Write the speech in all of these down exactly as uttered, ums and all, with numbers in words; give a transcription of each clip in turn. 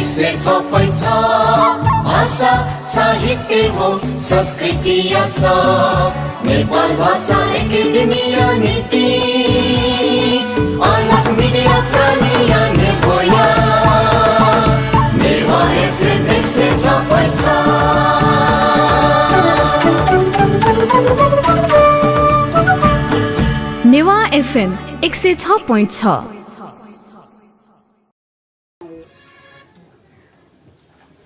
एक सय छ point छ भाषा साहित्य व संस्कृतिया स नेपाल भाषा एकेडेमीया निति अलग मिडिया प्रालिया नेवाः नेवाः एफएम एक सय छ point छ। नेवाः एफएम एक सय छ point छ।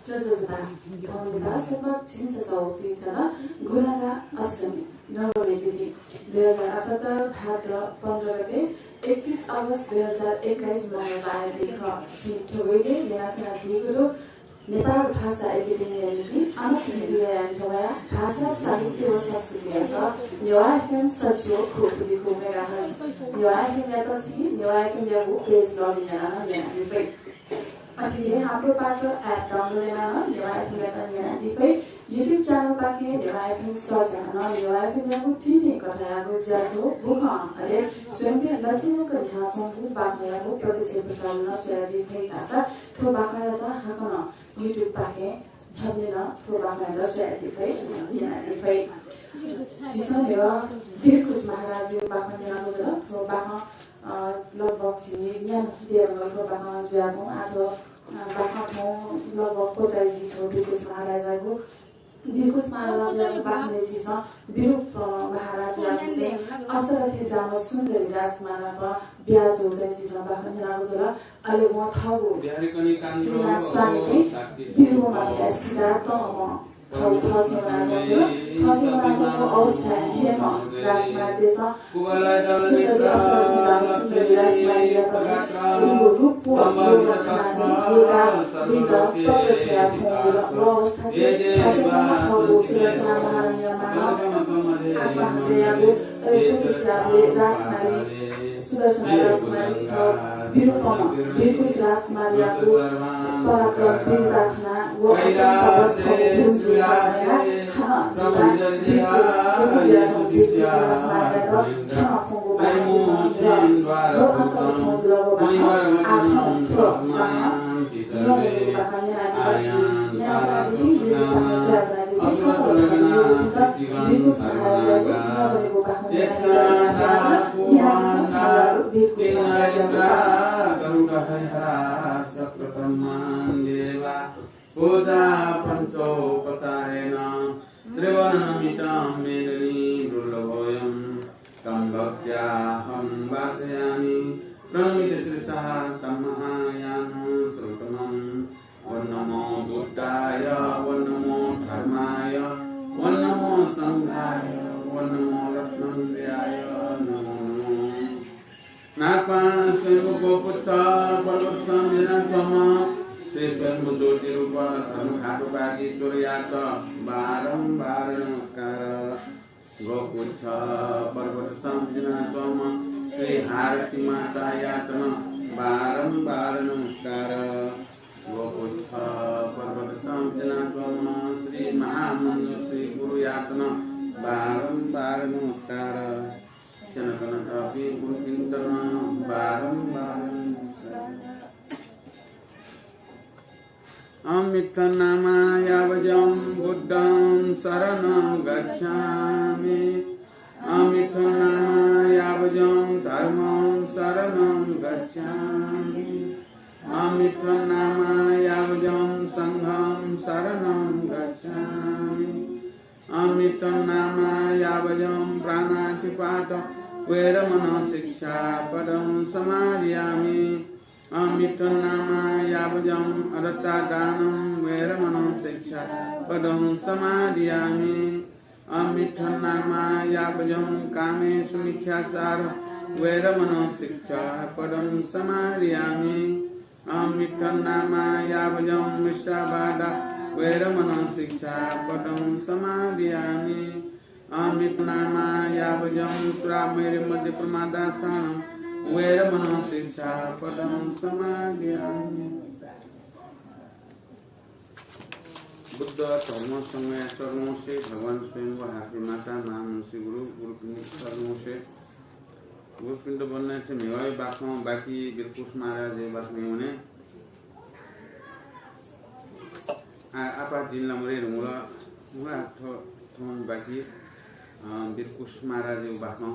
ज्वजलपा, थौंया सम्बत झिंछसः व पीचन गुंलागा अष्टमी, नवमी तिथि, दुई हजार अठहत्तर भाद्र पन्ध्र गते, एकतीस अगस्त दुई हजार एक्काइस मंगलबार दिं खः। झी थ्व ग्वय् यानाच्वनादीगु दु नेपाल भाषा एकेडेमीया निंतिं अनंत मिडियाया न्ह्यवया भाषा, साहित्य व संस्कृतिया स नेवाः एफएम सच्छि व खुगू पुज्यागु मेगाहर्ट्ज। नेवाः एफएमयात झी नेवाः एफएमयागु पेज login यानाः नं न्यनादी फइ। अथे हे हाम्रो पात्र app download यानाः नं नेवाः एफएमयात न्यनादी फइ। YouTube channel पाखें नेवाः एफएम search यानाः नं नेवाः एफएमयागु थीथी कथंयागु ज्याझ्वः, बुखँ, अले स्वयम्भूया लक्षणय् न्ह्यानाच्वंगु बाखंयागु प्रत्यक्ष प्रसारण नं स्वयादी फइ। धाःसा थ्व बाखंयात हाकनं YouTube पाखें न्ह्याबलें नं थ्व बाखंयात स्वयादी फइ, न्यनादी फइ। झीसं न्ह्यः वीरकुश महाराजयागु बाखं न्यनागु जुल। थ्व बाखं, अ, लगभग झी न्यनादियागु थ्व बाखं जुयाच्वं। आः थ्व, अ, बाखं थौं लगभग क्वचाइ जुइ थ्व वीरकुश महाराजयागु। वीरकुश महाराजयागु बाखनय् झीसं विरूप, अ, महाराजयागु चाहिँ अप्सरा थें जाःम्ह सुन्दरी राजकुमार नाप बियाः जूगु चाहिँ झीसं बाखं न्यनागु जुल। अले वं थःगु श्रीनाथ स्वामी चाहिँ विरूपमा धयाः सिधातःम्ह थःगु थःछेँ वनाच्वंगु जुल। थःछेँ वनाच्वंगु अवस्थाय् हेम्ह राजकुमारपिन्सं सुन्दरी अप्सरा थें जाःम्ह सुन्दरी राजकुमारीयात चाहिँ उगु रूप व रूपमा खनाः चाहिँ देय्काः वइत पत्र छ्वयाः फ्वंगु जुल। व अवस्थाय् थःछेँ च्वंम्ह थःगु सुदर्शना महारानीया मांनं आत्महत्या याःगु अले कोसिस याःबलय् राजकुमारी सुदर्शना राजकुमारी थः विरूपम्ह वीरकुश राजकुमारयागु पराक्रम वीरता खनाः व अत्यन्त अवस्थाय् जुयाः हानं वीरकुश जुयाच्वंम्ह वीरकुश राजकुमारयात क्षमा फ्वंगु बाखं झीसं न्यनागु जुल। व अन्तर्गत थौं जुल व बाखं। आः थौं थ्व बाखं न्यंगु बाखं न्यनादीत झी न्यनाच्वनादीपिं वीरकुश महाराजयागु सकल भजन म्युजिक वीरकुश महाराजयागु न्यंगु बाखं न्यनादीत न्यनादीत वीरकुश महाराजयागु बाखं। गरुडहरिहरा सप्त ब्रह्माण्डेवा पूजा पञ्चोपचारेण त्रिवर्णनमितं मेदिनी दुर्लभोऽयं तं भक्त्याहं वाचयामि। प्रणमित शीर्षा तं महायानं सरोत्तमम्। ॐ नमो बुद्धाय, ॐ नमो धर्माय, ॐ नमो संघाय, ॐ नमो रत्नत्रयाय नमो नमः। नागपां स्वयम्भू गोपुच्छ पर्वतसं जन्माच्वंम्ह श्री स्वयम्भू ज्योतिरूप धर्मघातोपाधीश्वरयात बारम्बार नमस्कार। गोपुच्छ पर्वतसं जन्माच्वंम्ह श्री हारती मातायात नं बारम्बार नमस्कार। गोपुच्छ पर्वतसं जन्माच्वंम्ह श्री महामञ्जुश्री गुरुयात नं बारम्बार नमस्कार। स्यनाकनातःपिं गुरुपिन्त नं बारम्बार नमस्कार। अहमित्थं नामा यावज्जं बुद्धं सरणं गच्छामि। अहमित्थं नामा यावज्जं धर्मं सरणं गच्छामि। अहमित्थं नामा यावज्जं संघं सरणं गच्छामि। अहमित्थं नामा यावज्जं पाणातिपात वेरमणं शिक्षापदं समादियामि। अहमित्थं नामा यावज्जं अदत्तादानं वेरमणं शिक्षापदं समादियामि। अहमित्थं नामा यावज्जं कामेसु मिथ्याचार वेरमणं शिक्षापदं समादियामि। अहमित्थं नामा यावज्जं मुसावादा वेरमणं शिक्षापदं समादियामि। अहमित्थं नामा यावज्जं सुरामेरय मद्यप्रमादाष्टानं वेरमणं शिक्षापदं समादियामि। बुद्ध धर्म संघया चरणौंसे भगवान स्वयम्भू हारती माता महामञ्जुश्री गुरु गुरुपिन्त चरणौंसे गुरुपिन्त वन्दना यासें म्हिगःया बाखं बाकी वीरकुश महाराजया बाखं वने। आ, आपाः दिं ला मरे धुंगुल, मुला थ्व, थौं बाकी, अ, बिरकुस महाराजयागु बाखं,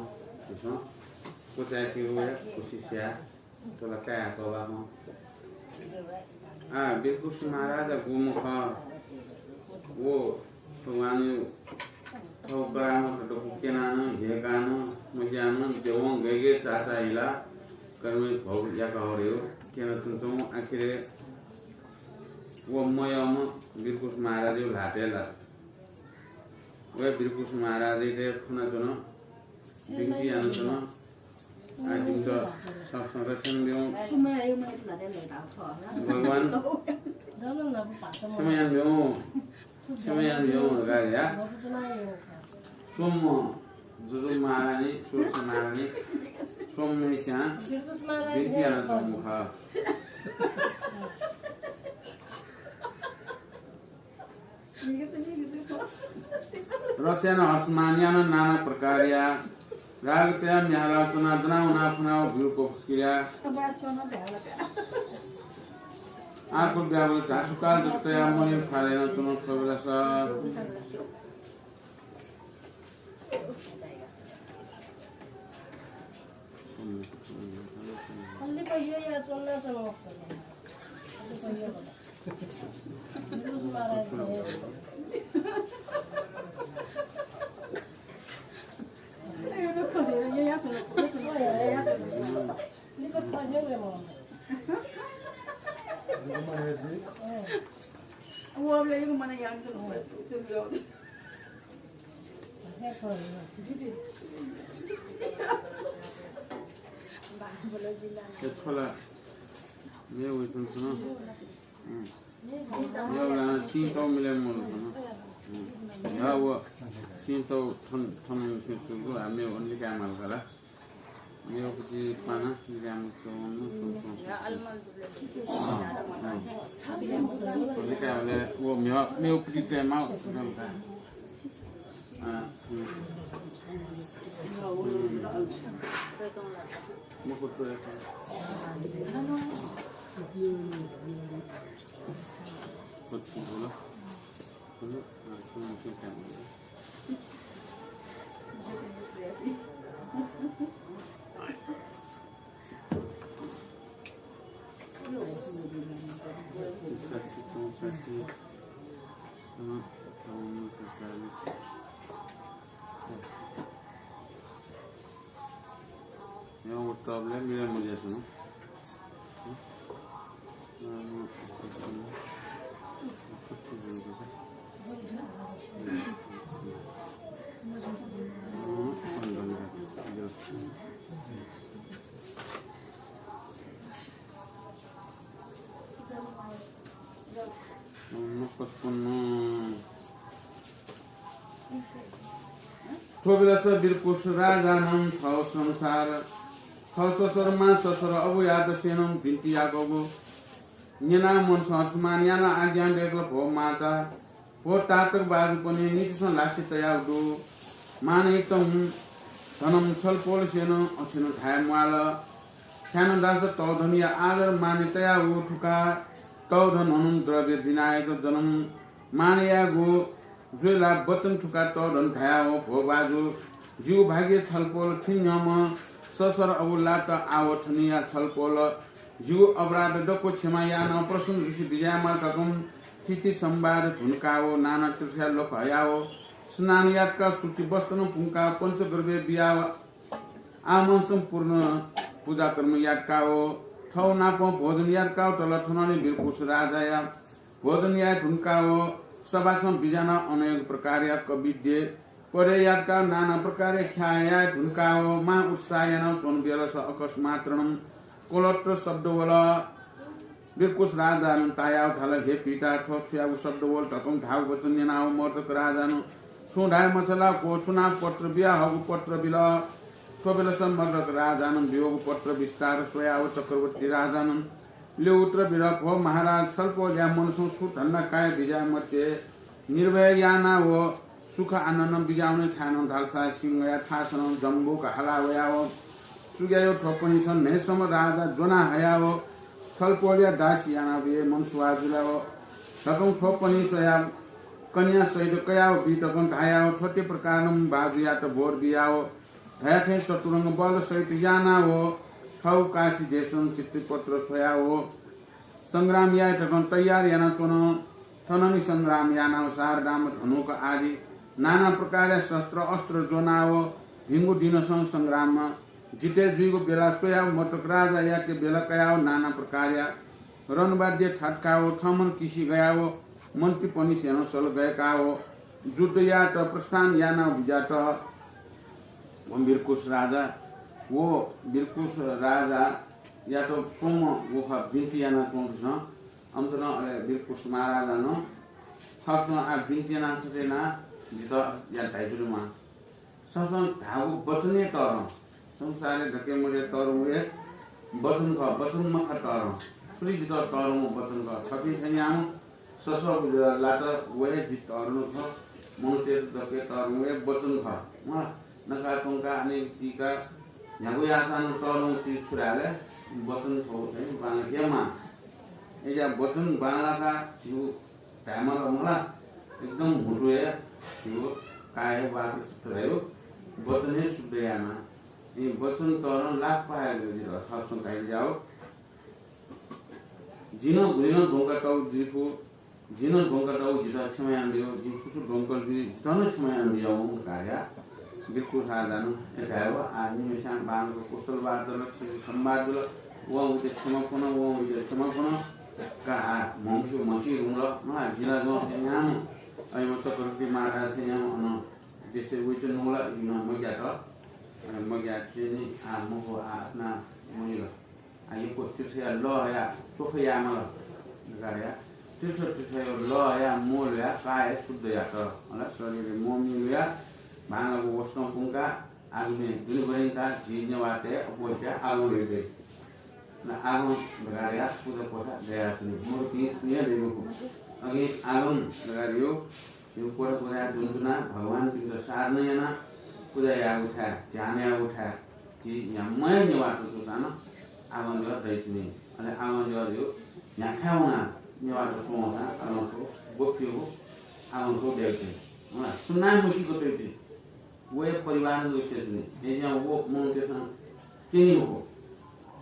झीसं क्वचाय्केगु हे कोसिस याये, थ्व ला काये हाकः बाखं। आ, बिरकुस महाराज गुम्ह खः, व थौंकन्हय् थौं करामत दक्व क्यनाः नं, हेकाः नं, मस्याः नं, देवं गय् गय् चाःचाः हिलाः कर्मय् भौ याकाः वःगु क्यनाच्वंच्वं आखिरय् व मयःम्ह बिरकुस महाराजयागु ल्हातय् लात। वया बिरकुस महाराजयात फ्वनाच्वन, बिन्ति यानाच्वन। आ, जिमित संरक्षण ब्यु। भगवान, क्षमा यानाब्यु। क्षमा यानाब्यु धकाः धया। स्वम्ह जुजु महारानी, सुरसा महारानी, स्वम्हम्हेस्यां बिन्ति यानाच्वंगु खः। रस यानाः हर्षमान यानाः नाना प्रकारया राग तयाः म्ये हालाः च्वनाः दनाः वनाः फ्वनाः ब्यूगु क्रिया। आकुल ब्याकुल झासुकाल जक तयाः मलिन ख्वालय् नं च्वन थ्व बेलास। ए, थ्व ला म्ये वइच्वंगु नं। हं। म्ये ला चिं तौ मिले मल खन। हं। या व चिं तौ थन, थन सुगु आ म्ये वने काये माल खला। म्ये पति पाना मिले मल चौन, चौन, चौन। हं। वने काये माल, व म्ये, म्ये पति ते माल खला। पचपन्न। थ्व बेलास बिरकुस राजानं थः संसार, थः ससर मां ससर अबुयात स्यनं बिन्ति याकूगु न्यनाः मनसं हर्षमान यानाः आज्ञा दयेकल, भो माता, भो तातक बाजुपनि नितिसं लासि तयागु दु। मानय् तं धनं छलपोल स्यनं अथेनं धाये म्वाल। ख्यानदास तःधनया आदर मानय् तयागु थुका तःधन हनं द्रव्य विनायक जनं मानय् यायेगु जुइ ला वचन थुका तःधन धयाव, भो बाजु, जिगु भाग्य छलपोल थिं न्ह्यःम्ह ससर अबु लात आव थनिया छलपोल जिगु अपराध दक्व क्षमा यानाव प्रसन्न जुसि बिज्यायेमाल धकं थिथि संवाद धुनकाव नाना तृषा लोक हयाव स्नान यातकाव सुचि वस्त्रनं पुंकाव पञ्चद्रव्य बियाव आमंसं पूर्ण पूजा कर्म यातकाव थव नापं भोजन यातकाव तल थनंलि बिरकुस राजाया भोजन याये धुनकाव सभासं बिज्यानाव अनेक प्रकारया कविद्य पदे यातकाव नाना प्रकारया ख्याः याये धुनकाव महा उत्साह यानाव च्वन बेलस अकस्मात रणं कलोत्र शब्द वल। बिरकुस राजानं तायाव धाल, हे पिता, थ्व छुयागु शब्द वल धकं धाःगु वचन न्यनाव मर्दक राजानं छुं धाये मछालाव क्वछुनाव पत्र बियाहःगु पत्र बिल। थ्व बेलस मर्दक राजानं बिवःगु पत्र विस्तार स्वयाव चक्रवर्ती राजानं ल्यू उत्तर बिल, भो महाराज, छलपोलया मनसं छु धन्दा काये बिज्याये मते। निर्भय यानाव सुख आनन्दं बिज्याहुने, छाय्‌नं धालसा सिंहया थासनं जम्बुक हाला वयाव सुग्यायो थ्वपनिसं न्हय्‌सम्म राजा ज्वना हयाव छलपोलया दासी यानाव बिये मन सुवाः जुलाव धकं थ्व पनि स्वयाव कन्या सहित कयाव बी धकं धायाव थ्वते प्रकारं बाजुयात भोर बियाव धयाथें चतुरंग बल सहित यानाव थव काशी देशं चिट्ठी पत्र स्वयाव संग्राम याये धकं तयार यानाच्वन। थननि संग्राम यानाव सारदाम धनुक आदि नाना प्रकारया शस्त्र अस्त्र ज्वनाव भिंगु दिनसं संग्राम जिते जुइगु बेला स्वयाव मचक राजायाके बेला कयाव नाना प्रकारया रणवाद्य थातकाव थमन किसि गयाव मन्त्रीपनिसेनं सल गयकाव जुद्ध यात प्रस्थान यानाव बिजात। व बिरकुश राजा, व बिरकुश राजायात स्वम्ह व खः बिन्ति यानाच्वंपिसं अन्तरं अले बिरकुश महाराजानं छकसं आ बिन्ति याना थथे याना जितः या धाइजुलिमा। छकसं धाःगु वचन हे तःधं। संसारय् धके मदे तःधंगु हे वचन खः, वचन मखा तःधं। थुलि जितः तःधंगु वचन खः। छपिं थें याःम्ह ससःगु ज्वला लात, व हे जि तःधंगु खः। मनूतय्त धके तःधंगु हे वचन खः। वं नका त्वंका अनेक तीका न्ह्यागु याःसां नं तःधंगु चिज छु धाये ले वचन छगू थें बांलाक यायेमाः। अय्‌या वचन बांलाका झीगु धायेमाल मला, एकदम म्हुतु हे झीगु काय हे वाक चित्त धायेगु वचन हे शुद्ध यायेमाः। ए वचन तःधं लाख पहायेगु जितः छकसं धाइज्याःगु। जिं नं गुलिं नं द्वंकातःगु जुइफु, जिं नं द्वंकातःगु जितः क्षमा यानादियो, जिं छु छु द्वंकल जुइ जितः नं क्षमा यानादियावं धकाः बिरकुश राजानं ए धायेव आ निम्हस्यां बांलाक कुशल वार्ता जुल, छिगु संवाद जुल, वं उइत क्षमा फ्वन, वं उइत क्षमा फ्वन। का आ म्हमस्यू म्हसी धुंकल, नं जिलाजं थें याःम्ह अय्‌म्ह चक्रवर्ती महाराज थें याःम्ह अन देशय् वइच्वंगु ला इपिं नं मग्यात। अले मग्याः थें नि आ मखु आ अपना मजिल। आ यक्व तीर्थया लः हयाः चोख यायेमाल धकाः धयाः तीर्थ तीर्थया लः हयाः म्वः ल्हुयाः काय शुद्ध यात। अले शरीरय् म्वःमि ल्हुयाः भांगागु वसतं पुंकाः आगमय् दुने ब्वनेका झी नेवाःतय् अप्वःस्याः आगमय् दइ। अले आगम धकाः धयाः पुजा क्वथा दयाच्वनी। मरुपिं सुं हे दइ मखु। अकिं आगम धकाः धयागु झीगु क्वथा क्वथाय् दुने धुनाः भगवानपिन्त साधना यानाः पुजा यायेगु थाय्, ध्यान यायेगु थाय्, झी न्ह्याम्ह हे नेवाःत जूसां नं आगम देवा दइच्वनी। अले आगम देवा धयागु न्ह्याथाय् वनाः नेवाःत स्वंसां आगम छगू ब्वपुयागु आगम छगू दइच्वनी। अँ, सुनां मसीक तइच्वनी। व हे परिवारं नं स्यू जुइ। अय्‌जुयाः व मनूतय्सं क्यनी मखु।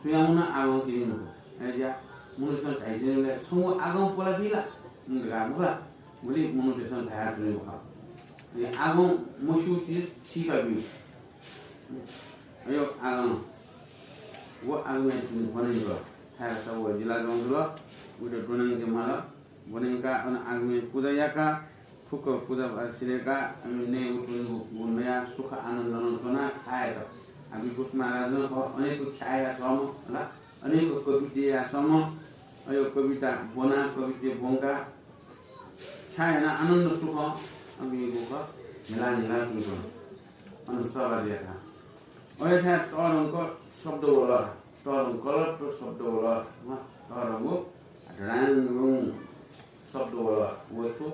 सुयां नं आगम क्यनी मखु। अय्‌जुयाः मनूतय्सं धाइच्वनीबलय् छंगु आगम पुलाबी ला? धकाः मखु ला? गुलि मनूतय्सं धयाच्वनीगु खः। अले आगम मस्यूगु चिज सीकाब्यू। अय् आगम, व आगमय् ब्वनेगु। छाय्‌धाःसा व जिलाजं जुल, उइत ब्वनेके माल। ब्वनेकाः अन आगमय् पुजा याकाः फुक्क पुजा भार सिधय्काः अन नये वतुनिगु नयाः सुख आनन्दं च्वनाः ख्यायेत। आ बिरकुश महाराजं खः अनेक ख्याया सःम्ह, हला, अनेक कविता यासःम्ह, अय् कविता ब्वनाः कविता ब्वंकाः ख्याः यानाः आनन्द सुखं अन इमिगु खः न्हिला न्हिला च्वंच्वन। अन सवारी याकाः। अय्‌थाय् तःधंक शब्द वल, तःधंकल शब्द वल, तःधंगु ढ्राङढुङ शब्द वल। व छु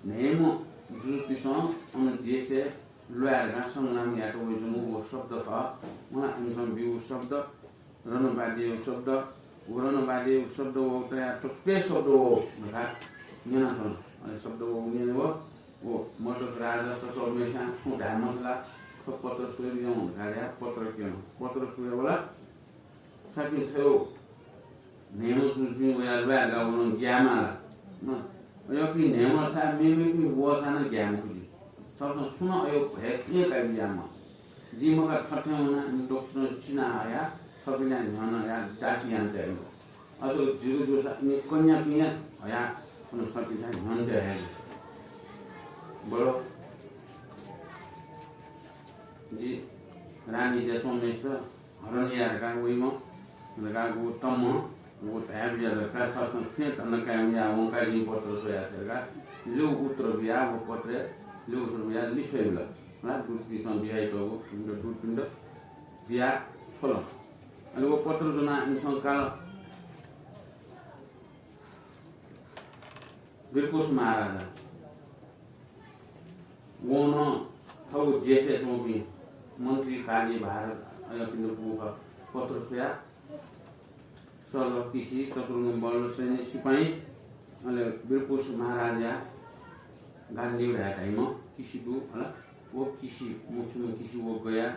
न्हय्म्ह जुजुपिसं अन देशय् ल्वाये धकाः संग्राम यायेत वइच्वंगु व शब्द खः। वं इमिसं ब्यूगु शब्द, रणवाद्यया शब्द, व रणवाद्यया शब्द वःगु तयाः थ्व छुकिया शब्द वः धकाः न्यनाच्वन। अले शब्द वःगु न्यने व, व मचक राजा ससःम्हस्यां छुं धाये मसला, थ्व पत्र स्वये बिज्याहुँ धकाः धयाः पत्र क्यन। पत्र स्वये वल। छपिं थ्व न्हय्म्ह जुजुपिं वयाः ल्वाये धकाः वलं ग्याये माल। अय्‌पिं न्हय्म्ह सा मेमेपिं वःसां नं ग्याये मखु जि। छकसं सुं नं अय् भय छुं हे काये बिज्याये म्वाः। जिं मखा थथे वनाः इमि दक्वसिनं चिना हयाः छपिं न्ह्यःने हयाः दासी याना तये। अथे जिगु जूसा इमि कन्यापिं हे हयाः थन छपिन्थाय् न्ह्यःने तये हये। बलो जि रानी ज्याच्वंम्हय्सित हरण याये धकाः वइम्ह धकाः गु तम्ह, गु धाये बिज्यात धकाः छकसं छुं हे धन्दा काये मज्याः वंकाः जिं पत्र स्वयाच्वये धकाः ल्यू उत्तर बियाः व पत्रय् ल्यू उत्तर बियाः लिछ्वयाबिल। हला, दूतपिन्सं बियातःगु इमित दूतपिन्त बियाः छ्वल। अले व पत्र ज्वनाः इमिसं काल। बिरकुश महाराजा वं नं थःगु देशय् च्वंपिं मन्त्री, कार्यभार अय्‌पिन्त बूक पत्र स्वयाः सल, किसि, चतुरंग बल, सैन्य, सिपाइँ अले बिरकुस महाराजया गाण्डीव धाये धाइम्ह किसि दु, हला। व किसि, मोक्षम्ह किसि व गया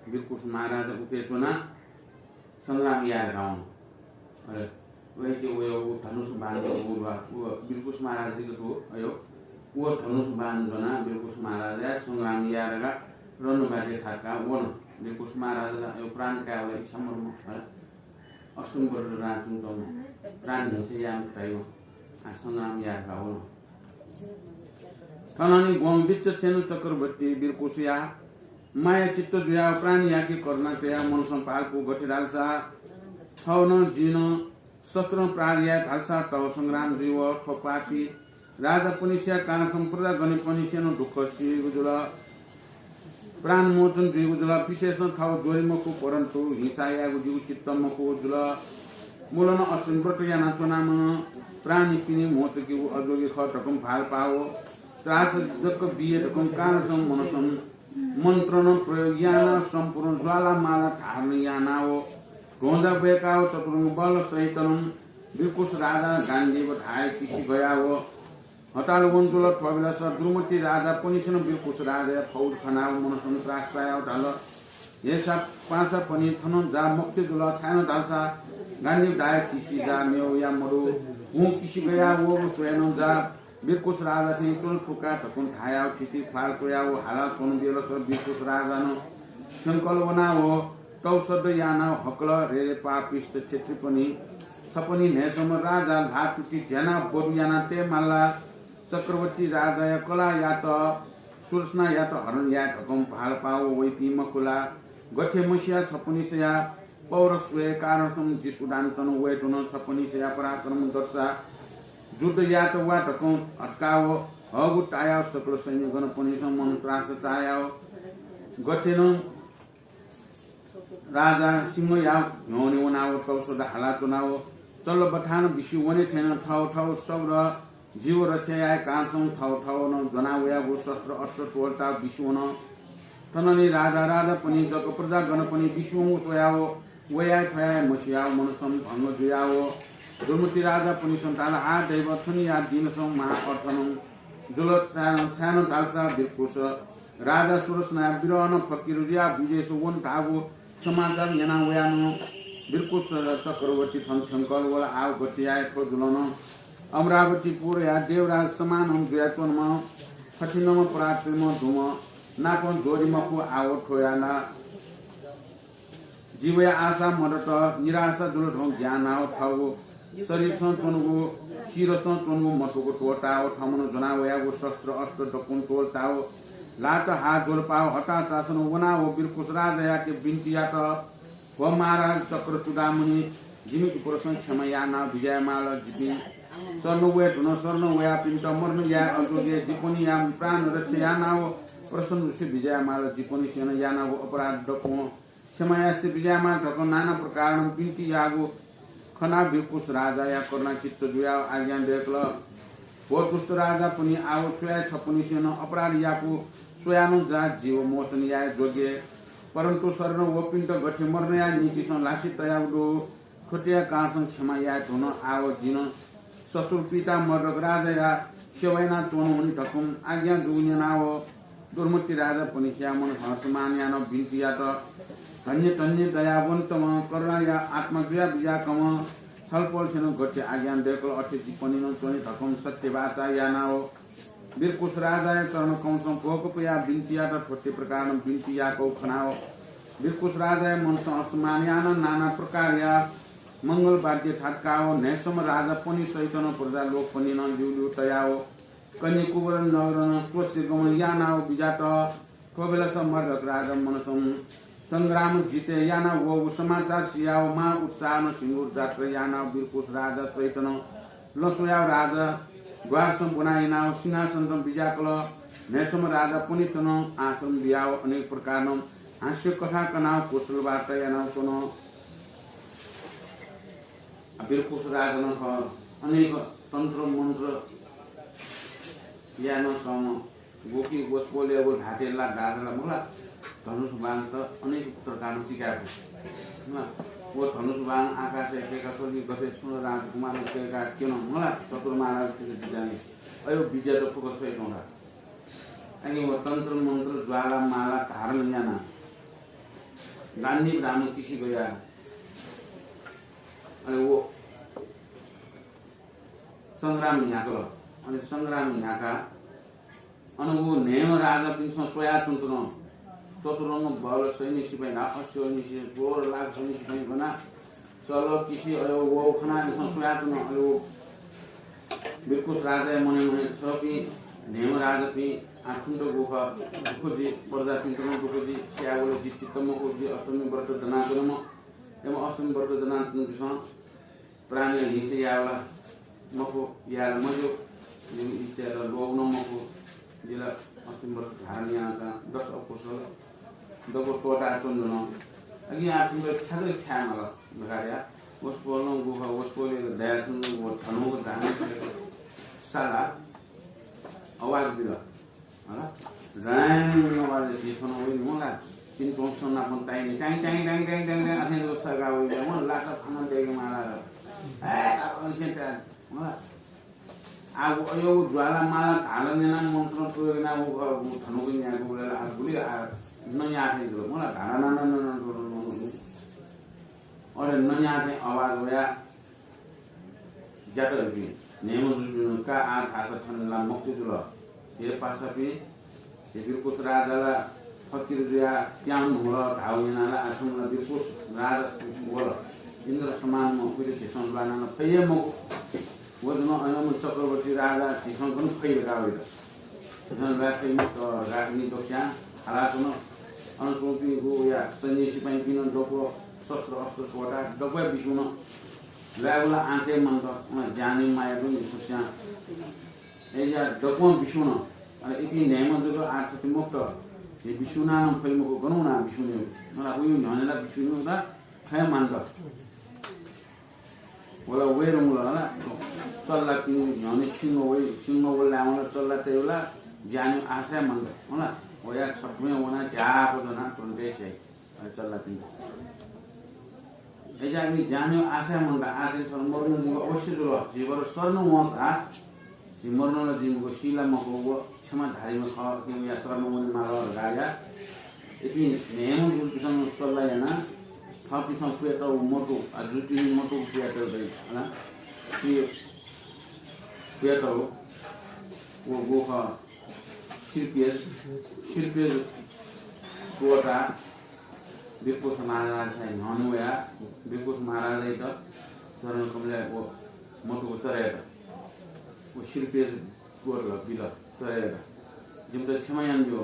बिरकुस महाराज उके च्वनाः संग्राम याये धकाः वन। अले वयाके वया व धनुष बाण व, व, व बिरकुस महाराज दिके दु, अयो, व धनुष बाण ज्वनाः बिरकुस महाराजया संग्राम याये धकाः रणबाटे थाकाः वन। बिरकुस महाराज अयो प्राण कायेवला इच्छा मदुम्ह, हला। अश्विनी व्रत ज्वनाच्वंम्ह, प्राण न्ह्यसः यायेम्ह धाइम्ह। आ, संग्राम याये धकाः वन। थनंलि ग्वम्ह बिच्च छेँ नं चक्रवर्ती बिरकुसया माया चित्त जुयाः प्राणयाके करुणा तयाः मनसं पाल्कू गथे धालसा थः नं जि नं शस्त्रं प्रहार याये धालसा थः संग्राम जुइव। थ्व पापी राजापनिसया कारणसं प्रजागणपनिसें नं दुःख सीगु जुल। प्राण मोचन जुइगु जुल। विशेषं थः ज्वरी मखु, परन्तु हिंसा यायेगु जिगु चित्त मखु जुल। मुलं अश्विनी व्रत यानाच्वनाम्ह प्राणीपिनि मोचकीगु अजोग्य खः धकं भालपाव। त्रास जक बिये धकं कारणसं मनसं मन्त्रनं प्रयोग यानाः सम्पूर्ण ज्वालामाला धारण यानाव ध्वजा ब्वय्काव चतुरंग बल सहितनं बिरकुस राजा गाण्डीव धाये किसि गयाव हताल वंजुल। थ्व बेलस दुर्मति राजापनिसेनं बिरकुस राजाया फौज खनाव मनसं त्रास चायाव धाल, हे सा पासापनि, थनं जा मखुसे जुल, छाय्नं धालसा गाण्डीव धाये किसि जा मेवया मदु। वं किसि गयाव स्वयानं जा बिरकुस राजा थें च्वन फुका धकं धायाव थिति ख्वाल च्वयाव हाला च्वन बेलस बिरकुस राजानं थ्यंकल वनाव तौसद्ध यानाव हकल, रे रे पापिष्ट क्षेत्रीपनि, छपनि न्हय्सम्ह राजा ल्हातुति ध्यानाव बरु याना तये माला। चक्रवर्ती राजाया कलायात सुरसनायात हरण याये धकं भालपाव वइपिं मखु ला? गथे मसिया छपनिसया पौरस्वया कारणसं जि सुडान्त नं वये धुन। छपनिसया पराक्रम दर्शा जुद्ध यात वा धकं हत्काव हःगु तायाव सकल सैन्यगणपनिसं मन त्रास चायाव गथे नं राजा सिंहया न्ह्यःने वनाव तौसद्ध हालाच्वनाव चल्ल बथानं बिस्युं वने थें नं थव थव शब्द जीव रक्षा याये कारणसं थव थवनं ज्वना वयागु शस्त्र अस्त्र त्वःताव बिस्युं वन। थनंलि राजा राजापनि जक प्रजागणपनि बिस्युं वंगु स्वयाव वयाये थ्वयाये मसियाव मनसं भंग जुयाव दुर्मति राजापनिसं धाल, हा दैव, थनिया दिनसं महा अर्थनं जुल। छाय्-, छाय्नं धालसा बिरकुस राजा सुरसनाया विरहनं फकिर जुयाव विदेश वन धाःगु समाचार न्यना वयानं बिरकुस चक्रवर्ती थन थ्यंकल वल। आव गथे याये थ्व जुलं? अमरावतीपुरया देवराज समानं जुयाच्वंम्ह कठिनम्ह पराक्रम दुम्ह नापं ज्वरी मखु। आव थ्व याना जीवया आशा मदत, निराशा जुल धकं ग्यानाव थःगु शरीरसं च्वंगु, शिरसं च्वंगु मतुक त्वःताव थःमनं ज्वना वयागु शस्त्र अस्त्र दक्वं त्वःताव ल्हात हा ज्वलपाव हताहतासनं वनाव बिरकुस राजायाके बिन्ति यात, व महाराज चक्रचूडामणि, जिमि उपरसं क्षमा यानाव बिज्याये माल। जिपिं शरण वये धुन। शरण वयापिन्त मरण याये अजोग्य जिपनिया प्राण रक्षा यानाव प्रसन्न जुसे बिज्याये माल। जिपनिसेनं यानाव अपराध दक्वं क्षमा यासे बिज्याये माल धकं नाना प्रकारनं बिन्ति याःगु खनाव बिरकुस राजाया करुणा चित्त जुयाव आज्ञा दय्कल, भो दुष्ट राजापनि, आव छु याये? छपनिसेनं अपराध याःगु स्वयानं जा जीव मोचन याये ज्वगे। परन्तु शरण वःपिन्त गथे मरण याये नीतिसं ल्हासे तयागु दु। थ्वतेया कारणसं क्षमा याये धुन। आव जिं ससुर पिता मरडक राजाया सेवा यानाच्वना वने धकं आज्ञा जूगु न्यनाव दुर्मति राजापनिसया मन हर्षमान यानाव बिन्ति यात, धन्य धन्य दयावन्तम्ह करुणाया आत्मा जुया बिज्याकम्ह छलपोलसेनं गथे आज्ञा दय्कल अथे जिपनिनं च्वने धकं सत्य वाचा यानाव बिरकुस राजाया चरण कमलसं भोक पुयाव बिन्ति यात। थ्वते प्रकारनं बिन्ति याकव खनाव बिरकुस राजाया मनसं हर्षमान यानाव नाना प्रकारया मंगल वाद्य थाकाव न्हय्सम्ह राजापनि सहितनं प्रजा लोकपनिनं ल्यूल्यू तयाव कन्याकुब्ज नगरनं स्वसे गमन यानाव बिज्यात। थ्व बेलस मरडक राजा मनसं संग्राम जितय् यानाव वःगु समाचार सियाव महा उत्साहनं सिंगुर जात्रा यानाव बिरकुस राजा सहितनं लँ स्वयाव राजद्वारसं ब्वना यानाव सिंहासनसं बिज्याकल। न्हय्सम्ह राजापनितनं आश्रम बियाव अनेक प्रकारनं हास्य कथा कनाव कुशल वार्ता यानाव च्वन। आ, बिरकुस राजानं खः अनेक तन्त्र मन्त्र यानाव सःम्ह गोकी गोसपोलया व धाते ला दादा ला मला धनुष बाण त अनेक प्रकारनं पिकायेगु। व धनुष बाण आकाशय् कय्काः स्वली, गथे सुर राजकुमारं कय्काः क्यन मला चतुर महाराजपिन्त बिज्यानाः। अय् विद्यात फुक्क स्वयाच्वंगु। अले व तन्त्र मन्त्र ज्वाला माला धारण यानाः गान्धीव धाःम्ह किसि गया। अले व संग्राम न्ह्याकल। अले संग्राम न्ह्याकाः अन व न्हय्म्ह राजापिन्सं स्वयाच्वंच्वन। चतुरंग बल सैन्य सिपाइँ ला, अश्वन्य सिपाइँ, सोह्र लाख सैन्य सिपाइँ ब्वना सल किसि अले व खनाः इमिसं स्वयाच्वन। अले व बिरकुस राजाया मनय् मनय् थःपिं न्हय्म्ह राजापिं आः थुमित गुखः दुःख जुइ, प्रजापिन्त नं दुःख जुइ, स्यायेबलय् जि चित्त मखु, जि अष्टमी व्रत दनाच्वनाम्ह, अय्म्ह अष्टमी व्रत दनाच्वनापिन्सं प्राणया हिंसा यायेला मखु, यायेला मज्यू। जिमि इच्छायात लोभ नं मखु। जिं ला अष्टमी व्रत धारण यानाः दश अकुशल दक्व त्वःताच्वनागु दु। अकिं आः थुमित छाय् ख्याये माल धकाः धयाः वसपोलं गुखः वसपोलयात दयाच्वंगु व धनुःगु दान सालाः आवाज बिल। हला? ड्राइङ आवाजय् झी थन वइगु मला। तिनि च्वंपिं नाप ताइनि, ट्याङ, ट्याङ, ट्याङ, अथें जक सय्काः वइगु मला। लासा फाना दय्के माला। ए, अथें त्याः। हला? आः व अय् ज्वाला माला धारण यानाः मन्त्र प्रयोग यानाः व, व धनुःगु न्यायेगु बेला आः गुलि आः नया थें जुल। मला धारण यानाः न, न, न, न, न, न। अले नया थें आवाज वयाः ग्यात इपिं। न्हय्म्ह जुजुपिं का आः धाःसा थन ला मखुत जुल। हे पासापिं, हे बिरकुस राजा ला फकिर जुयाः प्याहां न्हुल धाःगु न्यनाः ला आः थन ला बिरकुस राजा वल। इन्द्र समान म उइत झीसं ल्वाना ला फइ हे मखु। व जुन अय्म्ह चक्रवर्ती राजा झीसं गन फइ धकाः वइत। झीसं ल्वाये फइ मखु धकाः इमि दक्वस्यां हालाच्वन। अन च्वंपिं व वया सैन्य सिपाइँपिं नं दक्व शस्त्र अस्त्र त्वःताः दक्वया बिस्युं नं ल्वायेगु ला आँट हे मन्त। अन ज्यानया माया दु नि सकस्यां। अय्‌या दक्वं बिस्युं नं। अले इपिं न्हय्म्ह जुल आः थथे मखुत। झी बिस्युं नं फइ मखु, गन वनाः बिस्युं नं। मला उयो न्ह्यःने ला बिस्युं नं ला फये मन्त। वल वये धुंकल ला। चल्लापिं न्ह्यःने सिंह वइ, सिंह वल धाःसा चल्ला तयेगु ला ज्यानया आशा हे मन्त। मला वया छथुँया वनाः झ्याप ज्वनाः तुरुन्त हे स्याइ। अले चल्लापिन्त। अय्‌या इमि ज्यानया आशा हे मन्त, आः चाहिँ थन मरुगु जिमिगु अवश्य जुल। झी बरु शरण वंसा, झी मरुगु ला जिमिगु सी ला मखु, व क्षमाधारीम्ह खः, अकिं वया शरण वने माल धकाः धयाः इपिं न्हय्म्ह जुजुपिन्सं सल्लाह यानाः थःपिन्सं पुयातःगु मतु, आः जुजुपिनि मतु पुयातःगु दइ, हला? सी पुयातःगु व गुखः सिरपेज, सिरपेज त्वःताः बिरकुस महाराजया न्ह्यःने वयाः बिरकुस महाराजयात चरण कमलय् व मतुगु चरयात व सिरपेज त्वःतल बिल चरयात। जिमित क्षमा यानाब्यु।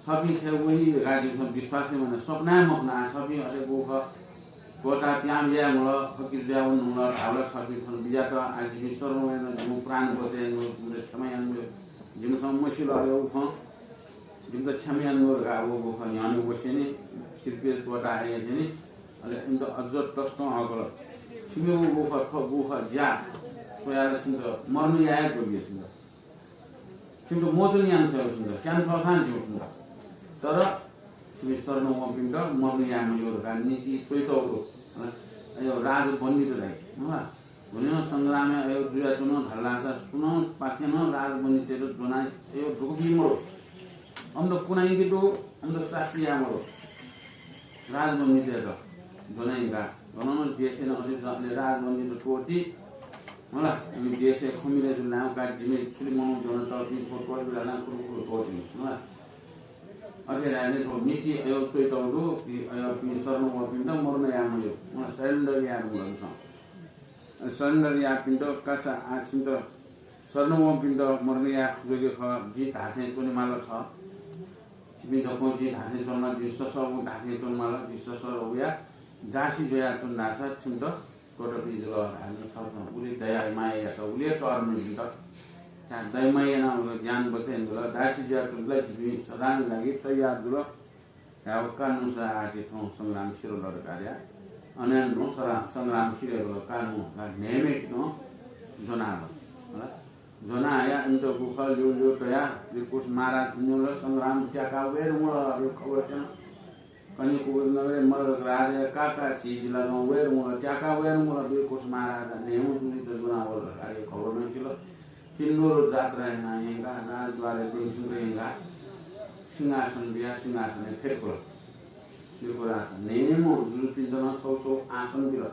छपिं थथे वइ धकाः जिमिसं विश्वास हे मयाना। सपना हे मखना। छपिं अथे गुखः त्वःताः प्याहां जुयाः मुल, फकिर जुयाः वने धुंकल धाःबलय् छपिं थन बिज्यात। आः जिपिं शरण वयाः नं जिमिगु प्राण बचय् यानाब्यु, जिमित क्षमा यानाब्यु। जिमिसं मसिल अय् खँ। जिमित क्षमा यानाब्यु धकाः व गुखः न्ह्यःने वसेंलि, सिरपेज त्वःताः हयासेंलि, अले इमित अझ तसकं हःकल। छिमिगु गुखः, थ्व गुखः ज्या स्वयाः ला छिमित मरण याये हे ज्वःबिया छिमित। छिमित मोचन याना छ्वये छिमित, स्याना छ्वःसां ज्यू छिमित। तर छिमि शरण वंपिन्त मरण याये मज्यू धकाः नीति च्वइतःगु दु। अय् राजबन्दीत धाइ, हला? हुनिं नं संग्रामय् अय् जुयाच्वन धाःसा सुनां पाखें नं राजबन्दीतय्त ज्वनाः अय् दुःख बी मदु। अमित कुना यंके दु, अमित सास्ती याये मदु। राजबन्दीतय्त ज्वनाः यंकाः गनं नं देशय् नं अथे जुल, अले राजबन्दीत त्वःति, हला? इमि देशय् खँ मिले जुल धाःसा जिमि थुलि मनू ज्वनातःपिं थ्व त्वःति बिल धाःसा खुरु खुरु त्वःति, हला? अथे यानाः थ्व नीति अय् च्वइतःगु दु, अय् पिं शरण वःपिन्त मरण याये मज्यू, हला? Surrender याये मज्यू। Surrender याःपिन्त कासा आः छिमित शरण वंपिन्त मरण याये ज्वःगु खः, जिं धाःथें च्वने माल छ। छिपिं दक्वं जिं धाःथें च्वने माल, जिं ससःगु धाःथें च्वने माल, जिं ससः वयाः दासी जुयाच्वन धाःसा छिमित त्वःताबी जुल धाःगु छ। उलि दया माया यात, उलि हे तःधंपिन्त। छाय् दया माया यानाः उलि ज्यान बचय् यानादिल। दासी जुयाच्वनेत ला जिपिं सदांया लागि तयार जुल। धाःगु कारणं सा आः थौं संग्राम सिधल धकाः धयाः। अनंनिसें सरा-, संग्राम सिधल कारणं ला न्हय्म्हय्‌सितं ज्वनाः हल। हला? ज्वनाः हयाः इमित गुखः ल्यू ल्यू तयाः बिरकुस महाराज थुन्यु ला संग्राम त्याकाः वये धुंकल धइगु खबर स्यन। कन्याकुब्जा नगरय् मर्दक राजाया काका झी जिलाजं वयेधुंकल, त्याका वयेधुंकल, वीरकुश महाराजा न्हय्म्ह जुजुपिन्त ज्वनावल धकाः खबर नं सिल। तिंनोरं जात्रा याना यंकाः राजद्वारय् दुने यंकाः सिंहासन बियाः सिंहासनय् फ्यतुकल। वीरकुश राजा न्हय्म्ह जुजुपिन्त नं छगू छगू आसन बिल।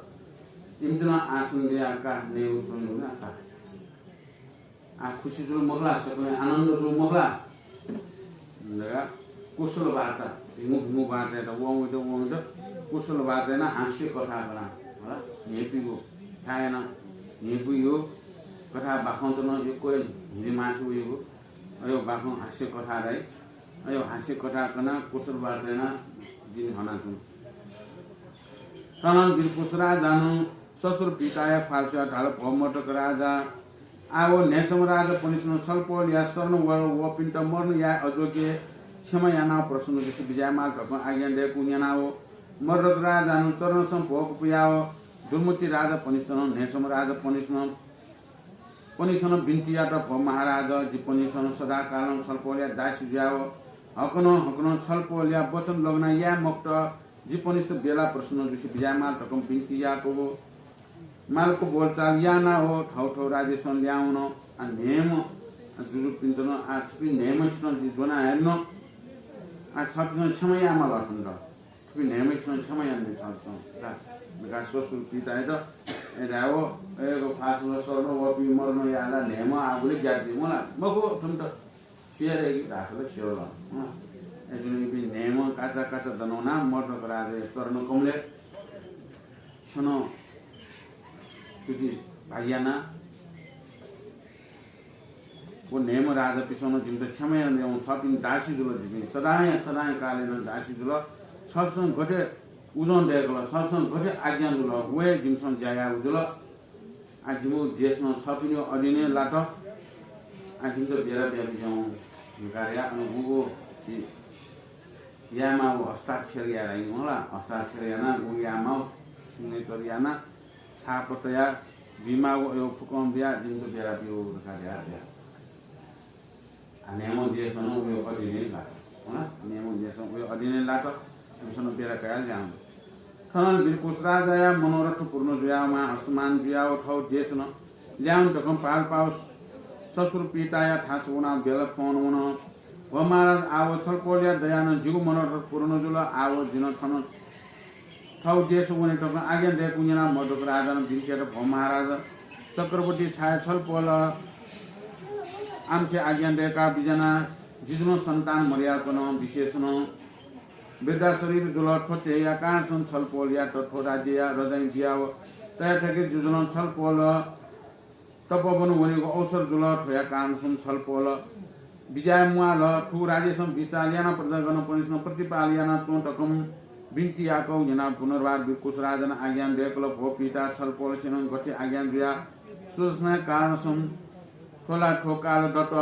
इमित नं आसन बियाः का न्हय्म्ह जुजुपिन्त का। आ, खुसी जुल मखु ला, सकलें आनन्द जुल मखु ला धकाः कुशल वार्ता, भिंगु भिंगु वार्ता यात, वंगु यात, वंगु यात, कुशल वार्ता यानाः हाँस्य कथा कना, होला, न्हय्पिगु, छाय् यानाः न्हय्पिगु कथा बाखंत नं यक्व हिरे मासु वइगु, अयो बाखं हाँस्य कथा धाइ, अयो हाँस्य कथा कनाः कुशल वार्ता यानाः दिन हनाच्वन। तनं वीरकुश राजानं ससुर पिताया ख्वाल स्वयाः धाल, भो मर्दक राजा, आः व न्हय्सम राजपनिसन छलपोलया शरण व-, वःपिन्त मरण याये अजोके क्षमा यानाः प्रसन्न जुसे बिज्यायेमाल धकं आज्ञा दयेकूगु न्यनाव मर्दक राजानं चरणसं भोक पुयाव दुर्मति राजपनिसन न्हय्सम राजपनिसन पनिसन बिन्ति यात, भो महाराज, जिपनिसन सदाकालं छलपोलया दासी जुयाव हकनं हकनं छलपोलया वचन लग्ना याये मखुत, जिपनिस्त बेला प्रसन्न जुसे बिज्यायेमाल धकं बिन्ति याकव मालक बोलचाल यानाव थव थव राज्यसं ल्याहां वन। आ न्हय्म्ह जुजुपिन्त नं, आ थुपिं न्हय्म्हसित नं जि ज्वना हयेधुन। आ छपिसं क्षमा यायेमाल थुमित। थुपिं न्हय्म्हसित नं क्षमा यानादिसँ थुमित धकाः ससुर पितायात धायेव, अय् ख्वाल स्वयाः शरण वःपिं मरण यायेला न्हय्म्ह आः गुलि ग्यात जुइ मला? मखु, थुमित सिया दयेकि धाःसा ला स्यू ला। अय्‌जूगुलिं इपिं न्हय्म्ह काचा काचा दनावनाः मर्दक राजाया चरण कमलय् छ्यं तुति भागि यानाः, व न्हय्म्ह राजापिसं नं जिमित क्षमा यानादिसँ, छपिं दासी जुल, जिपिं सदांया सदांया कालय् नं दासी जुल, छपिसं गथे उजं दय्‌कल, छपिसं गथे आज्ञा जुल, व हे जिमिसं ज्या यायेगु जुल। आ, जिमिगु देश नं छपिनिगु अधीनय् लात। आ, जिमित बेला बियाबिज्याहुँ धकाः धयाः अन गुगु झी यायेमाःगु हस्ताक्षर याये धाइगु मला, हस्ताक्षर यानाः गुगु यायेमाःगु signature यानाः छाप तयाः बीमाःगु अयो फुक्कं बियाः जिमित बेला ब्यु धकाः धयाः धया। आ, न्हय्म्ह देशं नं वया अधीनय् लात। हँ, न्हय्म्ह देशं वया अधीनय् लात। इमिसं नं बेला कयाः ल्याहां वल। थनं वीरकुश राजाया मनोरथ पूर्ण जुयाः मां हर्षमान जुयाः थव देशं ल्याहां वने धकं पालपाव ससुर पिताया थासय् वनाः बेला फ्वं वन। भो महाराज, आव छलपोलया दयानं जिगु मनोरथ पूर्ण जुल। आव जिं थन थव देश वने धकं आज्ञा दयेकूगु न्यनाः मर्दक राजानं बिन्ति यात, भो महाराज, चक्रवर्ती छाय् छलपोल आमथे आज्ञा दयेका बिज्याना? जिजुनं सन्तान मदयाच्वन, विशेषनं वृद्धा शरीर जुल। थ्व ध्येया कारणसं छलपोलयात थ्व राज्यया रजाइँ बियाव तया थके। जिजुनं छलपोल तपोवन वनेगु अवसर जुल। थ्वया कारणसं छलपोल बिज्याये म्वाल। थुगु राज्यसं बिचाः यानाः प्रजागणपनिसं प्रतिपाल याना च्वँ धकं बिन्ति याकव न्यनाः पुनर्वार वीरकुश राजानं आज्ञा दयेकल, भो पिता, छलपोलसेनं गथे आज्ञा जुयाः सुदर्शनया कारणसं थ्व ला थ्व काल दत।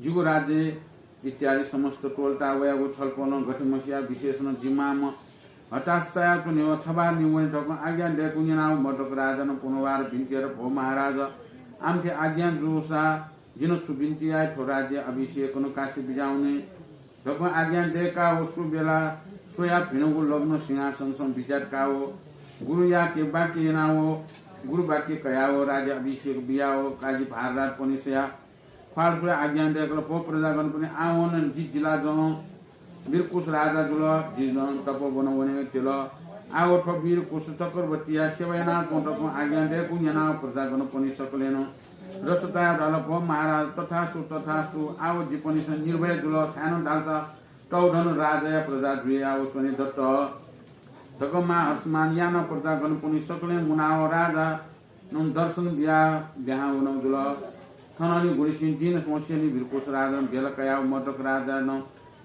जिगु राज्य इत्यादि समस्त त्वःता वयागु छलपोलं गथे मसिया, विशेषनं जि मांम्ह हताश तयाच्वनेव छबार निं वने धकं आज्ञा दयेकूगु न्यनाव मर्दक राजानं पुनर्वार बिन्ति यात, भो महाराज, आमथे आज्ञा जूसा जिं छु बिन्ति याये? थ्व राज्य अभिषेकनं कासे बिज्याहुने धकं आज्ञा दयेकाव सुबेला स्वयाः भिंगु लग्न सिंहासनसं बिज्याकाव गुरुयाके वाक्य यानाव गुरु वाक्य कयाव राज्य अभिषेक बियाव काजी भारद्वाजपनिसया ख्वाल स्वयाः आज्ञा दयेकल, भो प्रजागणपनि, आवं नं जि जिलाजं वीरकुश राजा जुल, जिजुं तपोवन वने त्येल। आव थ्व वीरकुश चक्रवर्तीया सेवा यानाच्वँ धकं आज्ञा दयेकूगु न्यनाव प्रजागणपनि सकलें नं रस तयाव धाल, भो महाराज, तथास्तु, तथास्तु। आव जिपनिसं निर्भय जुल, छाय्‌नं धालसा तःधं राजाया प्रजा जुयाव च्वने दत धकं मां हर्षमान यानाव प्रजागणपनि सकलें मुनाव राजा नं दर्शन बियाः लिहां वनाव जुल। थनंलि गुलिसिं दिं स्वसेंलि वीरकुश राजानं बेला कयाव मर्दक राजानं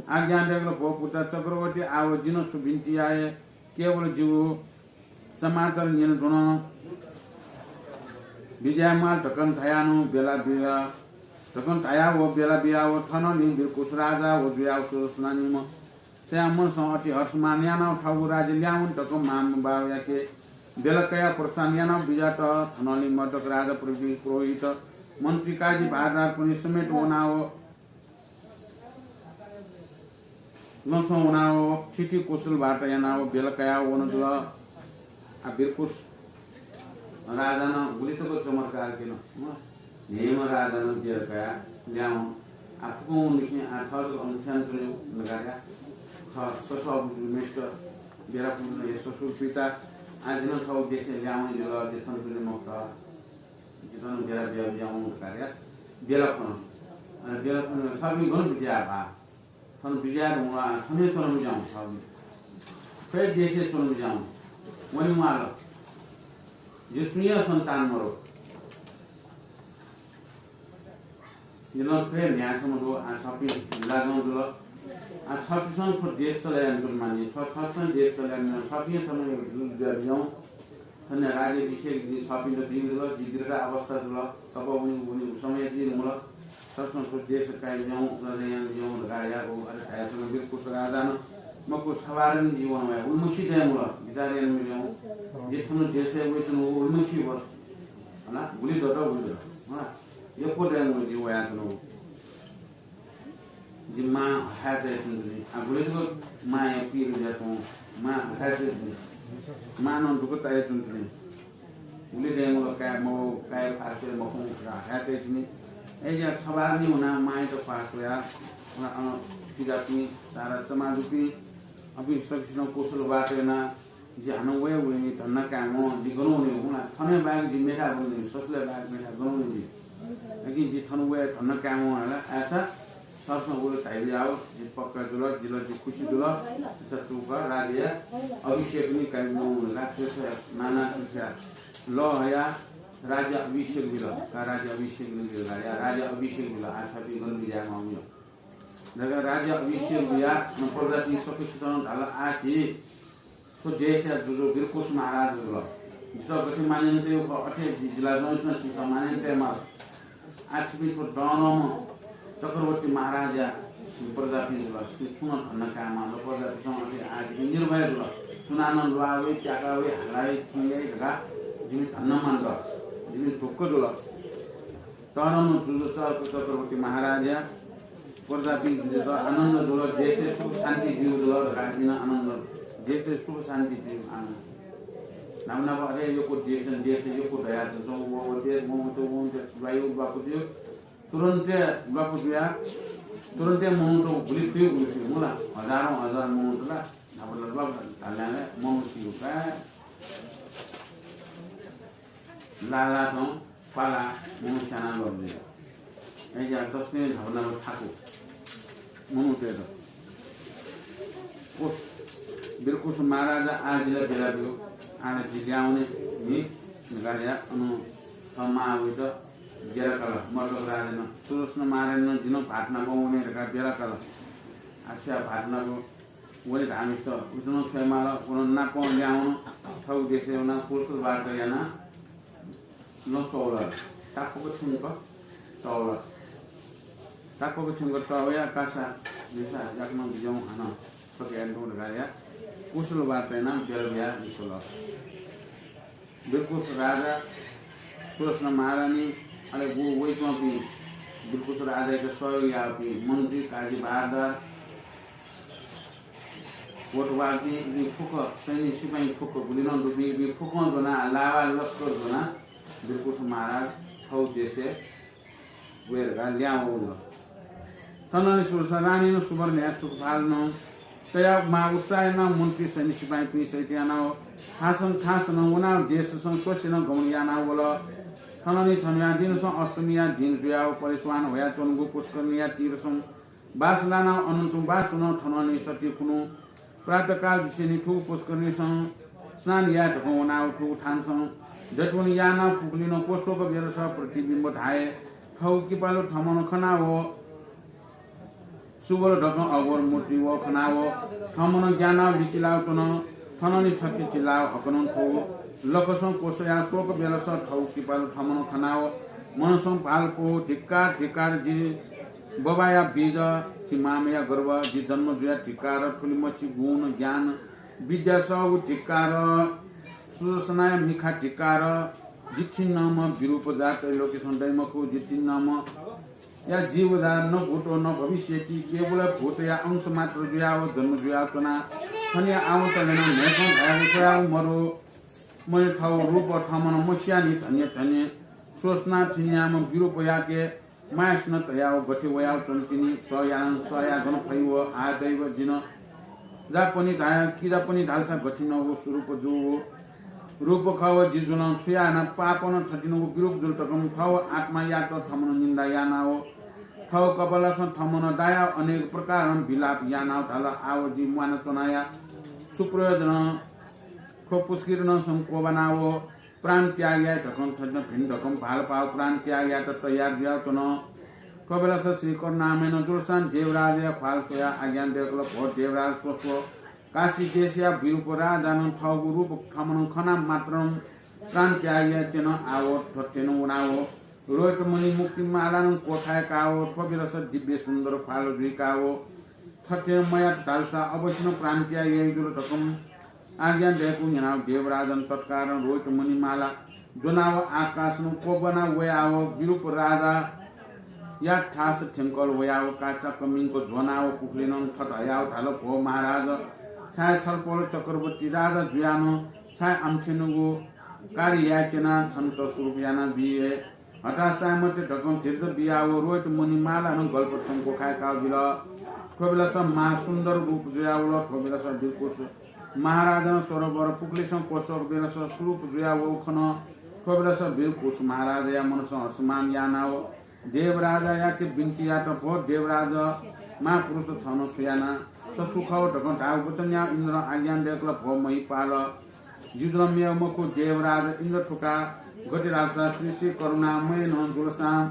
आज्ञा दयेकल, भो पुत्र चक्रवर्ती, आव जिं छु बिन्ति याये? केवल जिगु समाचार न्यने धुन बिज्याये म्वाल धकं धयाव बेला बिया, धकं धयाव बेला बियाव थनंलि वीरकुश राजा व जुयाव सुदर्शना निम्ह सयाः मनसं अति हर्षमान यानाव थःगु राज्य ल्याहां वने धकं मांम्ह बावयाके बेला कयाव प्रस्थान यानाव बिज्यात। थनंलि मर्दक राजा प्रभृति पुरोहित मन्त्री काजी भारद्वाजपनि समेत वनाव लसं वनाव थीथी कौशल वार्ता यानाव बेला कयाव वन जुल। आ, बिरकुस राजानं गुलि तक चमत्कार क्यन। न्हय्म्ह राजानं बेला कयाव ल्याहां वन। आ, फुक्कं वंनिसें आ थः जक अन थ्यन च्वने धकाः या। थः ससःबुजुमेस्त बेला पुगुलिं हे ससुर पिता, आ, जि नं थःगु देशय् ल्याहां वने जुल, जि थन च्वने मखुत। जितः नं बेला बिया, बियावँ धकाः या। बेला फ्वन। अले बेला फ्वन, थःपिं गन बिज्याये भा? थन बिज्याये धुंकल, आ, थन हे च्वन बिज्यावँ थःपिं। थ्व हे देशय् च्वन बिज्यावँ। वने म्वाल। जि सुंया सन्तान मरु। जि नं थ्व हे न्ह्यासम्म दु, आ, छपिं लाजं जुल। आ, छपिसं थ्व देश चले यानातुल मानि, थ्व छपिसं देश चले यानातुल, छपिं थन हे जुजु जुया बिज्यावँ। थन राज्याभिषेक जिं छपिन्त बीगु जुल, जि वृद्धावस्था जुल, तब वने, वने समय जिं मुल। छपिसं थ्व देश काये बिज्यावँ, राजा याना बिज्यावँ धकाः या। अले धयाच्वन बिरकुस राजानं, मखु, छवारं जि वन वया, उलिमछि दये मुल, बिचाः याना बिज्यावँ। जि थन देशय् वयाच्वनागु उलिमछि वर्ष। हला, गुलि दत, गुलि दत। हला, यक्व दये मुल जि वयाच्वनागु। जि मां हथाय् तयाच्वंतुनि। आ, गुलि जक मांया पीर जुयाच्वं, मां हथाय् तयाच्वंतुनि। मां नं दुःख तयाच्वंतुनि। गुलि दये मुल, काय् मवः, काय् ख्वाः स्वये मखु, हथाय् तयाच्वंतुनि। अय्‌जुयाः छवारं वनाः मांयात ख्वाः स्वयाः, वनाः अन पुजापिं, सारा चमाजुपिं, अपिं सकसिनं कौशल वार्ता यानाः जि हानं वये वयेनि, धन्दा कायेमाः, जि गन वने, हुँ ला, थन हे बाहेक जि मेथाय् वने, ससुलय् बाहेक मेथाय् गन वने जि। लेकिन जि थन वये धन्दा कायेमाः ला, अय्‌सा छपिसं उलि धाइबिज्यावः, जि पक्का जुल, जिल जि खुसी जुल। अय्‌सा थुक राज्यया अभिषेक नि काये बिज्यावँ ला, थ्व थ्व माना थ्व थ्व लः हयाः राज्य अभिषेक बिल, का राज्य अभिषेक नि बिल, का या राज्य अभिषेक बिल, आ छपिं गन बिज्यायेमाः वने। धकाः राज्य अभिषेक जुयाः प्रजापिं सकसितं धाल, आः झी थ्व देशया जुजु बिरकुस महाराज जुल। जितः गथे मानय् यानातयागु खः, अथे जि जिला जूसां छिमिसं मानय् यानातयेमाल। आः छिपिं थ्व तःधंम्ह चक्रवर्ती महाराजया प्रजापिं जुल, छिपिं छुं नं धन्दा कायेमाल। प्रजापिंसं अथे आः जिपिं निर्भय जुल। सुनानं ल्वाः वइ, त्याका वइ, हाला वइ, छुं याइ धकाः जिपिं धन्दा मानत। जिपिं ढुक्क जुल। तःधंम्ह जुजु चक्रवर्ती महाराजया प्रजापिं जुजुत आनन्द जुल, देशय् सुख शान्ति जुइगु जुल धकाः इमिनं आनन्द, देशय् सुख शान्ति जुइगु आनन्द। न्हापा न्हापा अथे यक्व देशं, देशय् यक्व दयाच्वंगु, व, व देश, व, व, व, व, ल्वायु, ल्वापु जुइ, तुरुन्ते ल्वापु जुयाः, तुरुन्ते मनूत गुलि फुइ, गुलि फुइ, मुला, हजारौँ हजार मनूत ला, न्हापा ला ल्वापु धालनाले मनू सिगु का। लालातं पाला मनू स्यानाः ल्वापु जुइ। अय्‌जुयाः तसकं न्हापा न्हापा थाकु मनूतय्‌त। बिरकुस महाराज, आः जिला बेला ब्यु, आः ला जि ल्याहां वने नि धकाः धयाः अन थः मां वइत बेला काल, मर्दक राजानं। सुदर्शन महाराजनं जिं नं भाःत नाप वने धकाः बेला काल। आः छु याये, भाःत नाप वने धाःम्हय्‌सित उइत नं छ्वयेमाल, व नं नापं ल्याहां वन, थःगु देशय् वनाः कौशल वार्ता यानाः नं स्वल। ताक्वक थ्यंक तःवल। ताक्वक थ्यंक तःवयाः कासा, मिसा, याकनं बिज्यावँ, हानं थ्व कयाः न्यँ धकाः धयाः कौशल वार्ता यानाः बेला बियाः लिछ्वल। बिरकुस राजा, सुदर्शन महारानी, अले व वइच्वंपिं बिरकुस राजायात सहयोग याःपिं मन्त्री, काजी, बहारदार, कोटवालपिं, इपिं फुक्क, सैनिक सिपाइँ फुक्क, गुलि नं दुपिं, इपिं फुक्कं ज्वनाः, लावा लस्कर ज्वनाः बिरकुस महाराज थःगु देशय् वये धकाः ल्याहां वःगु जुल। थनंलि सुदर्शन रानीनं सुवर्ण न्याय सुखपाल नं तयाः मां उत्साह यानाः मन्त्री सैनिक सिपाइँपिं सहित यानाः थासं थासं वनाः देशसं स्वसेनं गमन यानाः वल। थनंलि छन्हुया दिनसं अष्टमीया दिन जुयाः परेश्वान ह्वयाच्वंगु पुष्करणीया तीरसं बास लानाः अनन्त बास च्वन। थनंलि सति खुन्हु प्रातःकाल जुसेंलि थुगु पुष्करणीसं स्नान याये धकं वनाः थुगु थानसं दतुवने यानाः पुखुलिनं क्वस्वक बेलस प्रतिबिम्ब धाये थःगु किपालु थमनं खनाव सुवल धकं अघोर मूर्ति व खनाव थमनं ग्यानाव लिचिलाव च्वन। थनंलि छखे चिल्लाव हकनं थ्व लकसं क्वस्वयाः स्वक बेलस थःगु किपालु थमनं खनाव मनसं भाल पो, धिक्कार, धिक्कार, जि बबाया बीज, जि मामया गर्भ, जि जन्म जुया धिक्कार, थुलिमछि गुण, ज्ञान, विद्या सःगु धिक्कार, सुदर्शनया मिखा धिक्कार, जि थिंनम्ह विरूप जात त्रैलोक्यसं दइ मखु, जि थिंनम्ह या जीवया न भूतो न भविष्यति, केवल भूतया अंश मात्र जुयाव जन्म जुयाव च्वना। थनिया आवंत न्यना न्हय्कं धयागु स्वयाव मरु। मने थव रूप थमन मस्यानि धन्य धन्य। स्वस्ना थिन्याम विरूपयाके मायस्न तयाव गथे वयाव च्वनतिनि, स यानं स या गन फइव। आ दैव जिन जापनि धाया, किजापनि धालसा गथिन व स्वरूप जू व रूप खव। जि जुलं छु याना पापन थतिन व विरूप जुल तकं थव आत्मायात थमन निन्दा यानाव थव कपालस थमन दायाव अनेक प्रकारं विलाप यानाव धाल, आव जि म्वाना च्वनाया सुप्रयोजन। थ्व पुष्किरनं संकोबनाव प्राण त्याग याये धकं थज्न भिन धकं भालपाव प्राण त्याग यायेत तयार जुयाव च्वन। थ्वबेलास श्री करुणामयनं जुलसां देवराजया ख्वाल स्वयाव आज्ञा दयकल, भो देवराज स्वस्व। काशी देशया विरूप राजानं थःगु रूप थमनं खना मात्रं प्राण त्याग याये त्यन। आव थथेनं वनाव रोहितमणि मुक्तिमालानं क्वखाय्काव थ्वबेलास दिव्य सुन्दर ख्वाल जुइकाव थथे मयात धालसा अवश्यनं प्राण त्याग याइ जुल धकं आज्ञा दयकू न्यनाव देवराजन तत्कालं रोहितमणिमाला ज्वनाव आकाशनं क्वब्वना वयाव विरूप राजाया थास थ्यंकल वयाव काचाक्क मिंक ज्वनाव पुखुलिनं थत हयाव धाल, भो महाराज, छाय् छलपोल चक्रवर्ती राजा जुयानं छाय् आमथेंगु कार्य याये त्यना छन्त स्वरूप याना बिये। हताश चाये मते धकं धीरज बियाव रोहितमणिमालानं गलपतसं क्वखाय्काव बिल। थ्वबेलास महासुन्दर रूप जुयावल। थ्वबेलास बिरकुस महाराजं सरोवर पुखुलिसं क्वसक बेलास स्वरूप जुयावल खन। थ्वबेलास बिरकुस महाराजया मनसं हर्षमान यानाव देवराजायाके बिन्ति यात, भो देवराज, महापुरुष छन छु याना, स सु खव धकं धाःगु वचन याव इन्द्रं आज्ञा दयकल, भो महीपाल, जि जुलं मेव मखु, देवराज इन्द्र थुका। गथे धालसा श्री श्री करुणामयनं जुलसां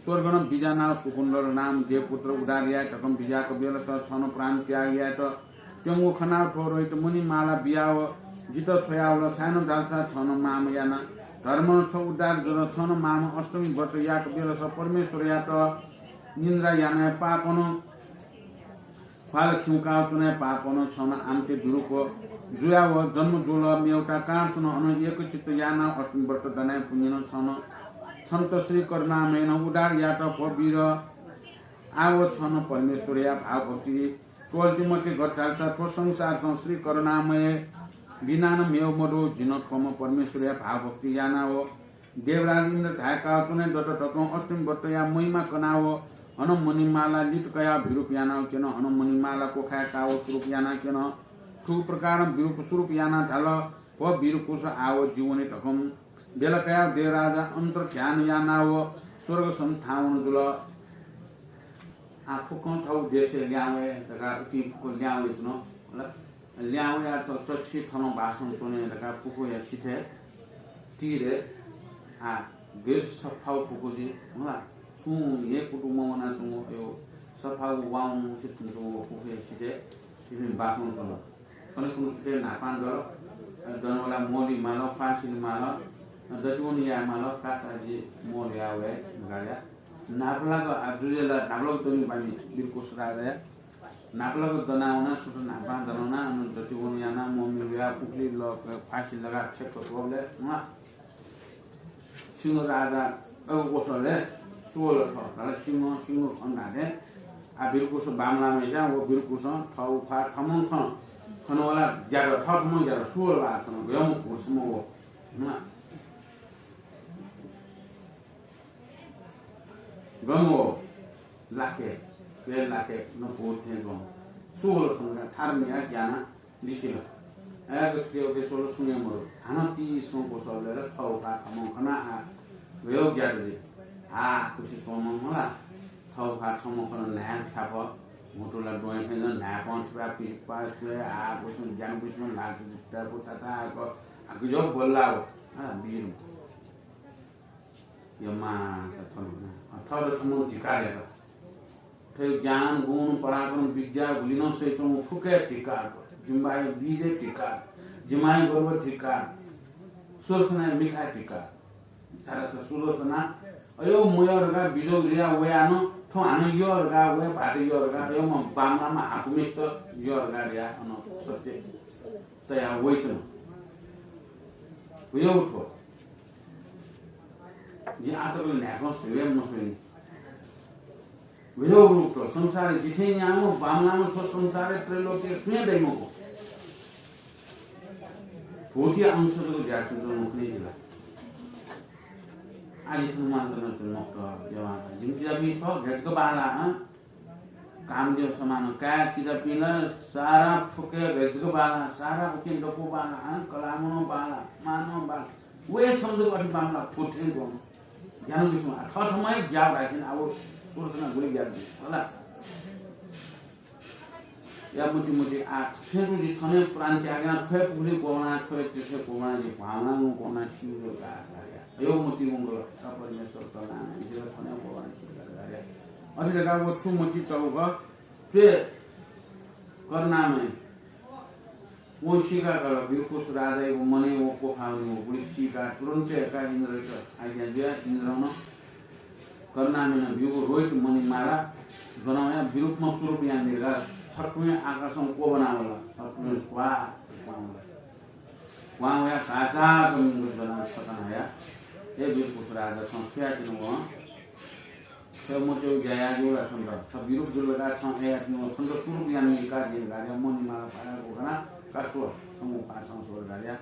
स्वर्गनं बिज्यानाव सुकुन्दल नाम देवपुत्र उद्धार याये धकं बिज्याक बेलास छन प्राण त्याग यायेत त्यंगु खनाव थ्व रोहितमणिमाला बियाव जितः छ्वयावल। छाय्नं धालसा छन माम याना धर्मनं छ उद्धार जुल। छन माम अष्टमी व्रत याक बेलास परमेश्वरयात निन्द्रा यानाव पापनं ख्वाल खिउँकाव च्वनाव पापनं छन आमथे विरूप जुयाव जन्म जुल। मेवता कांसनं अन एकचित्त यानाव अष्टमी व्रत दनाव पुण्यनं छन छन्त श्री करुणामयनं उद्धार यात, भो वीर। आव छन परमेश्वरया भावभक्ति त्वःते मते। गथे धालसा थ्व संसारसं श्री करुणामय बिनानं मेव मदु। जिनं थ्वम्ह परमेश्वरया भावभक्ति यानाव देवराज इन्द्र धाय्काव च्वने दत धकं अष्टमी व्रतया महिमा कनाव हनं मणिमाला लित कयाव विरूप यानाव क्यन। हनं मणिमाला क्वखाय्काव स्वरूप याना क्यन। थुगु प्रकारं विरूप स्वरूप याना धाल, भो वीरकुस, आव जि वने धकं बेला कयाव देवराजा अन्तर्ध्यान यानाव स्वर्गसं थाहां वन जुल। आ, फुक्कं थःगु देशय् लिहां वये धकाः उपिं फुक्क लिहां वयाच्वन। ल्याहां वयात चच्छि थनं बासं च्वने धकाः फुक्कया सिथय् तीरय् आ गैर सफाउ फुक्क जुइ, होला। छुं हे कुतुं मवनाच्वंगु अयो सफाउ वाउँसे च्वंच्वंगु फुक्कया सिथय् इपिं बासं च्वन। कन्हय् कुन्हु सुथय् न्हापां दल, दनवला मोली माल, फासिल माल, दतिवन याये माल, कासा जि मोल याये वये धकाः न्हापालाक आ जुजुया ला न्हापालाक दनि बानी बिरकुस राजाया। न्हापालाक दनावना सुथ न्हापां दनावना अन दतिवन याना मोमी वया पुखुली ल फासि लगा छेक्क त्वबले मा सिंह राजा अगु कोसले सुवल थ धाल सिंह सिंह खन धाते। आ बिरकुस बामलामेजा व बिरकुसं थौ फा थमं खन खनवला ग्यार थ थमं ग्यार सुवल वा थन गयम कुसम वो। मा गंगो लाखे, पेन लाखे न भूत थें गं। सुवल थंगना थार मिया ज्ञाना लिसिल। अय् गथे गथे सोल सुने मरु। हानं ती सं कोसल ले थौ फा थमं खना आ। वयो ज्ञात दे। आ, खुसी सोमं मला। थौ फा थमं खन न्हाय ख्याप। मुटुला दोय फेन न्हाय पं थिबा पि पास ले आ, बुसुन ज्ञान बुसुन लाग ता पुता ता को। आ, गुजो बोल्ला हो। आ, बीर। यमासा थन, थन थमं धिक्कार यात। थ्व ज्ञान, गुण, पराक्रम, विद्या गुलिनं सय्‌च्वंगु फुक्कया धिक्कार। जिम्बाया बीजया धिक्कार। जिमाया गर्व धिक्कार। सुदर्शनया मिखाया धिक्कार। झारासा सुदर्शना, अयो मयः धकाः बिजोग जुया वया न, थ्व हानं यः धकाः वया भात यः धकाः, अयो म बामलामा हाकुमेस्त यः धकाः या अन सत्य तया वइचन। वयो थ्व। जिं आतकल न्हाय्‌कं स्वये मस्वइनि। विरोध रूप त संसारय् जिथें न्याम्ह बांमलाम्ह थ्व संसारय् त्रैलोक्यय् सुं दइ मखु। भूतया अंश जक ज्या च्वंच्वंम्ह खनी जिला। आः जि थन मानतन च्वने मखुत। जिमि किजापिं छ गय् जक बांला, हँ? कामदेव समान काय् किजापिं ला सारा फुक्कं गय् जक बांला, सारा उकिं दक्व बांला, हँ? कलामं बांला, मानं बांला। व हे सम्झक अथे बांला फुथें च्वं। ज्ञान विष्णु, आ, थःथम्हं हे ग्याः धाःसा नि, अब सुदर्शना गुलि ग्याः दु, होला? या मति मति, आ, थें तुं जि थन हे प्राण त्याग याना, थ्व हे पुखुलिइ क्वब्वाना, थ्व हे तीर्थय् क्वब्वाना, जि भ्वाहां वनाः क्वब्वाना स्यू जुल का, धाःगु या। अय् मतिइ वंगु ला, परमेश्वर करुणामय, जिं ला थन हे क्वब्वाना स्यू जुल का, धाःगु या। अथे धकाः व छु मतिइ तःगु खः, च्वय् करुणामय। वं सीकाः काल, विरुकुश राजायागु मनय् व क्वखाः वनीगु गुलि सीकाः तुरुन्त हे का इन्द्रयात आज्ञा जुयाः इन्द्रं नं करुणामयनं ब्यूगु रोहित मणिमाला ज्वना वयाः विरूपमा स्वरूप यानादिल का। छत्वँय् आकाशं क्वब्वाना वल। छत्वँय् स्वाहा क्वहां वल। क्वहां वयाः भाःचा कमिंगु ज्वना छकः हयाः, हे विरुकुश राजा, छं छु यानातिनि वं? थ्व मत्यु ज्या याःगु ला छन्त? छ विरूप जुल का, छं अय् यानातिनि वं? छन्त स्वरूप यानादी का जिं, धाःगु या। मणिमाला भाःचा क्वखानाः का स्व, छंगु पासां स्व, धाःगु या।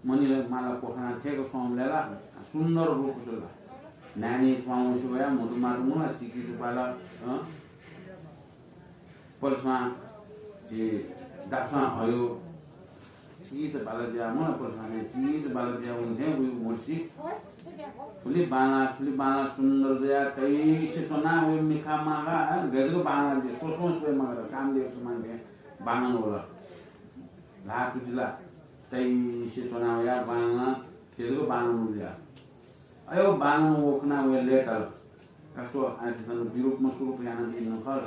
मणिमाला क्वखानाः थ्यंक स्वंबलय् ला सुन्दर रूप जुल। न्हाय्‌निं स्वां वंसे वयाः म्हुतुमातु मुला, चिकिचा बाल, हँ? पलेस्वां झी दाफुसां हयो, चिकिचा बाल जुयाः मुला, पलेस्वां झी चिकिचा बाल जुयाः वने थें वइ म्हुतुसि। थुलि बांला, थुलि बांला सुन्दर जुयाः तइसे च्वनाः वइ मिखा माखा, हँ? गय् जक बांला जि, स्वस्वं स्वये माखा, कामदेव समान थें बांलां वल। ल्हाः तुति ला तइसे च्वना वयाः बांलां, गय् जक बांलां जुयाः। अय् बांलां वःगु खनाः वं लय्ताल। का स्व, आः जि थन विरूपमा स्वरूप यानादीम्ह खः।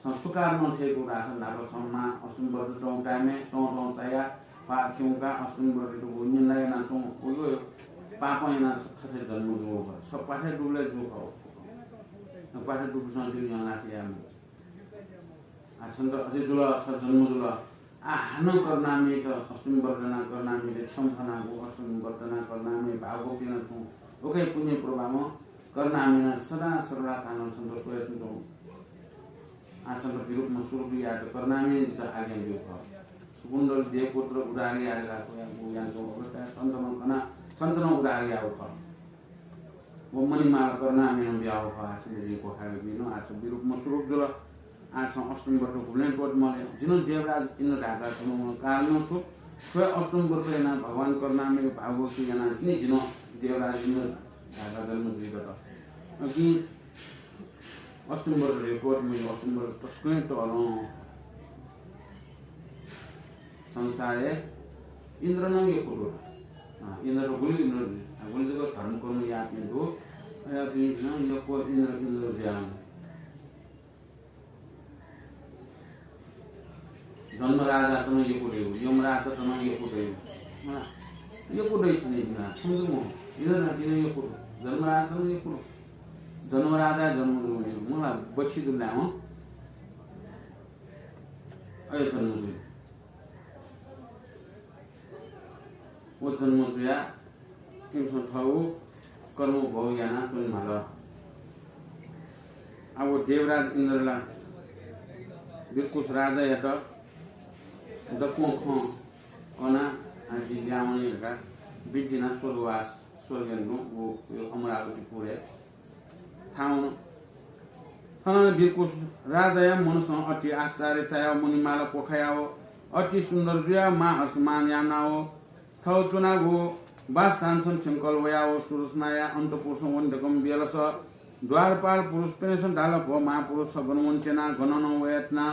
छं सुकाः नं थथे जू धाःसा न्हापा छं मां अष्टमी व्रत च्वंगु time-य् तं तं चायाः ख्वाः खिउँकाः अष्टमी व्रत दुगु निन्दा यानाच्वंगु, उगु पापं यानाः छ थथे जन्म जूगु खः। छ प्वाथय् दुबलय् जूगु खः। प्वाथय् दुबूसां जिं न्ह्यःने लात याये मखु। आः छन्त अथे जुल, छ जन्म जुल। आः हानं करुणामययात अष्टमी व्रत यानाः करुणामययात क्षमा खनागु, अष्टमी व्रत यानाः करुणामय भावभक्ति यानाच्वंगु, उकिया पुण्य प्रभावं करुणामयनं सदां सर्वदा कालं छन्त स्वया च्वंच्वंगु। आः छन्त विरूपमा स्वरूप यायेत करुणामयनं जितः आज्ञा ब्यूगु खः। सुकुन्दल देवपुत्र उद्धार याये धकाः स्वयागु यानाच्वंगु अवस्थाय् छन्त नं खनाः छन्त नं उद्धार याःगु खः। व मणिमाला करुणामयनं बियागु खः। आः छन्त जिं क्वखाय् वयागु नं आः छ विरूपमा स्वरूप जुल। आः छं अष्टमी व्रत गुबलें त्वःते मले। जि नं देवराज इन्द्र धायेत च्वनागु नं कारण नं छु? थ्व हे अष्टमी व्रत यानाः भगवान करुणामययागु भावभक्ति यानाः तिनि जि नं देवराज इन्द्र धायेत जन्म जुइ दत। अकिं अष्टमी व्रत धइगु त्वःते मज्यू, अष्टमी व्रत तसकं हे तःधं। संसारय् इन्द्र नं यक्व दु। अँ, इन्द्र गुलि इन्द्र दु। अँ, गुलि जक धर्म कर्म याःपिं दु। अय्‌पिं नं यक्व इन्द्र, इन्द्र जुयाः। धर्मराजात नं यक्व दु, यमराजात नं यक्व दु। अँ, यक्व दु, इन्द्र नं यक्व दु। धर्मराजात नं यक्व दु। धर्मराजा जन्म जूगु, मला बच्छि दुबलय् हं। अय् जन्म जूगु। व जन्म जुयाः इमिसं थःगु कर्म भोग यानाः च्वने माल। आः व देवराज इन्द्र ला विरुकुश राजायात दक्वं खँ कनाः, आः जि ल्याहां वने धकाः बिदा यानाः स्वर्गवास, स्वर्गय् नं व, व अमरावतीपुरय् थाहां वन। थन नं विरुकुश राजाया मनसं अति आश्चर्य चायाः मणिमाला क्वखायाः अति सुन्दर जुयाः मान हर्ष यानाः थःगु च्वनागु वासस्थानसं थ्यंकल वयाः सुदर्शनाया अन्तःपुरसं वने धकं ब्यलस द्वारपाल पुरुष प्यन्हय्‌सं धाल, भो महापुरुष, छ गन वने त्यना, गनं नं वये त्यना।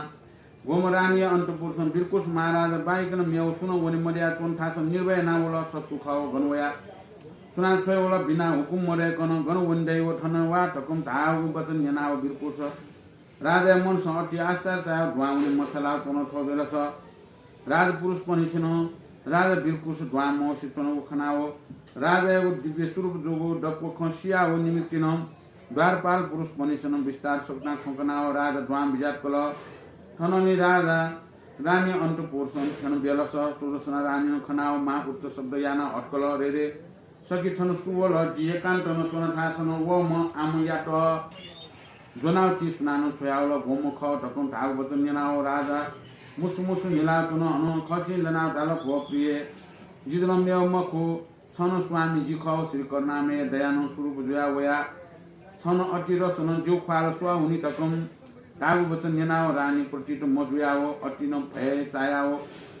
गुम्ह रानीया अन्तःपुरसं विरुकुश महाराज बाहेक नं मेगु सुं नं वने मदयाः च्वन थासं निर्भय यानाः वल। छ सु खः व गन वयाः सुनां छ्वये वल बिना हुकुम मदय्‌कं गन वने दइ व थन वा धकं धाःगु वचन न्यनाः व विरुकुश राजाया मनसं अति आश्चर्य चायाः दुहां वने मछालाः च्वन। थ्व बेलस राजपुरुषपनिसेनं राजा विरुकुश दुहां मवसे च्वनागु खनाः व राजायागु दिव्य स्वरूप जूगु दक्व खँ सियाः व निमित्तिनं द्वारपाल पुरुषपनिसेनं विस्तार सकतां खँ कनाः व राजा दुहां बिज्यात कल। थनंलि राजा रानी अन्तःपुरसं थ्यन बेलस सुदर्शना रानीनं खनाः व महा उच्च शब्द यानाः हत्कल, रे रे सखी, थन सु वल? जि एकान्तनं च्वना थासं वःम्ह आमयात ज्वनाव ति सुनानं छ्वयावल, ग्वम्ह खः धकं धाःगु वचन न्यनाव राजा मुसु मुसु न्हिलाव च्वन। अनं खचिं लनाव धाल, भो प्रिय, जि जुल मेव मखु, छन स्वामी जि खः। श्री करुणामय दयानं स्वरूप जुया वया छन अति रसनं जिगु ख्वाल स्वया हुनि धकं धाःगु वचन न्यनाव रानी प्रतीत मजुयाव अति नं भय चायाव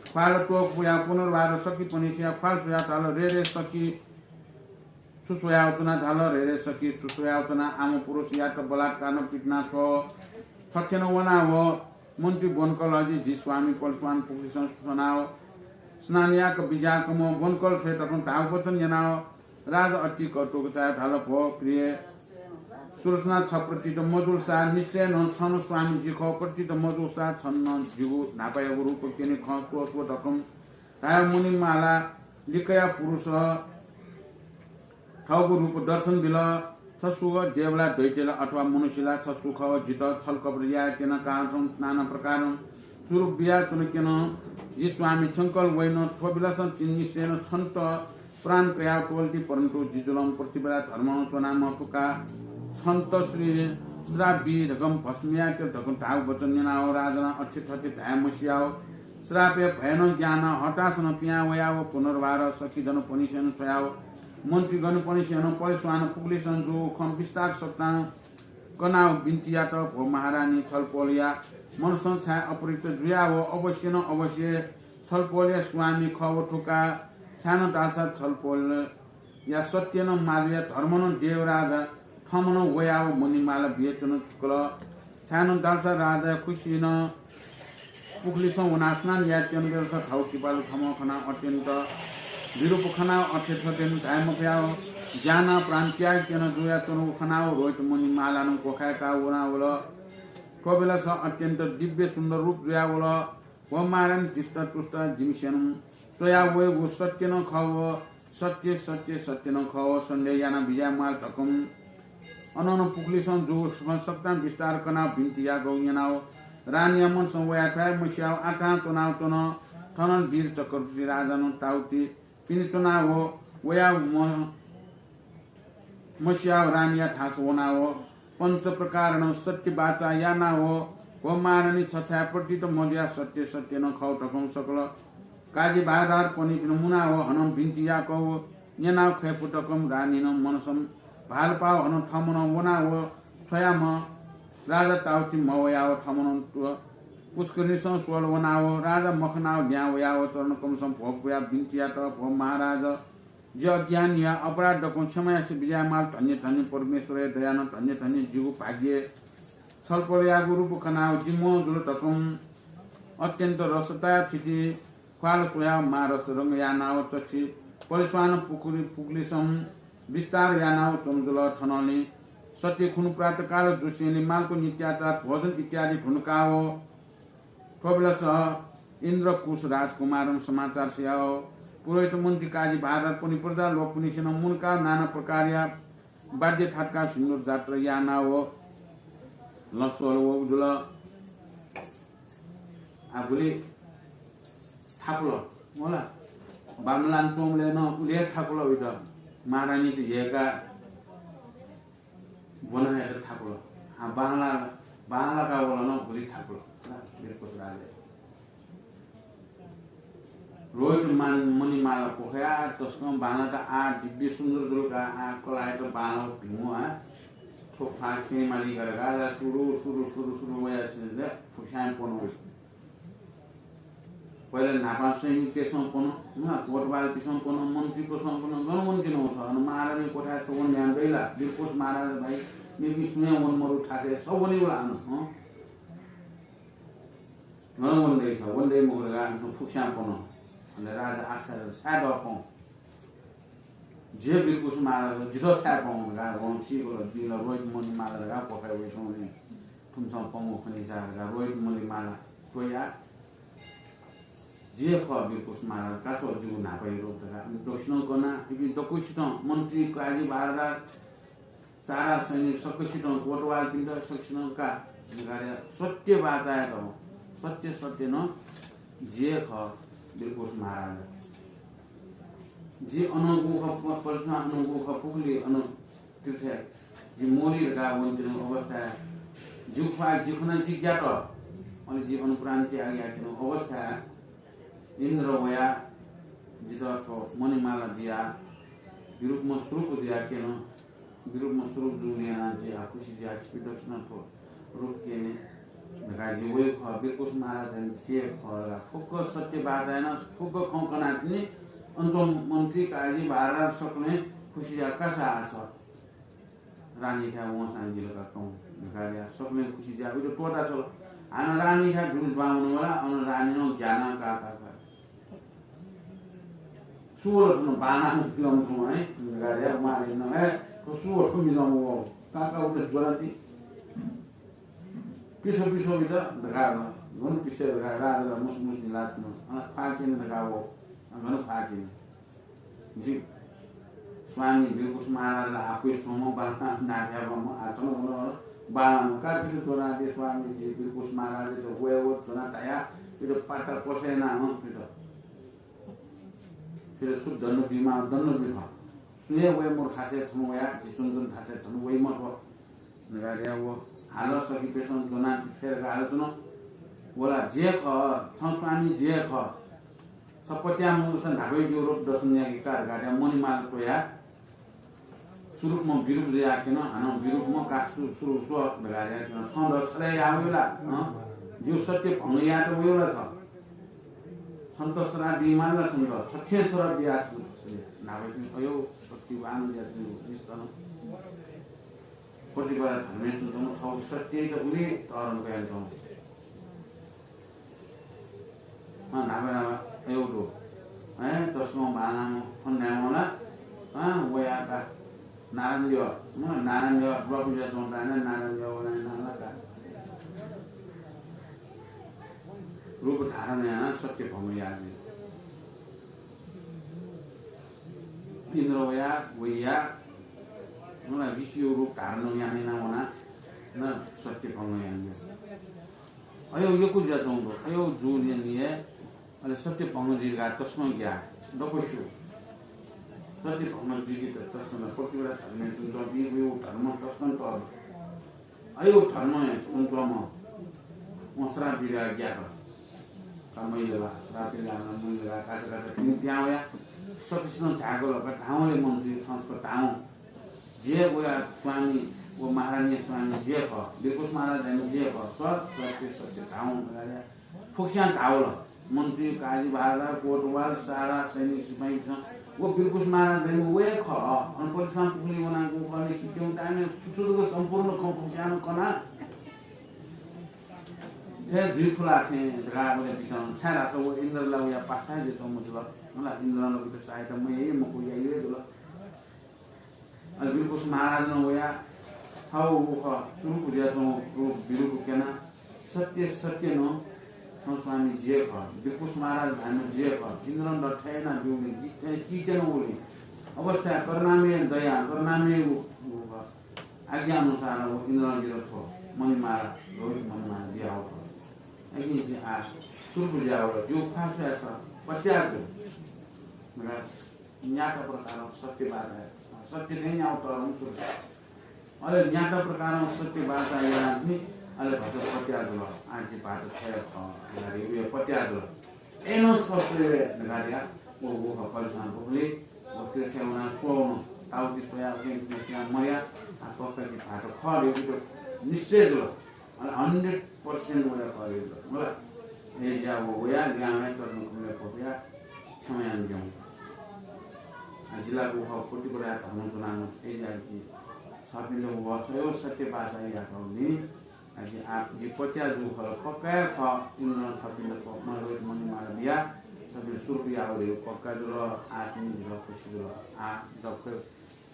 ख्वाल त्वःपुयाव पुनर्वार सखीपनिसेया ख्वाल स्वया धाल, रे रे सखी, छु स्वयाव च्वना धाल, रे रे सखी, छु स्वयाव च्वना, आम पुरुषयात बलात्कारनं पितिना छ्व। थथेनं वनाव मन्त्री ब्वनकल अजि जि स्वामी पलस्वान पुखुलिसं सुसनाव स्नान याक बिज्याकम्ह ब्वनकल स्वये धकं धाःगु वचन न्यनाव राजा अति कटुक चायाव धाल, भो प्रिय, सुरसना छ प्रतीत मजुलसा निश्चय नं छन स्वामी जि खः, प्रतीत मजुलसा छन नं जिगु न्हापायागु रूप क्यने खँ स्व स्व धकं धायाव मणिमाला लिकया पुरुष थःगु रूप दर्शन बिल। छ सुग देव ला, दैत्य ला अथवा मनुष्य ला, छ सु खः, जितः छल कपट याये त्यन, कारण नाना प्रकारं स्वरूप बिया च्वन क्यन। जि स्वामी छंकल वइन, थ्व बिलसं निश्चयनं छन्त प्राण कयाव त्वःति, परन्तु जि जुलं पृथ्वीराज धर्मं च्वना मफुका छन्त श्री श्राप बी धकं भस्म याये त्यन धकं धाःगु वचन न्यनाव राजानं अथे थथे धाये मसियाव श्रापया भयनं ज्ञानं हताशनं पिहां वयाव पुनर्वार सखीजनपनिसेनं छ्वयाव मन्त्रीगणपनिसेनं पलस्वान पुखुलिसं जूगु खँ विस्तार सकतां कनाव बिन्ति यात, भो महारानी, छलपोलया मनसं छाय् अपहृत जुयाव अवश्यनं अवश्य छलपोलया स्वामी खः व थुका। छाय्‌नं धालसा छलपोलया सत्यनं माजुया धर्मनं देवराज थमनं वयाव मणिमाला बियाच्वन थुकल। छाय्‌नं धालसा राजाया खुसिनं पुखुलिसं वनाव स्नान याये त्यन बेलस थःगु किपालु थमं खनाव अत्यन्त विरूप खनाव अथे थथे नं धाये मफयाव ज्यानाव प्राण त्याग त्यन जुयाच्वंगु खनाव रोहित मणिमालानं क्वखाय्‌काव वनावल। थ्व बेलस अत्यन्त दिव्य सुन्दर रूप जुयावल। व महारानी, धृष्टपुष्ट जिमिसेनं स्वयाव वयेगु सत्य नं खः व सत्य, सत्य, सत्य नं खः व सन्देह यानाव बिज्याये म्वाल धकं अनं पुखुलिसं जूगु सकतां विस्तार कनाव बिन्ति याकव न्यनाव रानीया मनसं वयाव थ्व हे मसियाव आकां च्वनाव च्वन। थनं वीर चक्रवर्ती राजानं ताउति पिने च्वनाव वयाव म-, मसियाव रानीया थासय् वनाव पञ्च प्रकारनं सत्य बाचा यानाव, व महारानी, छ छाय् प्रतीत मजुया, सत्य सत्य नं खः धकं सकल काजी भारदारपनिपिं मुनाव हनं बिन्ति याकव न्यनाव खय्‌फु धकं रानीनं मनसं भालपाव हनं थमनं वनाव छ्वयाम्ह राजा ताउति मवयाव थमनं पुष्करिणीसं स्वल वनाव राजा मखनाव ल्याहां वयाव चरणकमलसं भ्वपुयाव बिन्ति यात, भो महाराज, जि अज्ञानीया अपराध दक्वं क्षमा यासे बिज्याये माल। धन्य धन्य परमेश्वरया दयानं धन्य धन्य जिगु भाग्य। छलपोलयागु रूप खनाव जि म्वः जुल धकं अत्यन्त रसताया थिति ख्वाल स्वयाव मारस रंग यानाव चच्छि पलिस्वान पुखुलि पुखुलिसं विस्तार यानाव च्वनु जुल। थनंलि सत्य खुनु प्रातःकाल जुसेंलि मालको नित्याचार भोजन इत्यादि धुनकाव थ्व बेलस इन्द्रकुश राजकुमारं समाचार सियाव पुरोहित मन्त्री काजी भारदारपनि प्रजा लोकपनिसेनं मुनकाव नाना प्रकारया वाद्य थातकाव सिन्दूर जात्रा यानाव लँ स्वल वःगु जुल। आ गुलि थाकुल मला बामलान च्वंबलय् नं उलि हे थाकुल उइत महारानीत ह्यय्‌का ब्वना हयेत थाकुल। आ, बांला, बांलाका वल नं गुलि थाकुल। वीरकुश राजा। रोहित मान-, मणिमाला क्वखया तसकं बांलाका आ दिव्य सुन्दर जुल का आ कलायत बांला भिंगु आ। थ्व ख्वाः खिनेमालीका धकाः ला सुरु, सुरु, सुरु, सुरु वया छिन फुक्स्यां पन वइ। पहिला न्हापां सैनिकतय्‌सं पन, नं कोतवालपिसं पन, मन्त्रीपसं पन, गन वने तिनि वं छ। अन महारानी क्वथाय् छ वने ध्यान दइ ला? वीरकुश महाराज भाइ, मेपिं सुं हे वने मरु थासय् छ वने वला अन, हँ? गन वने दइ छ, वने दइ मखु धकाः अन फुक्स्यां पन। अले राजा आश्चर्य छाय् दःपं। झी वीरकुश महाराज जितः छाय् पं धकाः वं सीकल, जिं ला रोहित मणिमाला धकाः क्वखय् वइच्वंगुलिं थुमिसं पंगु खनी सा धकाः रोहित मणिमाला त्वया। जि हे खः वीरकुश महाराज, का स्व जिगु न्हापाया रूप धकाः। अन दक्वसिनं कना, इपिं दक्वसितं मन्त्री, काजी, भारदार, सारा सैनिक सकसितं, कोतवालपिन्त सकसितं का धकाः सत्य बाचाय् दव। सत्य सत्य नं जि हे खः वीरकुश महाराज। जि अनंगु खः, प-, पलिस्वान अनंगु खः, पुखुलि अन तीर्थय् जि मोली धकाः वने तिनि अवस्थाय् जिगु ख्वाः जि खना जि ग्यात। अले जि अनुप्राण त्याग याकेन अवस्थाय् इन्द्र वयाः जितः थ्व मणिमाला बियाः विरूपम्ह स्वरूप जुयाकेन। विरूपम्ह स्वरूप जूगुलिं यानाः जि आः खुसी जुयाः छिपिं दक्वसिनं थ्व रूप क्यने धकाः जि वयागु खः। वीरकुश महाराज धाःम्ह जि हे खः ला? फुक्क सत्य बाचा यानाः फुक्क खँ कनातिनि। अन च्वंम्ह मन्त्री, काजी, महाराज सकलें खुसी जुयाः कासा आः छ। रानीथाय् वंसां जिल का कं धकाः धयाः सकलें खुसी जुयाः उइत त्वःता च्वल। हानं रानीथाय् दुने दुहां वल, अन रानीनं ग्यानाः का का का। सु वल थन बांलाःम्ह पिलंथुं, है, धकाः धयाः मालिन, है, थ्व सु वल मिजं वल। का का उइत ज्वनाति। पिछ्व पिछ्व बित धकाः धल। गन पिछ्व धकाः राजाला मुसु मुसु निलात्न। अन ख्वाः क्यने धकाः वः। अन गन ख्वाः क्यने। जि स्वामी वीरकुश महाराजला आक्वय् स्वम्ह बांलाःम्ह नाथ्याबम्ह आतन वन बांलाःम्ह का पित ज्वनाति स्वामी जि वीरकुश महाराज त वये व ज्वना तया पित पाटा पसय् यानाः पित। पित छु दण्ड बीमा दण्ड बी खः। सुने वये मरु थासय् थन वया, जि च्वनाच्वना थासय् थन वइ मखु। धकाः धयाः व हाल सकिपेसं ज्वनाति छ्वये धकाः हाल च्वन। वला जि हे खः, छं स्वामी जि हे खः। छ पत्याः मजूसां न्हापाय् जिगु रूप दर्शन याके का धकाः धयाः मणिमाला त्वयाः स्वरूपम्ह विरूप जुयाकेन, हानं विरूपम्ह का सु-, स्वरूप स्व धकाः धयाकेन। छं द छलय् याः वयो ला? हँ? जिगु सत्य भंग यायेत वयो ला छ? छन्त श्राप बीमाल ला छन्त? थथे श्राप बिया छन्त। न्हापाय् अयो सत्यवान या छु निस्तन। प्रतिपदा धर्मय् च्वंच्वंम्ह थःगु सत्ययात उलि तःधंगु यानाच्वंम्ह। अँ, न्हापा न्हापा अय् दु। अँ, तसकं बांलाःम्ह खँ न्यायेवं ला, अँ, वया का। नारायण देव, अँ, नारायण देव, द्वापुजा च्वंताः नं नारायण देव वनाः नाला का। रूप धारण यानाः सत्य भंग याः। इन्द्र वया, वया, मला ऋषियो रूप धारण याना याना वना, न सत्य भंग याना। अयो यक्व जुयाच्वंगु दु, अयो जूनिया निया, अले सत्य भंग जुइ धकाः तसकं ग्याः, दक्व स्यू। सत्य भंग जुइके त तसकं प्रतिपदा धर्मय् च्वंच्वंपिं वयो धर्म तसकं तःधं। अयो धर्मय् च्वंच्वंम्ह वं श्राप बियाः ग्यात। का मय्‌ला, श्राप बियाः मय्‌ला, काचा काचा पिने पिहां वया। सकसिनं धायेगु ला, का धावले मन्त्री छं छकः धावं। जि हे वया स्वामी, व महारानीया स्वामी जि हे खः, वीरकुश महाराज धाःम्ह जि हे खः। स्व, सत्य, सत्य धावं धकाः फुक्कसिनं धावल। मन्त्री, काजी, महाराज, कोतवाल, सारा सैनिक सिपाहीं व वीरकुश महाराज धाःम्ह व हे खः। अन पलिसान पुखुली वनागु खः नि, सित्यौं time-य् सुसुदुगु सम्पूर्ण खँ फुक्कसिनं कना। थथे जुइ फु ला थें धकाः वया बिचाः छाय् धाःसा व इन्द्र ला वया पासा हे जुयाच्वंम्ह जुल। मला इन्द्रं ला उइत सहायता मयाइ मखु, याइ हे जुल। अले वीरकुश महाराजं वयाः थःगु व खः स्वरूप जुयाच्वंगु रूप विरूप क्यनाः सत्य सत्य नं छं स्वामी जि हे खः, वीरकुश महाराज धाःम्ह जि हे खः, इन्द्रं ला थथे यानाः ब्यूगुलिं जि थें सीकेनं वःगुलिं अवस्थाय् करुणामय दया करुणामय व, व खः। आज्ञा अनुसार व इन्द्रं जितः थ्व मणिमाला, लोहित मणिमाला बियावल। अकिं जि आः स्वरूप जुयावल, जिगु ख्वाः स्वयाः छ पत्याः जु। न्याता प्रकारं सत्य बाचा हे, सत्य थें न्याउ तःधं च्वं। अले न्याता प्रकारं सत्य बाचा यानाः नि अले भचा पत्याः जुल। आः जि भाःत थ्व हे खः धकाः उया पत्याः जुल। अय्‌नं छकः स्वये धकाः धयाः व, व खः पलिसान पुखुली, व तीर्थय् वनाः स्वः वन। ताउति स्वयाः उकें उकें स्वयाः मरया, आः पक्का जि भाःत खः धइगु निश्चय जुल। अले hundred percent वया खः धइगु जुल। मला, अय्‌जुयाः व वयाः लिहां वयाः चरणकमलय् फ्वतुयाः क्षमा यानादियागु। आः जि ला व खः प्रतिपदाय् धर्म च्वनागु, अय्‌जुयाः जि छपिन्त व छगू सत्य बाचा याकागुलिं आः जि, आः जि पत्याः जूगु खः ला, पक्का हे खः, इन्द्रं छपिन्त प-, मणिमाला बियाः छपिं स्वरूप याःगु धइगु पक्का जुल। आः तिनि जितः खुसी जुल। आः जितः ख्व-,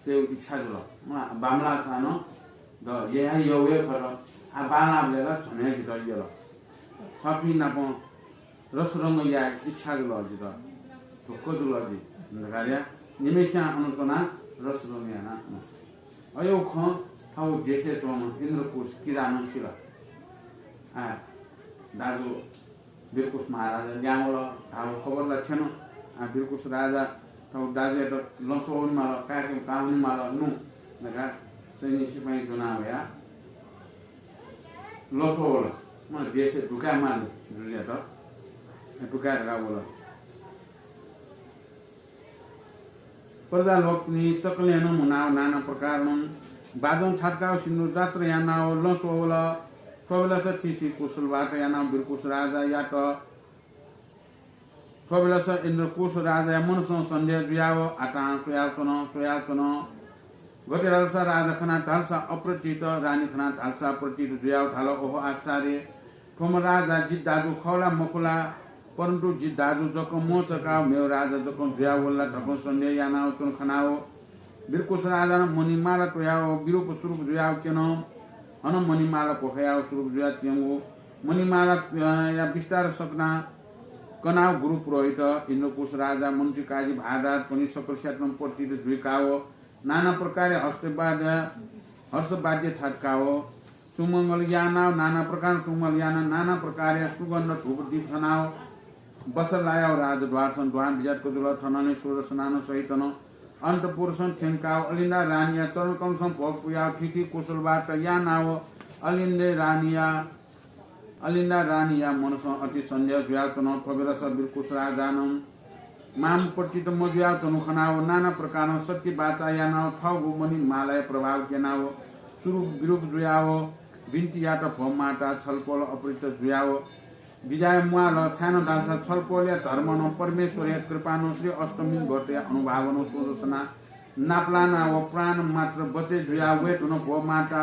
स्वयेगु इच्छा जुल। मला, बांमलाःसां नं द यया यव हे खः। आः बांलाःबलय् ला झन हे जितः यल। छपिं नाप रसरंग याये इच्छा जुल जितः। ढुक्क जुल जि धकाः धयाः निम्हस्यां अन च्वनाः रसरंग यानाः अन। अय्‌जुगु खँ थःगु देशय् च्वंम्ह इन्द्रकुश किजानं सिल। आः दाजु वीरकुश महाराज लिहां वल धाःगु खबर ला थ्यन। आः वीरकुश राजा थःगु दाजुयात लँ स्वः वनेमाल, काय्‌के का वनेमाल नु धकाः सैनिक सिपाइँ ज्वनाः वयाः लसो वल। म देशय् दुकाय् माल जुजुयात। दुकाय् धकाः वल। प्रजालोकपिनि सकलें नं मुनाव नाना प्रकारं बाजं थातकाव सिन्दुर जात्रा यानाव लसो वल। थ्व बेलस थिसि कुशल बात यानाव वीरकुश राजायात थ्व बेलस इन्द्रकुश राजाया मनसं सन्देह जुयाव आतां स्वयाच्वन, स्वयाच्वन। गथे धालसा राजा खना धालसा अप्रतीत, रानी खना धालसा प्रतीत जुयाव धाल, ओहो आश्चर्य, थ्वम्ह राजा जि दाजु खः ला मखु ला? परन्तु जि दाजु जक मचकाव मेव राजा जक जुयाव वल ला धकं सन्देह यानाव च्वन खनाव वीरकुश राजानं मणिमाला त्वयाव विरूप स्वरूप जुयाव क्यन। हनं मणिमाला क्वखायाव स्वरूप जुयाव त्यंगु मणिमाला, अ, या विस्तार सकना कनाव गुरु पुरोहित, इन्द्रकुश राजा, मन्त्री काजी भारदारपनि सकलस्यात नं प्रतीत जुइकाव नाना प्रकारया हर्षवाद्य, हर्षवाद्य थातकाव सुमंगल यानाव नाना प्रकारं सुमंगल यानाव नाना प्रकारया सुगन्ध धूप दीप थनाव बसलायाव राजद्वारसं द्वां बिज्यातक जुल। थनंलि सुदर्शनानं सहितनं अन्तपुरसं थ्यंकाव अलिन्दा रानीया चरणकमलसं भोग पुयाव थिथि कुशल बात यानाव अलिन्दे रानीया, अलिन्दा रानीया मनसं अति सन्देह जुयाच्वन। थ्व बेलस वीरकुश राजानं माम प्रतीत मजुयाव च्वनु खनाव नाना प्रकारं सत्य बाचा यानाव थःगु मणिमालाया प्रभाव क्यनाव स्वरूप विरूप जुयाव बिन्ति यात, भो माता, छलपोल अप्रतीत जुयाव बिज्याये म्वाल। छाय्‌नं धालसा छलपोलया धर्मनं परमेश्वरया कृपानं श्री अष्टमी व्रतया अनुभावनं सुदर्शना नापलानाव प्राण मात्र बचे जुयाव वये धुन, भो माता।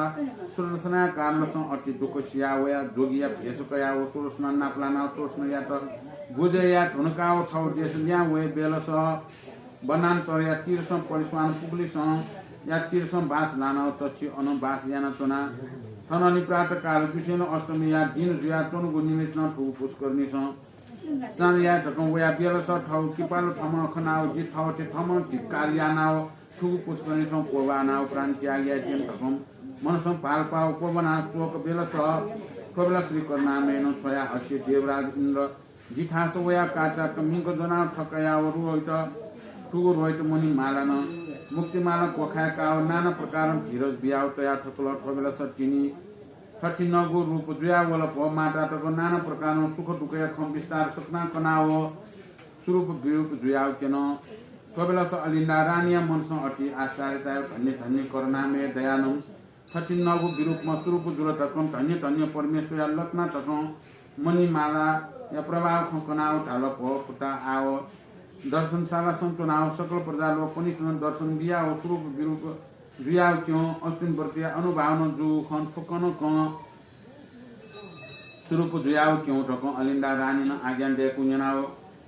सुदर्शनाया कारणसं अति दुःख सियाव वयाव जोगिया भेष कयाव सुदर्शना नापलानाव सुदर्शनायात बुझे याये धुनकाव थव देश लिहां वये बेलस वनान्तरया तीरसं पलिस्वान पुगुलिसं या तीरसं बास लानाव चच्छि अन बास यानाच्वना। थनंलि प्रातःकाल जुसेंलि अष्टमीया दिन जुयाच्वंगु निमित्तं थुगु पुष्करणीसं स्नान याये धकं वया बेलस थव किपालु थमं खनाव जि थवथे थमं धिक्कार यानाव थुगु पुष्करणीसं क्वब्वानाव प्राण त्याग याये त्यन धकं मनसं भालपाव क्वब्वाना च्वक बेलस थ्व बेलस श्री करुणामयनं छ्वया हस्ये देवराज इन्द्र जि थास वयाव काचाक्क मिंक ज्वनाव थकायाव रोहित, थुगु रोहित मणिमालानं मुक्तिमाला क्वखाय्‌काव नाना प्रकारं धीरज बियाव तया थकल। थ्व बेलस तिनि थथिंगु रूप जुयाव वल, भो माता, तक नाना प्रकारं सुख दुःखया खँ विस्तार सकना कनाव स्वरूप विरूप जुयाव क्यन। थ्व बेलस अलिन्दा रानीया मनसं अति आश्चर्य चायाव धन्य धन्य करुणामय दयानं थथिंगु विरूपम्ह स्वरूप जुल धकं धन्य धन्य परमेश्वरया लतना धकं मणिमालाया प्रभाव खँ कनाव धाल, भो पुता, आव दर्शनशालासं च्वनाव सकल प्रजालोकपनिसं दर्शन बियाव स्वरूप विरूप जुयाव क्यँ। अष्टमी व्रतया अनुभावनं जूगु खँ थुकनं कं। स्वरूप जुयाव क्यँ धकं अलिन्दा रानीनं आज्ञा दयेकूगु न्यनाव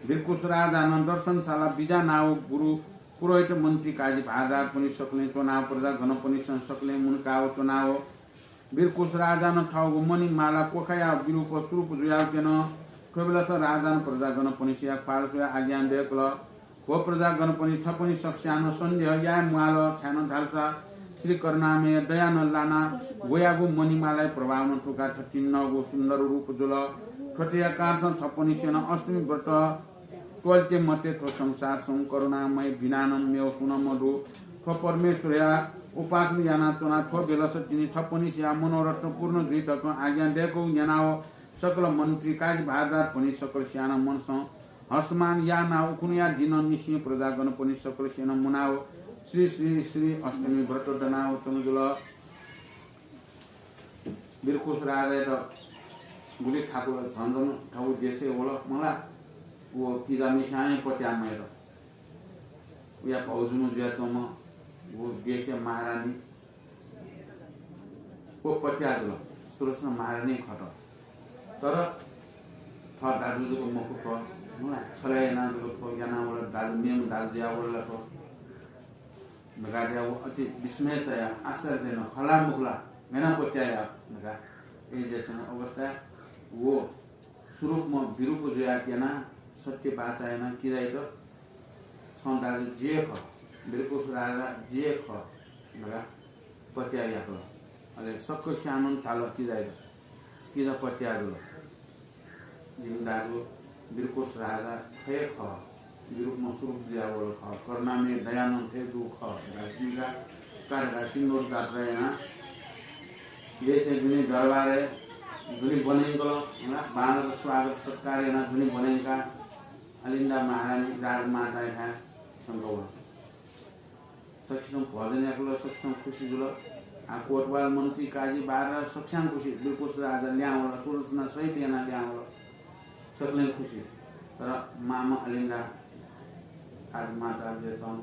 वीरकुश राजानं दर्शनशाला बिज्यानाव गुरु पुरोहित मन्त्री काजी भारदारपनि सकलें च्वनाव प्रजागणपनिसं सकलें मुनकाव च्वनाव वीरकुश राजानं थःगु मणिमाला क्वखायाव विरूप स्वरूप जुयाव क्यन। थ्व बेलस राजानं प्रजागणपनिसया ख्वाल स्वयाव आज्ञा दयेकल, भो प्रजागणपनि, छपनि सकस्यानं सन्देह याये म्वाल, छाय्‌नं धालसा श्री करुणामय दयानं लाना वयागु मणिमालाया प्रभावनं थुका थथिंगु सुन्दर रूप जुल। थ्वतेया कारणसं छपनिसेनं अष्टमी व्रत त्वःते मते। थ्व संसारसं करुणामय बिनानं मेव सुं नं मदु। थ्व परमेश्वरया उपासना यानाच्वना। थ्व बेलस तिनि छपनिसेया मनोरथ पूर्ण जुइ धकं आज्ञा दयेकूगु न्यनाव सकल मन्त्री काजी भारदारपनि सकलस्यानं मनसं हर्षमान यानाव उखुन्हुया दिनं निसें प्रजागणपनि सकलसेनं मुनाव श्री श्री श्री अष्टमी व्रत दनाव च्वनु जुल। वीरकुश राजायात गुलि थाकुल, झन झन थःगु देशय् वल मला। व किजामिसां हे पत्याः मयात। वया भौजुम्ह जुयाच्वंम्ह व देशया महारानी व पत्याः जुल। सुदर्शना महारानी खः। तर थः दाजु जक मखु थ्व, मला, छलय् यानाः जक थ्व यानाः वल, दाजु, मेम्ह दाजु जुयाः वल ला थ्व धकाः व अति विस्मय चायाः आश्चर्य चायाः, खः ला मखु ला, गय् यानाः पत्याः याः धकाः अय् जुयाच्वंगु अवस्थाय् व स्वरूपम्ह विरूप जुयाः क्यनाः सत्य बाचा यानाः किजायात छं दाजु जि हे खः, वीरकुश राजा जि हे खः धकाः पत्याः याकल। अले सकस्यानं धाल किजायात, किजा पत्याः जुल। जिमि दाजु वीरकुश राजा थ्व हे खः, विरूपम्ह स्वरूप जुयाः वल खः, करुणामय दयानं थें जूगु खः धकाः सिन्दूर जात्रा यानाः देशय् दुने दरबारय् दुने ब्वनेगल, बांलाक स्वागत सत्कार यानाः दुने ब्वनेका अलिन्दा महारानी राजमाताया थ्यंकः वल। सकसितं भोजन याकल, सकसितं खुसी जुल। आ, कोतवाल मन्त्री काजी बारा सकसियां खुसी, बिरकोस राजा ल्याहां वल, सुदर्शना सहित यानाः ल्याहां वल। सकलें खुसी। तर मामा अलिन्दा राजमाता जुयाच्वं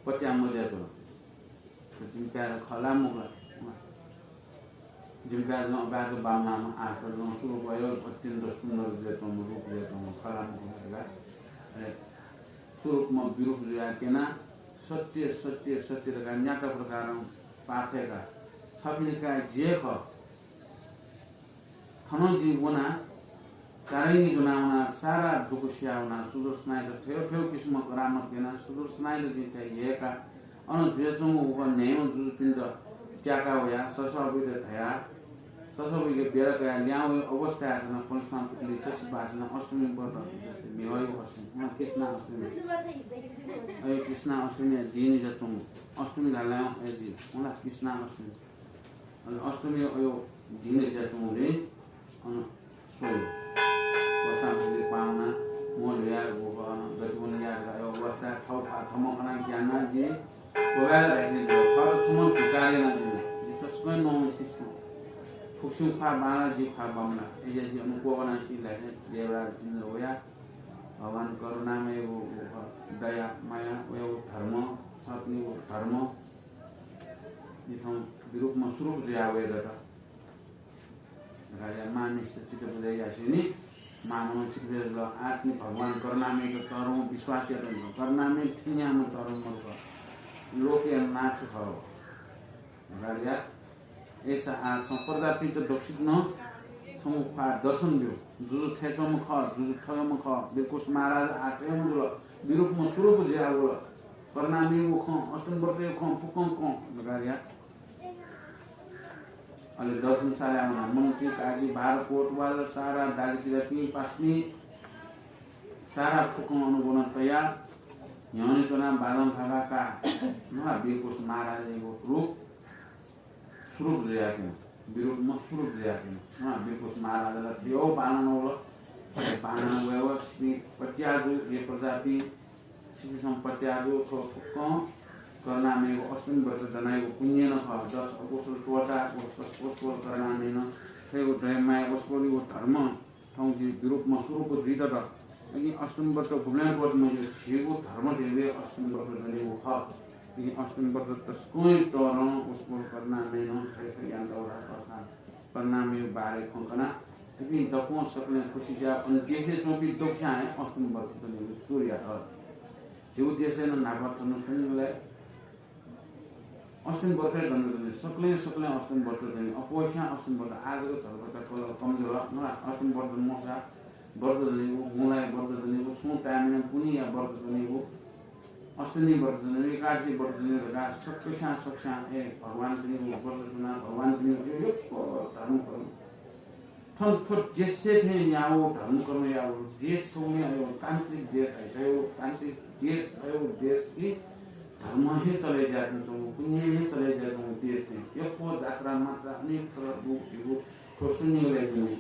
पत्याः मजुयाच्वन। जिमि काय् खः ला मखु ला? जिमि काय् अबलय् बांलाम्ह, आः तर स्वरूप अत्यन्त सुन्दर जुयाच्वंम्ह, रूप जुयाच्वंम्ह खः ला मखु ला धकाः। अले स्वरूपम्ह विरूप जुयाः क्यनाः सत्य, सत्य, सत्य धकाः न्याता प्रकारं पाफय्काः, छपिनि काय् जि हे खः। थन जि वना, चारैंगि ज्वना वना, सारा दुःख सिया वना, सुदर्शनायात थ्व थ्व किसिम करामत याना, सुदर्शनायात जिं थ्व यय्का, अन जुयाच्वंगु उप न्हय्म्ह जुजुपिन्त त्याका वया, ससःबुइत धया, ससःबुइके बेला कया ल्याहां वये अवस्थाय् थन पनसमा पुतली चच्छि बासिना अष्टमी व्रत, जस्तै म्हिगःया अष्टमी, उहाँ कृष्णा अष्टमी। अयो कृष्णा अष्टमी दिं निजा च्वंगु, अष्टमी धालां ए जि, उहाँ कृष्णा अष्टमी। अले अष्टमी अयो दिं जुयाच्वंगुलिं अन स्वइ। वसां पुतली पावना, म्वः ल्हुया, गतिवन याः धकाः अयो वसा थःगु ख्वाः थम्हं खनाः ग्यानाः जि क्वब्वाय् ला धाइतिनि, थःत थम्हं धिक्कार यानादिल। जि तसकं नवं शिशु। फुक्कसिगु ख्वाः बांला, जि ख्वाः बांमला। अय्‌जुयाः जि अन क्वब्वानाः सी लासे देवराज इन्द्र वया। भगवान करुणामय व, व दया, माया, वया व धर्म, छपिनि व धर्म। जि थौं विरूपम्ह स्वरूप जुया वये दत। धकाः मांम्हय्‌सित चित्त बुझाइ यासेंलि मांम्हं चित्त बुझाइ जुल। आः तिनि भगवान करुणामययात तःधंगु विश्वास यात। करुणामय थेंज्याःम्ह तःधंम्ह मरु खः। लोकया नाथ खः। धकाः अय्‌सा आः छं प्रजापिन्त दक्वसित नं छंगु ख्वाः दर्शन ब्यु। जुजु थथे च्वंम्ह खः, जुजु थज्याःम्ह खः, बिरकोस महाराज आः थज्याःम्ह जुल, विरूपम्ह स्वरूप जुया वल। करुणामयया खँ, अष्टमी व्रतया खँ, फुक्कं खँ धकाः अले दर्शनशालाय् वना मन्त्री, काजी, बार, कोतवाल, सारा दाजुकिजापिं, पासापिं, सारा फुक्कं अन ब्वना तयाः न्ह्यःने च्वनाः बाजं थाका का। नं बिरकोस महाराजयागु रूप स्वरूप जुयाः क्यन, विरूपम्ह स्वरूप जुयाः क्यन। नं बिरकोस महाराज ला थ्व बांलाक वल। बांलाक वयेवं छिपिं पत्याः जु, हे प्रजापिं, छिपिसं पत्याः जु, थ्व फुक्कं करुणामययागु अष्टमी व्रत दनायागु पुण्य नं खः। दश अकुशल त्वःता, व दश अकुशल करुणामयं थ्व दया माया वसपोलयागु धर्म थौं जि विरूपम्ह स्वरूप जुइत दत। अकिं अष्टमी व्रत गुबलें त्वःते मज्यू, झीगु धर्म धयागु अष्टमी व्रत दनागु खः। अकिं अष्टमी व्रत तसकं तःधं, वसपोल करुणामयं थथे थथे यानातःगु खःसा करुणामयया बारे खँ कनाः इपिं दक्वं सकलें खुसी जुयाः अन देशय् च्वंपिं दक्वसियां हे अष्टमी व्रत दनागु सुरु यात। झीगु देशय् नं न्हापा थन स्वनिगलय् अष्टमी व्रत हे दनाच्वनी, सकलें सकलें अष्टमी व्रत दनी, अप्वःसियां अष्टमी व्रत। आः जक झलकचा कलर कम जुल, मला अष्टमी व्रत मखुसा व्रत दनीगु, गुँलाया व्रत दनीगु, सुं ताय्‌मि नं पुन्हिया व्रत दनीगु, अष्टमी व्रत दनीगु, एकादशी व्रत दनीगु धकाः सकसियां सकसियां ए भगवान दनीगु व्रत च्वना, भगवान दनीगु यक्व धर्म कर्म। थन थ्व देशय् थें याःगु धर्म कर्म याःगु देश छगू हे अयो तान्त्रिक देश हे, अयो तान्त्रिक देश, अयो देश कि धर्म हे चले जुयाच्वंगु, पुण्य हे चले जुयाच्वंगु देश थें। यक्व जात्रा मात्रा अनेक थर दु, झीगु थ्व स्वनिगलय् दुने।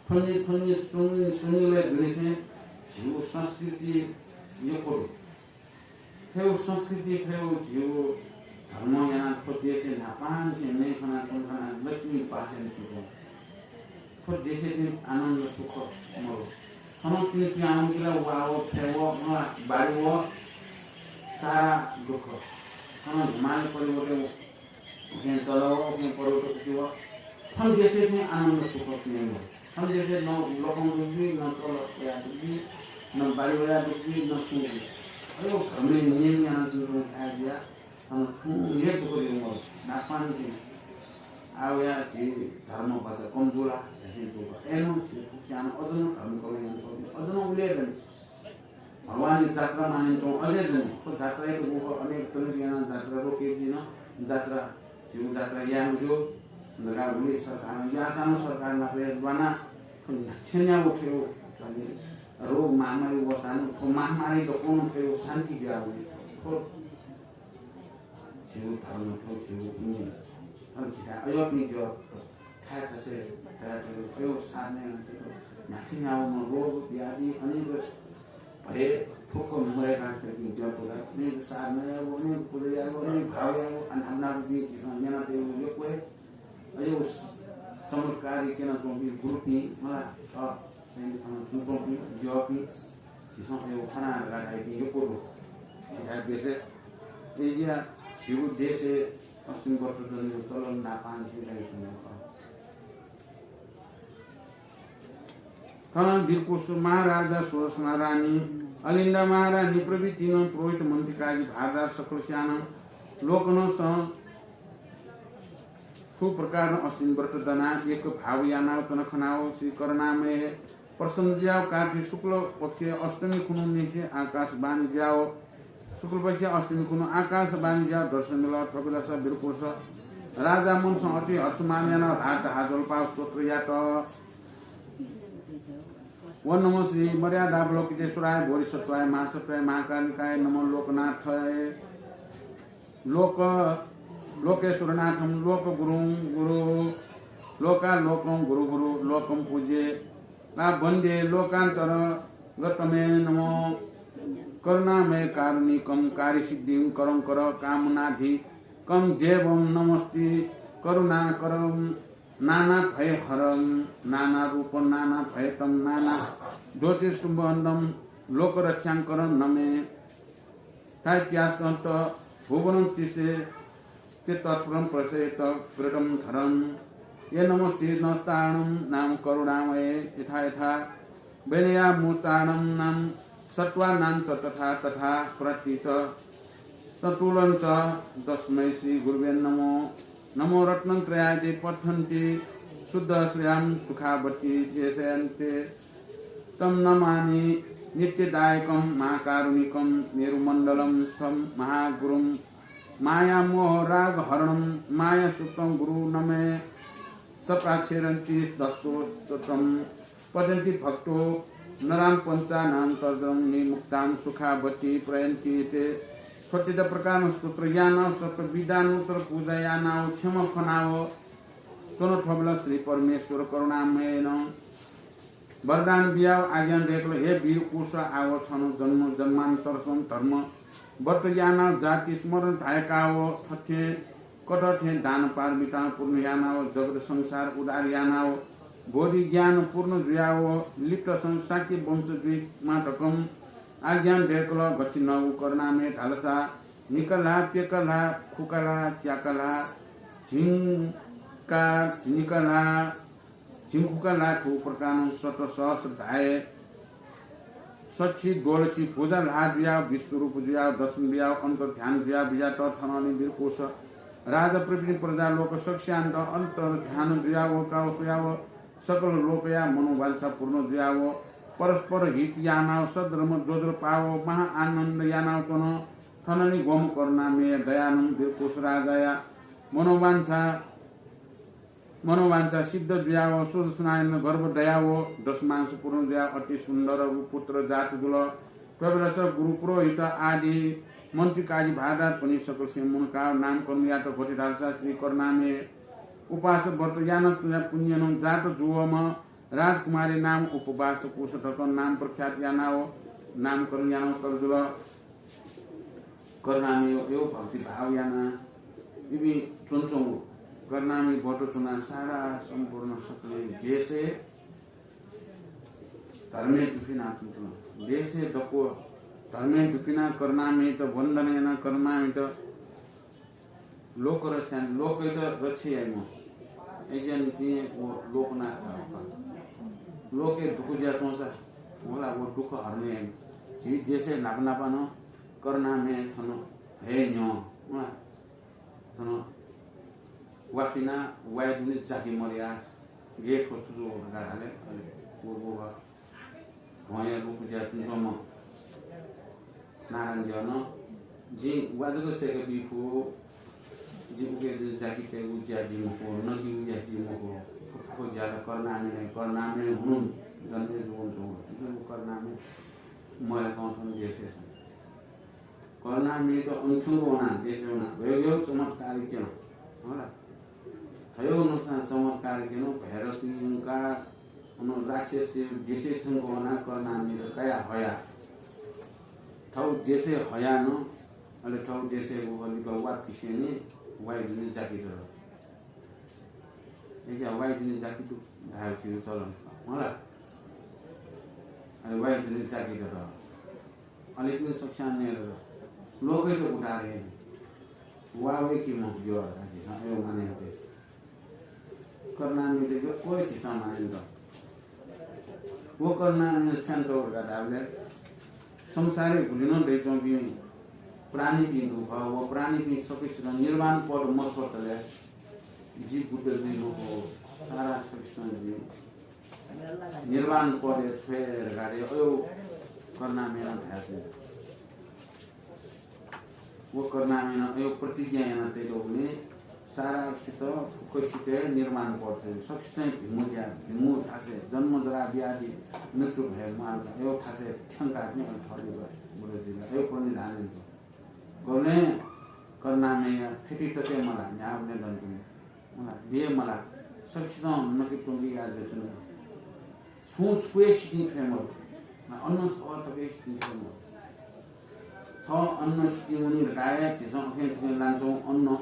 थ्व नि, थ्व नि स्वनि, स्वनिगलय् दुने थें झीगु संस्कृति यक्व दु। थ्व संस्कृति, थ्व झीगु धर्म यानाः थ्व देशय् न्हापांनिसें नये खनाः, त्वने खनाः लक्ष्मी बासें तुं। थ्व देशय् तिनि आनन्द सुख मरु। थन तिनि पिहां वंकिला वा व, फय् व, बारी व, सारा दुःख। थन हिमालय पर्वतय् उखें चल व, उखें पर्वत उखे व। थन देशय् तिनि आनन्द सुख सुने मरु। थन देशय् न लखं दुगुलिं, न चल वया दुगुलिं, न बारी वया दुगुलिं, न छुं दुगुलिं। अयो धर्मय् नियम यानाः जुयाच्वंगु थाय् जुयाः थन छुं हे दुःख दयेगु मरु। न्हापांनिसें आः वयाः झी धर्म भचा कम जू ला धइथें जू खः। अय्‌नं झी फुक्कसियां अझ नं धर्म कर्म यानाच्वंपिं अझ नं उलि हे दनि। भगवानया जात्रा मानय् च्वंपिं अझ हे दनि। थ्व जात्रायात गुगु अनेक तरिका यानाः जात्रा रोके जुइ नं, जात्रा, झीगु जात्रा याये मज्यू धकाः गुलि सरकारं याःसां नं सरकार नाप हे ल्वानाः थ्व न्ह्याथ्यंयागु थ्व रोग महामारी वःसां नं थ्व महामारी दक्वं नं थ्व शान्ति बियावनी। थ्व झीगु धर्म, थ्व झीगु नियम। तर झीथाय् अय्‌पिं द्यः थाय् थासय्, थाय् थासय्, अयो साधना यानातःगु न्ह्याथे न्ह्यावंम्ह रोग व्याधि अनेक भय फुक्क मदय्काः सइपिं द्यः पुजाः, अनेक साधना यायेगु, अनेक पुजा यायेगु, अनेक भाव यायेगु, अन-, अनाथ नापीं झीसं न्यनातःगु यक्व हे। अयो चमत्कार क्यनाच्वंपिं गुरुपिं, मला, अ, अन थन च्वंच्वंपिं, द्यःपिं, झीसं अयो खना धकाः धाइपिं यक्व दु। झीथाय् देशय्, अय्‌जुयाः झीगु देशय् अष्टमी व्रत दनेगु चलन न्हापांनिसें दयाच्वंगु खः। थन वीरकुश महाराजा, सुदर्शना रानी, अलिन्दा महारानी प्रभृतिं, पुरोहित मन्त्री काजी भारदार सकलस्यां नं लोकनं सं सुप्रकारं अष्टमी व्रत दनाः एक भाव यानाव च्वना खनाव श्री करुणामय प्रसन्न जुयाव कार्तिक शुक्ल पक्षया अष्टमी खुन्हु निसें आकाशवाणी जुयाव शुक्ल पक्षया अष्टमी खुन्हु आकाशवाणी जुयाव दर्शन बिल। थ्व बेलस वीरकुश राजा मनसं अति हर्षमान यानाव ल्हाः ल्हाः ज्वलपाव स्तोत्र यात। ॐ नमो श्री मर्यादावलोकितेश्वराय बोधिसत्त्वाय महासत्त्वाय महाकारुणिकाय नमो लोकनाथाय लोक लोकेश्वरनाथं लोकगुरुं गुरु लोकालोकं गुरुगुरु लोकं पूज्ये वा वन्दे लोकान्तरगतमे नमो करुणामय कारुणिकं कार्यसिद्धिं करंकर कामनाधिकं देवं नमस्ति करुणाकरं नाना भयहरं नाना रूपं नाना भयतं नाना ज्योतिषुम्बन्धं लोकरक्षां करं नमे। ताइत्यासन्त भुवनं तिसे ते तत्पुरं प्रसेत व्रतं धरं। ये नमस्ते नस्तारणं नाम करुणामये यथा यथा विनयामुत्तारणं नाम सत्त्वानां च तथा तथा प्रतीत सतुलं च तस्मै श्री गुरुवे नमो। नमो रत्नत्रयाय ते पठन्ति शुद्ध श्रेयां सुखावती देशयन्ते। तं नमामि नित्यदायकं महाकारुणिकं मेरुमण्डलं स्थं महागुरुं मायामोहरागहरणं मायासुत्तं गुरु नमे। सप्राक्षेरन्ति दस्तोस्तोत्रं पठन्ति भक्तो नरां पञ्चानां तर्जनं निमुक्तां सुखावती प्रयन्ति ते। थ्व तत प्रकारं स्तोत्र यानाव सप्त विधानोत्तर पूजा यानाव क्षमा खनाव च्वन। थ्व बेलस श्री परमेश्वर करुणामयनं वरदान बियाव आज्ञा दय्कल, हे वीरकुश, आव छं जन्म जन्मान्तरसं धर्म व्रत यानाव जाति स्मरण धाय्काव थथे कथं थें दान पारमितां पूर्ण यानाव जगत संसार उद्धार यानाव बोधि ज्ञान पूर्ण जुयाव लिप्तसं शाक्य वंश जुइमा धकं आज्ञा दय्कल। गथे नं व करुणामय धालसा निकला, प्यकला, खुकला, च्याकला, झिंका, झिंकला, झिंखुका ला थ्व प्रकारं शत सहस्र धाये सछि द्वलछि भुजा ल्हाः जुयाव विश्वरूप जुयाव दर्शन बियाव अन्तर्ध्यान जुयाव बिजात। थनंलि वीरकुश राजा प्रभृति प्रजा लोक सकस्यान्त अन्तर्ध्यान जुयाव काव स्वयाव सकल लोकया मनोवाञ्छा पूर्ण जुयाव परस्पर हित यानाव सद्धर्म ज्वजलपाव महा आनन्द यानाव च्वन। थनंलि ग्वम्ह करुणामय दयानं वीरकुश राजाया मनोवाञ्छा मनोवाञ्छा सिद्ध जुयाव सुदर्शनायानं गर्भ दयाव दशमांश पूर्ण जुयाव अति सुन्दर पुत्र जात जुल। थ्व बेलस गुरु पुरोहित आदि मन्त्री काजी भारदार पनि सकलसें मुनकाव नामकरण यात। गथे धालसा श्री करुणामय उपास व्रत यानाव पुण्यनं जात जुवम्ह राजकुमारी नाम उपवास कुश धकं नाम प्रख्यात यानाव नामकरण यानाव तल जुल। करुणामय यो भक्तिभाव यानाव इपिं च्वनाच्वंगु करुणामय व्रत च्वनाव सारा सम्पूर्ण सकलें देशय् धर्मय् दुःखिनाच्वंगु। देशय् दक्व धर्मय् दुःखिनाव करुणामयत वन्दना यानाव करुणामयत लोकरक्षा, लोकय्त रक्षा याइम्ह। अय्जुया निंतिं व लोकनाथ धाःगु खः। लोकय् दुःख जुयाच्वंसा, होला व दुःख हरण याइम्ह। झी देशय् न्हापा न्हापा नं करुणामय थन हये न्ह्यः, होला, थन वाफिना वाये दुने जाके मदया, गय् थ्व छु जू धकाः धाले, अले व, व, व भ्वंया रूप जुयाच्वंम्ह नारायण द्यः नं जिं वा जक सय्के बी फु, जि उके जाके तयेगु ज्या जि मखु, नदीगु ज्या जि मखु। फुक्क ज्या ला करुणामय, करुणामय हुनुं जन्मे जुवंच्वं। इपिं करुणामय मयकं थन देशय् च्वं। करुणामयत अन थ्यंक वनाः देशय् वनाः गय् गय् चमत्कार क्यन, होला। थयो नसां चमत्कार क्यन भैरवपिं यंका अन राक्षसके देशय् थ्यंक वना कर्णामय्‌त कया हया। थौ देशय् हया न, अले थौ देशय् वलिक वात किसेने वाइदुने जाकी दर। एका वाइदुने जाकी दु धायो छिगु चलन। होला। अले वाइदुने जाकी दर। अले कुन सकस्यां नये दर। लोकय्‌त उद्धार हे। वा वे कि मखु ज्वः धाःसा अयो माने हते। कर्णामय्‌त यक्व झीसं मानय् दु। व कर्णामय् छ्यान्त वरका धाःबलय् संसारय् गुलि नं दइच्वंपिं प्राणीपिं दु खः। व प्राणीपिं सकसितं निर्वाण पद मछ्वतले जि बुद्ध जुइ मखु, सारा सकसितं जि निर्वाण पदय् छ्वये धकाः अयो कर्णामय्‌नं धायेगु। व कर्णामय्‌नं अयो प्रतिज्ञा याना तयेगुलिं सारासित फुक्कसित निर्वाण पद छ्वये। सकसितं भिंगु ज्या, भिंगु थासय् जन्म जरा व्याधि मृत्यु भय मार्ग अयो थासय् थ्यंकाः नि अन थःलिबा बुद्ध जुइ। अयो प्रणिधान यात। गबलें कर्णामय्‌या फेति तते मला, न्ह्याबलें दन्तिनि। मला, ले मला, सकसितं नके त्वंके याः जुयाच्वन। छुं छुं हे सितिं छ्वये मदु। अन्न छगः तक हे सितिं छ्वये मदु। छ अन्न सितिं वनी धकाः हे झीसं अखें छखें लानाच्वंगु अन्न।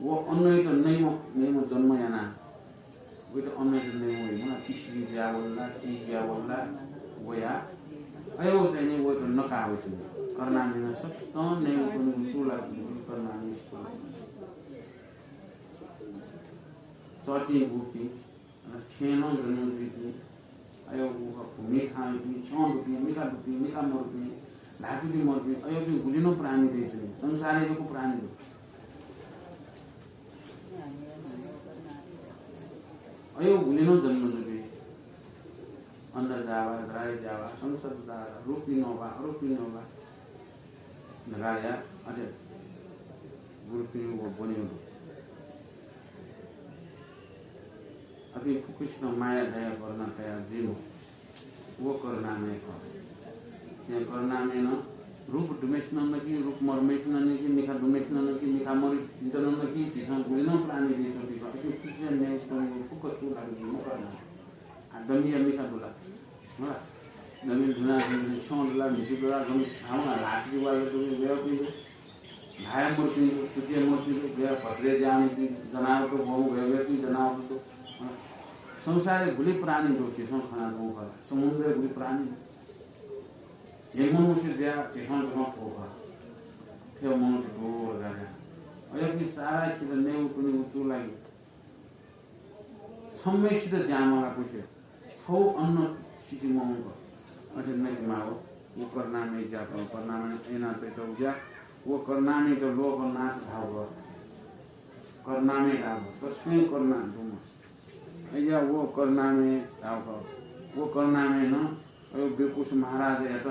व अन्नयात नइम्ह, नइम्ह जन्म यानाः वयात अन्नयात नये वइ। मला, पिस्लि जुयावल ला, ति जुयावल ला, वया। अयो चाहिँ नि वयात नकाः वइच्वनी। कर्णामय्‌नं सकसितं नये वइगु चूलाः कर्णामय्। चःतिं गुपिं, अन छेँनं जन्म जुइपिं, अयो भूमि थांपिं, छ्यं दुपिं, मिखा दुपिं, मिखा मरुपिं, ल्हातुति मरुपिं, अयोपिं गुलि नं प्राणी दइच्वनी। संसारय् यक्व प्राणी दु। अयो गुलि नं जन्म जुइपिं। अन्धजावा, ग्राह्यजावा, संसर्गजावा, रूपहीन वा, अरूपहीन वा। धकाः या, अथे गुरुपिं व ब्वनेगु दु। अपिं फुक्कसितं माया दया करुणा तया जुइम्ह व करुणामय खः। थें करुणामयनं रूप दुम्हय्‌सिनं नकी, रूप मरुम्हय्‌सिनं नकी, मिखा दुम्हय्‌सिनं नकी, मिखा मरुपिन्त नं नकी, झीसं गुलि नं प्राणी दइच्वंपिं खः। अपिं फुक्कसिनं नये त्वंगु फुक्क चूलाःगु जुइम्ह करुणा। आ, दमिया मिखा दु ला? होला। दमि दुना, दमि छ्यं दु ला, म्हिसि दु ला, दमि छाउँ ला, ल्हातुति वाल दु, वयापिं दु। ल्हाया मरुपिं दु, तुतिया मरुपिं दु, वया भत्रे ज्यामिपिं जनावर दु, वहु वया वयापिं जनावर दु। होला। संसारय् गुलि प्राणी दु, झीसं खनाच्वंगु खः ला। समुद्रय् गुलि प्राणी दु। झी मनुष्य ज्या, झीसं जक फु खः। थ्व मनूत दु, वया। अय्‌पिं सारासित नयेगु त्वनेगु चूलागी। छम्हय्‌सित ज्या मलाकुसे छौ अन्न सिति मवंक अथे नके माःगु। व करुणामय ज्या खः, करुणामयं याना तयातःगु ज्या। व करुणामयत लोक नाश धाःगु खः। करुणामय धाःगु खः, तसकं करुणा दुम्ह। अय्‌या व करुणामय धाःगु खः। व करुणामयनं अय् बिरकुस महाराजयात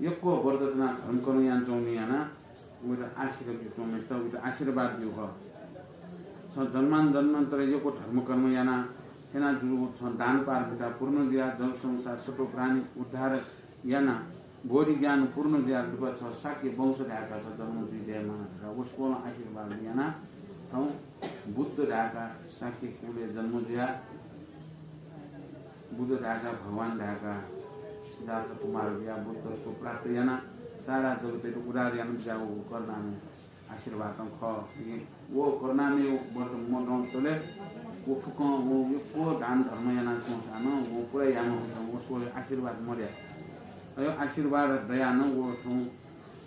यक्व व्रत दनाः धर्मकर्म यानाच्वंगुलिं यानाः वयात आशीर्वाद ब्यूच्वंम्हय्‌सित वयात आशीर्वाद ब्यूगु खः। छं जन्मान्तरं यक्व धर्मकर्म यानाः, यानाः जूगु छं दान पारमिता पूर्ण जुयाः जग संसार सत्त्व प्राणी उद्धार यानाः बोधि ज्ञान पूर्ण जुयाः लिपा छ शाक्य वंश धायेका छ जन्म जुइ दयेमा धकाः वसपोलं आशीर्वाद यानाः थौं बुद्ध धायेका शाक्य कुलय् जन्म जुयाः बुद्ध धायेका, भगवान धायेका सिद्धार्थ कुमार जुयाः बुद्धत्व प्राप्त यानाः सारा जगतय् उद्धार यानाः बिज्याःगु करुणामय आशीर्वादं खः। व करुणामय व्रत मदंतले व फुक्कं व यक्व दान धर्म यानाच्वंसां नं व पुरा याये मफुत, वसपोलय् आशीर्वाद मदया। अय् आशीर्वाद दयाः नं व थौं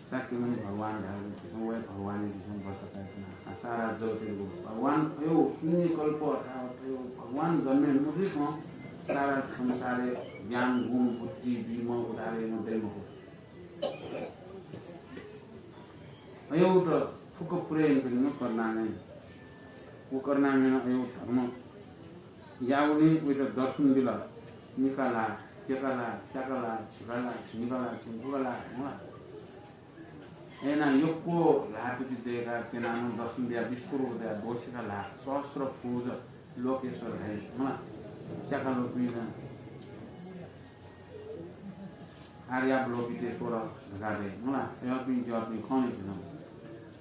शाक्यमुनि भगवान धाःगु झीसं वया भगवानया झीसं व्रत कायेधुना। आ, सारा जगतय् भगवान अय् शून्य कल्प अथवा अय् भगवान जन्मे मजुइकं सारा संसारय् ज्ञान, गुण, बुद्धि बीम्ह उद्धार याइम्ह दइ मखु। अय्‌त फुक्क पुरे यानाच्वनीम्ह करुणामय। व करुणामयनं अय् धर्म याःगुलिं वयात दर्शन बिल। मिखा ला, प्यखा ला, स्याखा ला, झिखा ला, झिंखा ला, झिंखुखा ला, मला। अय्‌नं यक्व ल्हातुति दय्‌काः त्यनाः नं दर्शन बियाः बिस्कुट दयाः दोषिखा ला, सहस्र भुज लोकेश्वर धाइ, मला। स्याखा ल्वःपिं नं आर्यावलोकितेश्वर धकाः धाइ, मला। अय्‌पिं ज्याःपिं खः नि झीसं।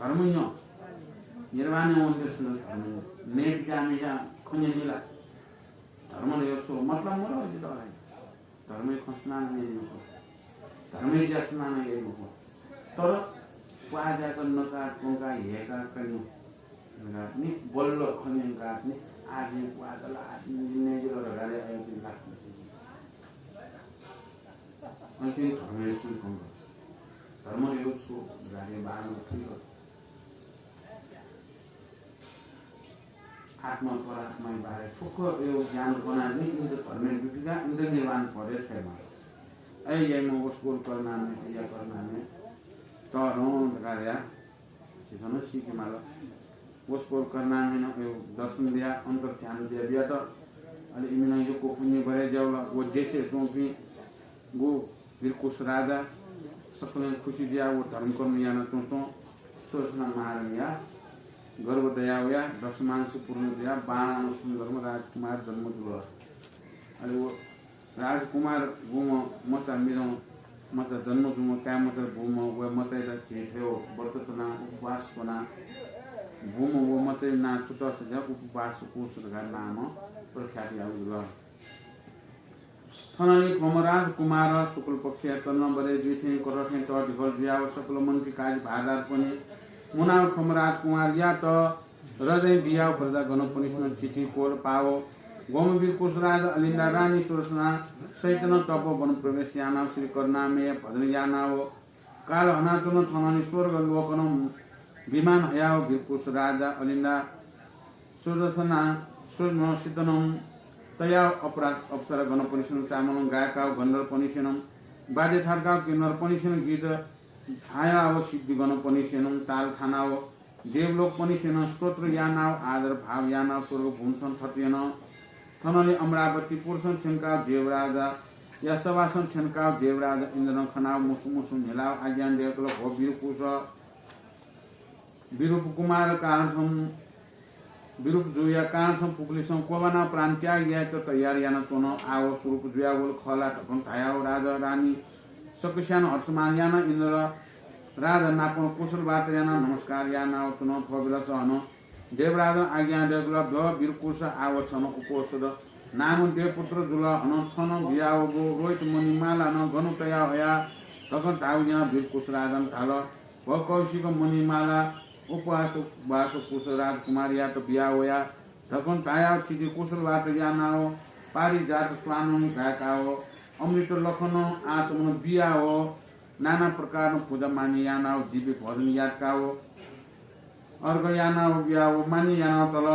धर्म न्यँ। निर्वाणय् वनेत छु धर्म न्यँ। नेक ज्यामिया खँ न्यनी ला? धर्म न्यँ छु मतलब मरु जितः। धर्मय् खँ सुनानं याइ मखु। धर्मय् ज्या सुनानं याइ मखु। तर प्वाः ज्याक नका त्वंका हेका कन्यु नि बल्ल खँ न्यंका नि आजि प्वाः दला आजि निर्णय जिल धकाः अयंतिन लाख। अयंतिन धर्मय् कुइ खंगु। धर्म न्यँ छु धकाः बारम्बार थुइक आत्मा परात्माया बारे फुक्क यो ज्ञान बनाः नि इमित धर्मय् दुपिका इमित निर्वाण पदय् छ्वयेमाल। अय् याइम्ह वसपोल करुणामय, अय् या करुणामय तःधं धकाः या झीसं नं सीकेमाल। वसपोल करुणामयनं यो दर्शन बिया, अन्तर्ध्यान बिया बियात। अले इमिनं यक्व पुण्य बरय् ज्यावल। व देशय् च्वंपिं गु वीरकुश राजा सकलें खुसी जुयाः व धर्मकर्म याना च्वंच्वं सुदर्शना महारानीया गर्भ दया वया दशमांश पूर्ण जुयाः बांलाम्ह सुन्दरम्ह राजकुमार जन्म जुल। अले व राजकुमार बूम्ह मचा मिजं मचा जन्म जूम्ह काय् मचा बूम्ह व मचायात झी थेव व्रत च्वनाः उपवास च्वनाः बूम्ह व मचाया नां छु तःसा ज्या उपवास कुश धकाः नामं प्रख्यात याःगु जुल। थनंलि थ्वम्ह राजकुमार शुक्ल पक्षया चन्द्रमा बलय् जुइ थें कथं थें तःधिकल जुयाः व सकल मन्त्री काजी भादारपनि मुनाव थ्वम्ह राजकुमारयात रजय् बियाव प्रजागणपनिसिनं थिथि कोल पाव। ग्वम्ह वीरकुश राजा अलिन्दा रानी सुदर्शना सहितनं तपोवन प्रवेश यानाव श्री करुणामय भजन यानाव काल हनाच्वन। थनंलि स्वर्ग लोकनं विमान हयाव वीरकुश राजा अलिन्दा सुदर्शना सुदर्शनसितनं तयाव अपराध अप्सरा गणपनिसिनं चामलं गायकाव गन्धर्वपनिसिनं वाद्य थारकाव किन्नरपनिसिनं गीत हायाव सिद्धिगणपनिसिनं ताल थानाव देवलोकपनिसिनं स्तोत्र यानाव आदर भाव यानाव स्वर्ग भुवनसं थत यन। थनंलि अमरावती पुरसं थ्यंकाव देवराजाया सभासं थ्यंकाव देवराजा इन्द्रनं खनाव मुसु मुसु न्हिलाव आज्ञा दयकल, भो वीरकुश, विरूप कुमार कालसं विरूप जुया कालसं पुखुलिसं क्वबानाव प्राणत्याग यायेत तयार यानाच्वन। आव स्वरूप जुयावल खः ला धकं धयाव राजा रानी सकस्यानं हर्षमान यानाव इन्द्र राजा नापं कुशल वार्ता यानाव नमस्कार यानाव च्वन। थ्व बेलस हनं देवराजं आज्ञा दयकल, भो वीरकुश, आव छन उपौषध नाम देवपुत्र जुल। हनं छन बियावगु रोहित मणिमाला नं गन तयाव हया धकं धाःगु न्यनाव वीरकुश राजानं धाल, भो कौशिक मणिमाला उपवास वास कुश राजकुमारयात बिया वया धकं धायाव थिथि कुशल वार्ता यानाव पारिजात स्वानं गायकाव अमृत लखनं आचमन बियाव नाना प्रकारं पूजा माने यानाव दिव्य भोजन याकाव अर्घ यानाव बियाव माने यानाव तल।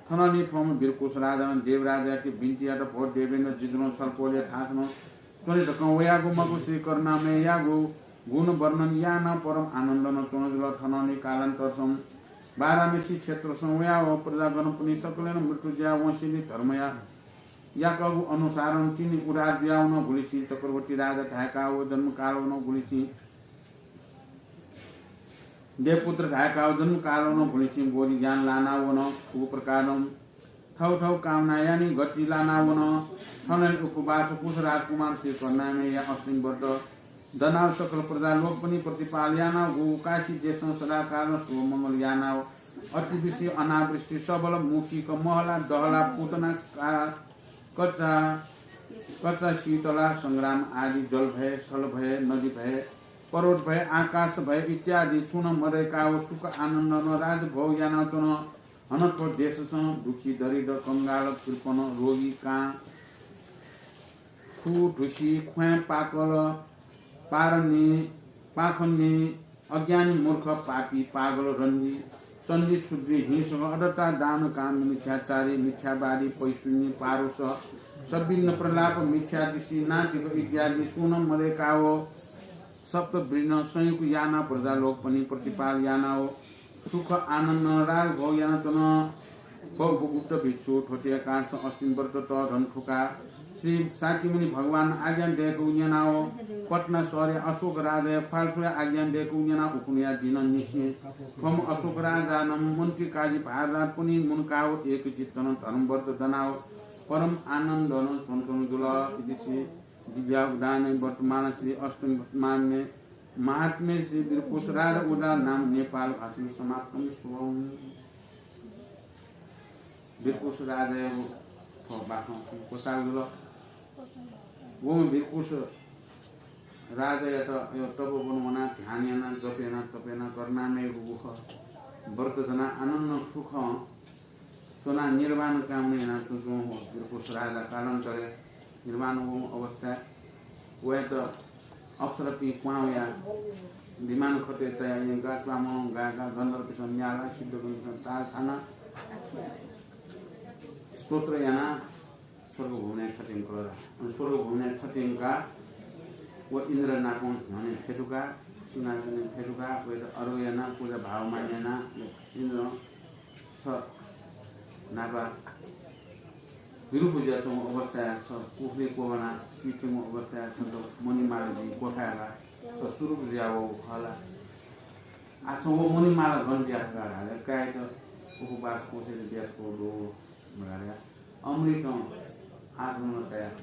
थनंलि थ्वम्ह वीरकुश राजानं देवराजायाके बिन्ति यात, भो देवेन्द्र, जि जुलं छलपोलया थासनं च्वने धकं वयागु मखु, श्री करुणामययागु गुण वर्णन यानाव परम आनन्दनं च्वना जुल। थनंलि कालान्तरसं वाराणसी क्षेत्रसं वयाव प्रजागणपनि सकलेनं मृत्यु जुयाव वंसेंलि धर्मया याकःगु अनुसारं तिनि उद्धार जुयावन। गुलिसिं चक्रवर्ती राजा धाय्काव जन्मकाल वन, गुलिसिं देवपुत्र धाय्काव जन्मकाल वन, गुलिसिं बोधि ज्ञान लानाव वन। उगु प्रकारं थव थव कामना यानाव गति लानाव वन। थनंलि उखुबास कुश राजकुमार श्री करुणामयया अष्टमी व्रत दनाव सकल प्रजा लोकपनि प्रतिपाल यानाव गु काशी देशं सदाकालं शुभ मंगल यानाव अतिवृष्टि, अनावृष्टि, सबल, मुखिक, महला, दहला, पुतना, का-, कच्चा, कच्चा शीतला, संग्राम आदि, जल भय, स्थल भय, नदी भय, पर्वत भय, आकाश भय इत्यादि सुं नं मदय्काव सुख आनन्दनं राजभोग यानाव च्वन। हनं थ्व देशसं दुखी, दरिद्र, कंगाल, कृपण, रोगी, कां, खु, ढुसी, ख्वाँय्, पाकल, पारण्य, पाखण्डी, अज्ञानी, मूर्ख, पापी, पागल, रण्डी, चण्डी, क्षुद्री, हिंसक, अदत्ता, दान, काम, मिथ्याचारी, मिथ्यावादी, पैशून्य, पारुष, सभिन्न, प्रलाप, मिथ्यादृष्टि, नास्तिक इत्यादि सुं नं मदय्काव सप्तवृन्द संयुक्त यानाव प्रजा लोकपनि प्रतिपाल यानाव सुख आनन्दनं राजभोग यानाव च्वन। भो गुप्त भिक्षु, थ्वतिया कालसं अष्टमी व्रत तःधं थुकाः श्री शाक्यमुनि भगवानं आज्ञा दय्कूगु न्यनाव पटना शहरया अशोक राजाया ख्वालसुया आज्ञा दय्कूगु न्यनाव उखुन्हुया दिनं निसें थ्वम्ह अशोक राजानं मन्त्री काजी भारदारपनि मुनकाव एकचित्तनं धर्मव्रत दनाव परम आनन्दनं च्वनाच्वना जुल। इति श्री दिव्यावधाने वर्तमान श्री अष्टमी वर्तमानमे महात्म्य श्री वीरकुश राजा उदार नाम नेपाल भाषण समाप्तम। शुभम। वीरकुश राजाया थ्व बाखं क्वचाल जुल। वं वीरकुश राजायात अयो तपोवन वनाः ध्यान यानाः जप यानाः तप यानाः करुणामय गुगु खः। व्रत दनाः आनन्द सुखं च्वनाः निर्वाण कामना यानाच्वंच्वं वीरकुश राजा कालान्तरे निर्वाण वंगु अवस्थाय् वयात अप्सरापिं क्वहां वयाः विमान खटय् तयाः यंकाः च्वामलं गाय्काः गन्धर्वपिसं न्यालाः सिद्धपिसं ताल थानाः स्तोत्र यानाः स्वर्गभुवनय् थतिंकल। अन स्वर्गभुवनय् थतिंकाः व इन्द्र नापं न्ह्यःने फ्यतुकाः सिंहासनय् फ्यतुकाः वयात अर्घ यानाः पूजा भावमान यानाः इन्द्रं छ न्हापा विरूप जुयाच्वंगु अवस्थाय् छ कुखुरी क्वब्वानाः सीथ्यंगु अवस्थाय् छन्त मणिमाला जिं क्वखाय् लाः। छ सुरूप जुयावःगु खः ला? आः छं व मणिमाला गन बियातका धाःसा काय्‌यात उपवास कोषय् बियातकू दु धकाः अमृतं आचमन कयाः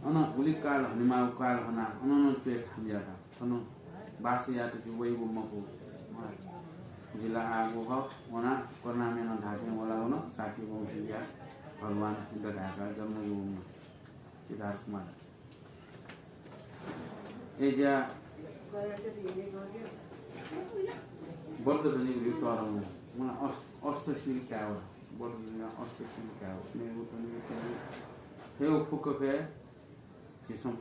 अन गुलि काल हनेमाःगु काल हनाः अन नं च्वय् थाम यात। थन बास यात जि वइगु मखु। जिं ला आःगु खः, वनाः करुणामयनं धाःथें वलाः वन, शाक्य वंशीया भगवान बुद्ध धाय्काः जन्म जूम्ह सिद्धार्थ कुमार। अय्‌जुयाः व्रत दनीगु तःधं वं अष्-, अष्टशील कायेगु। व्रत दनीगु अष्टशील कायेगु। मेगु तनीगु तनीगु। थ्व फुक्क खँ झीसं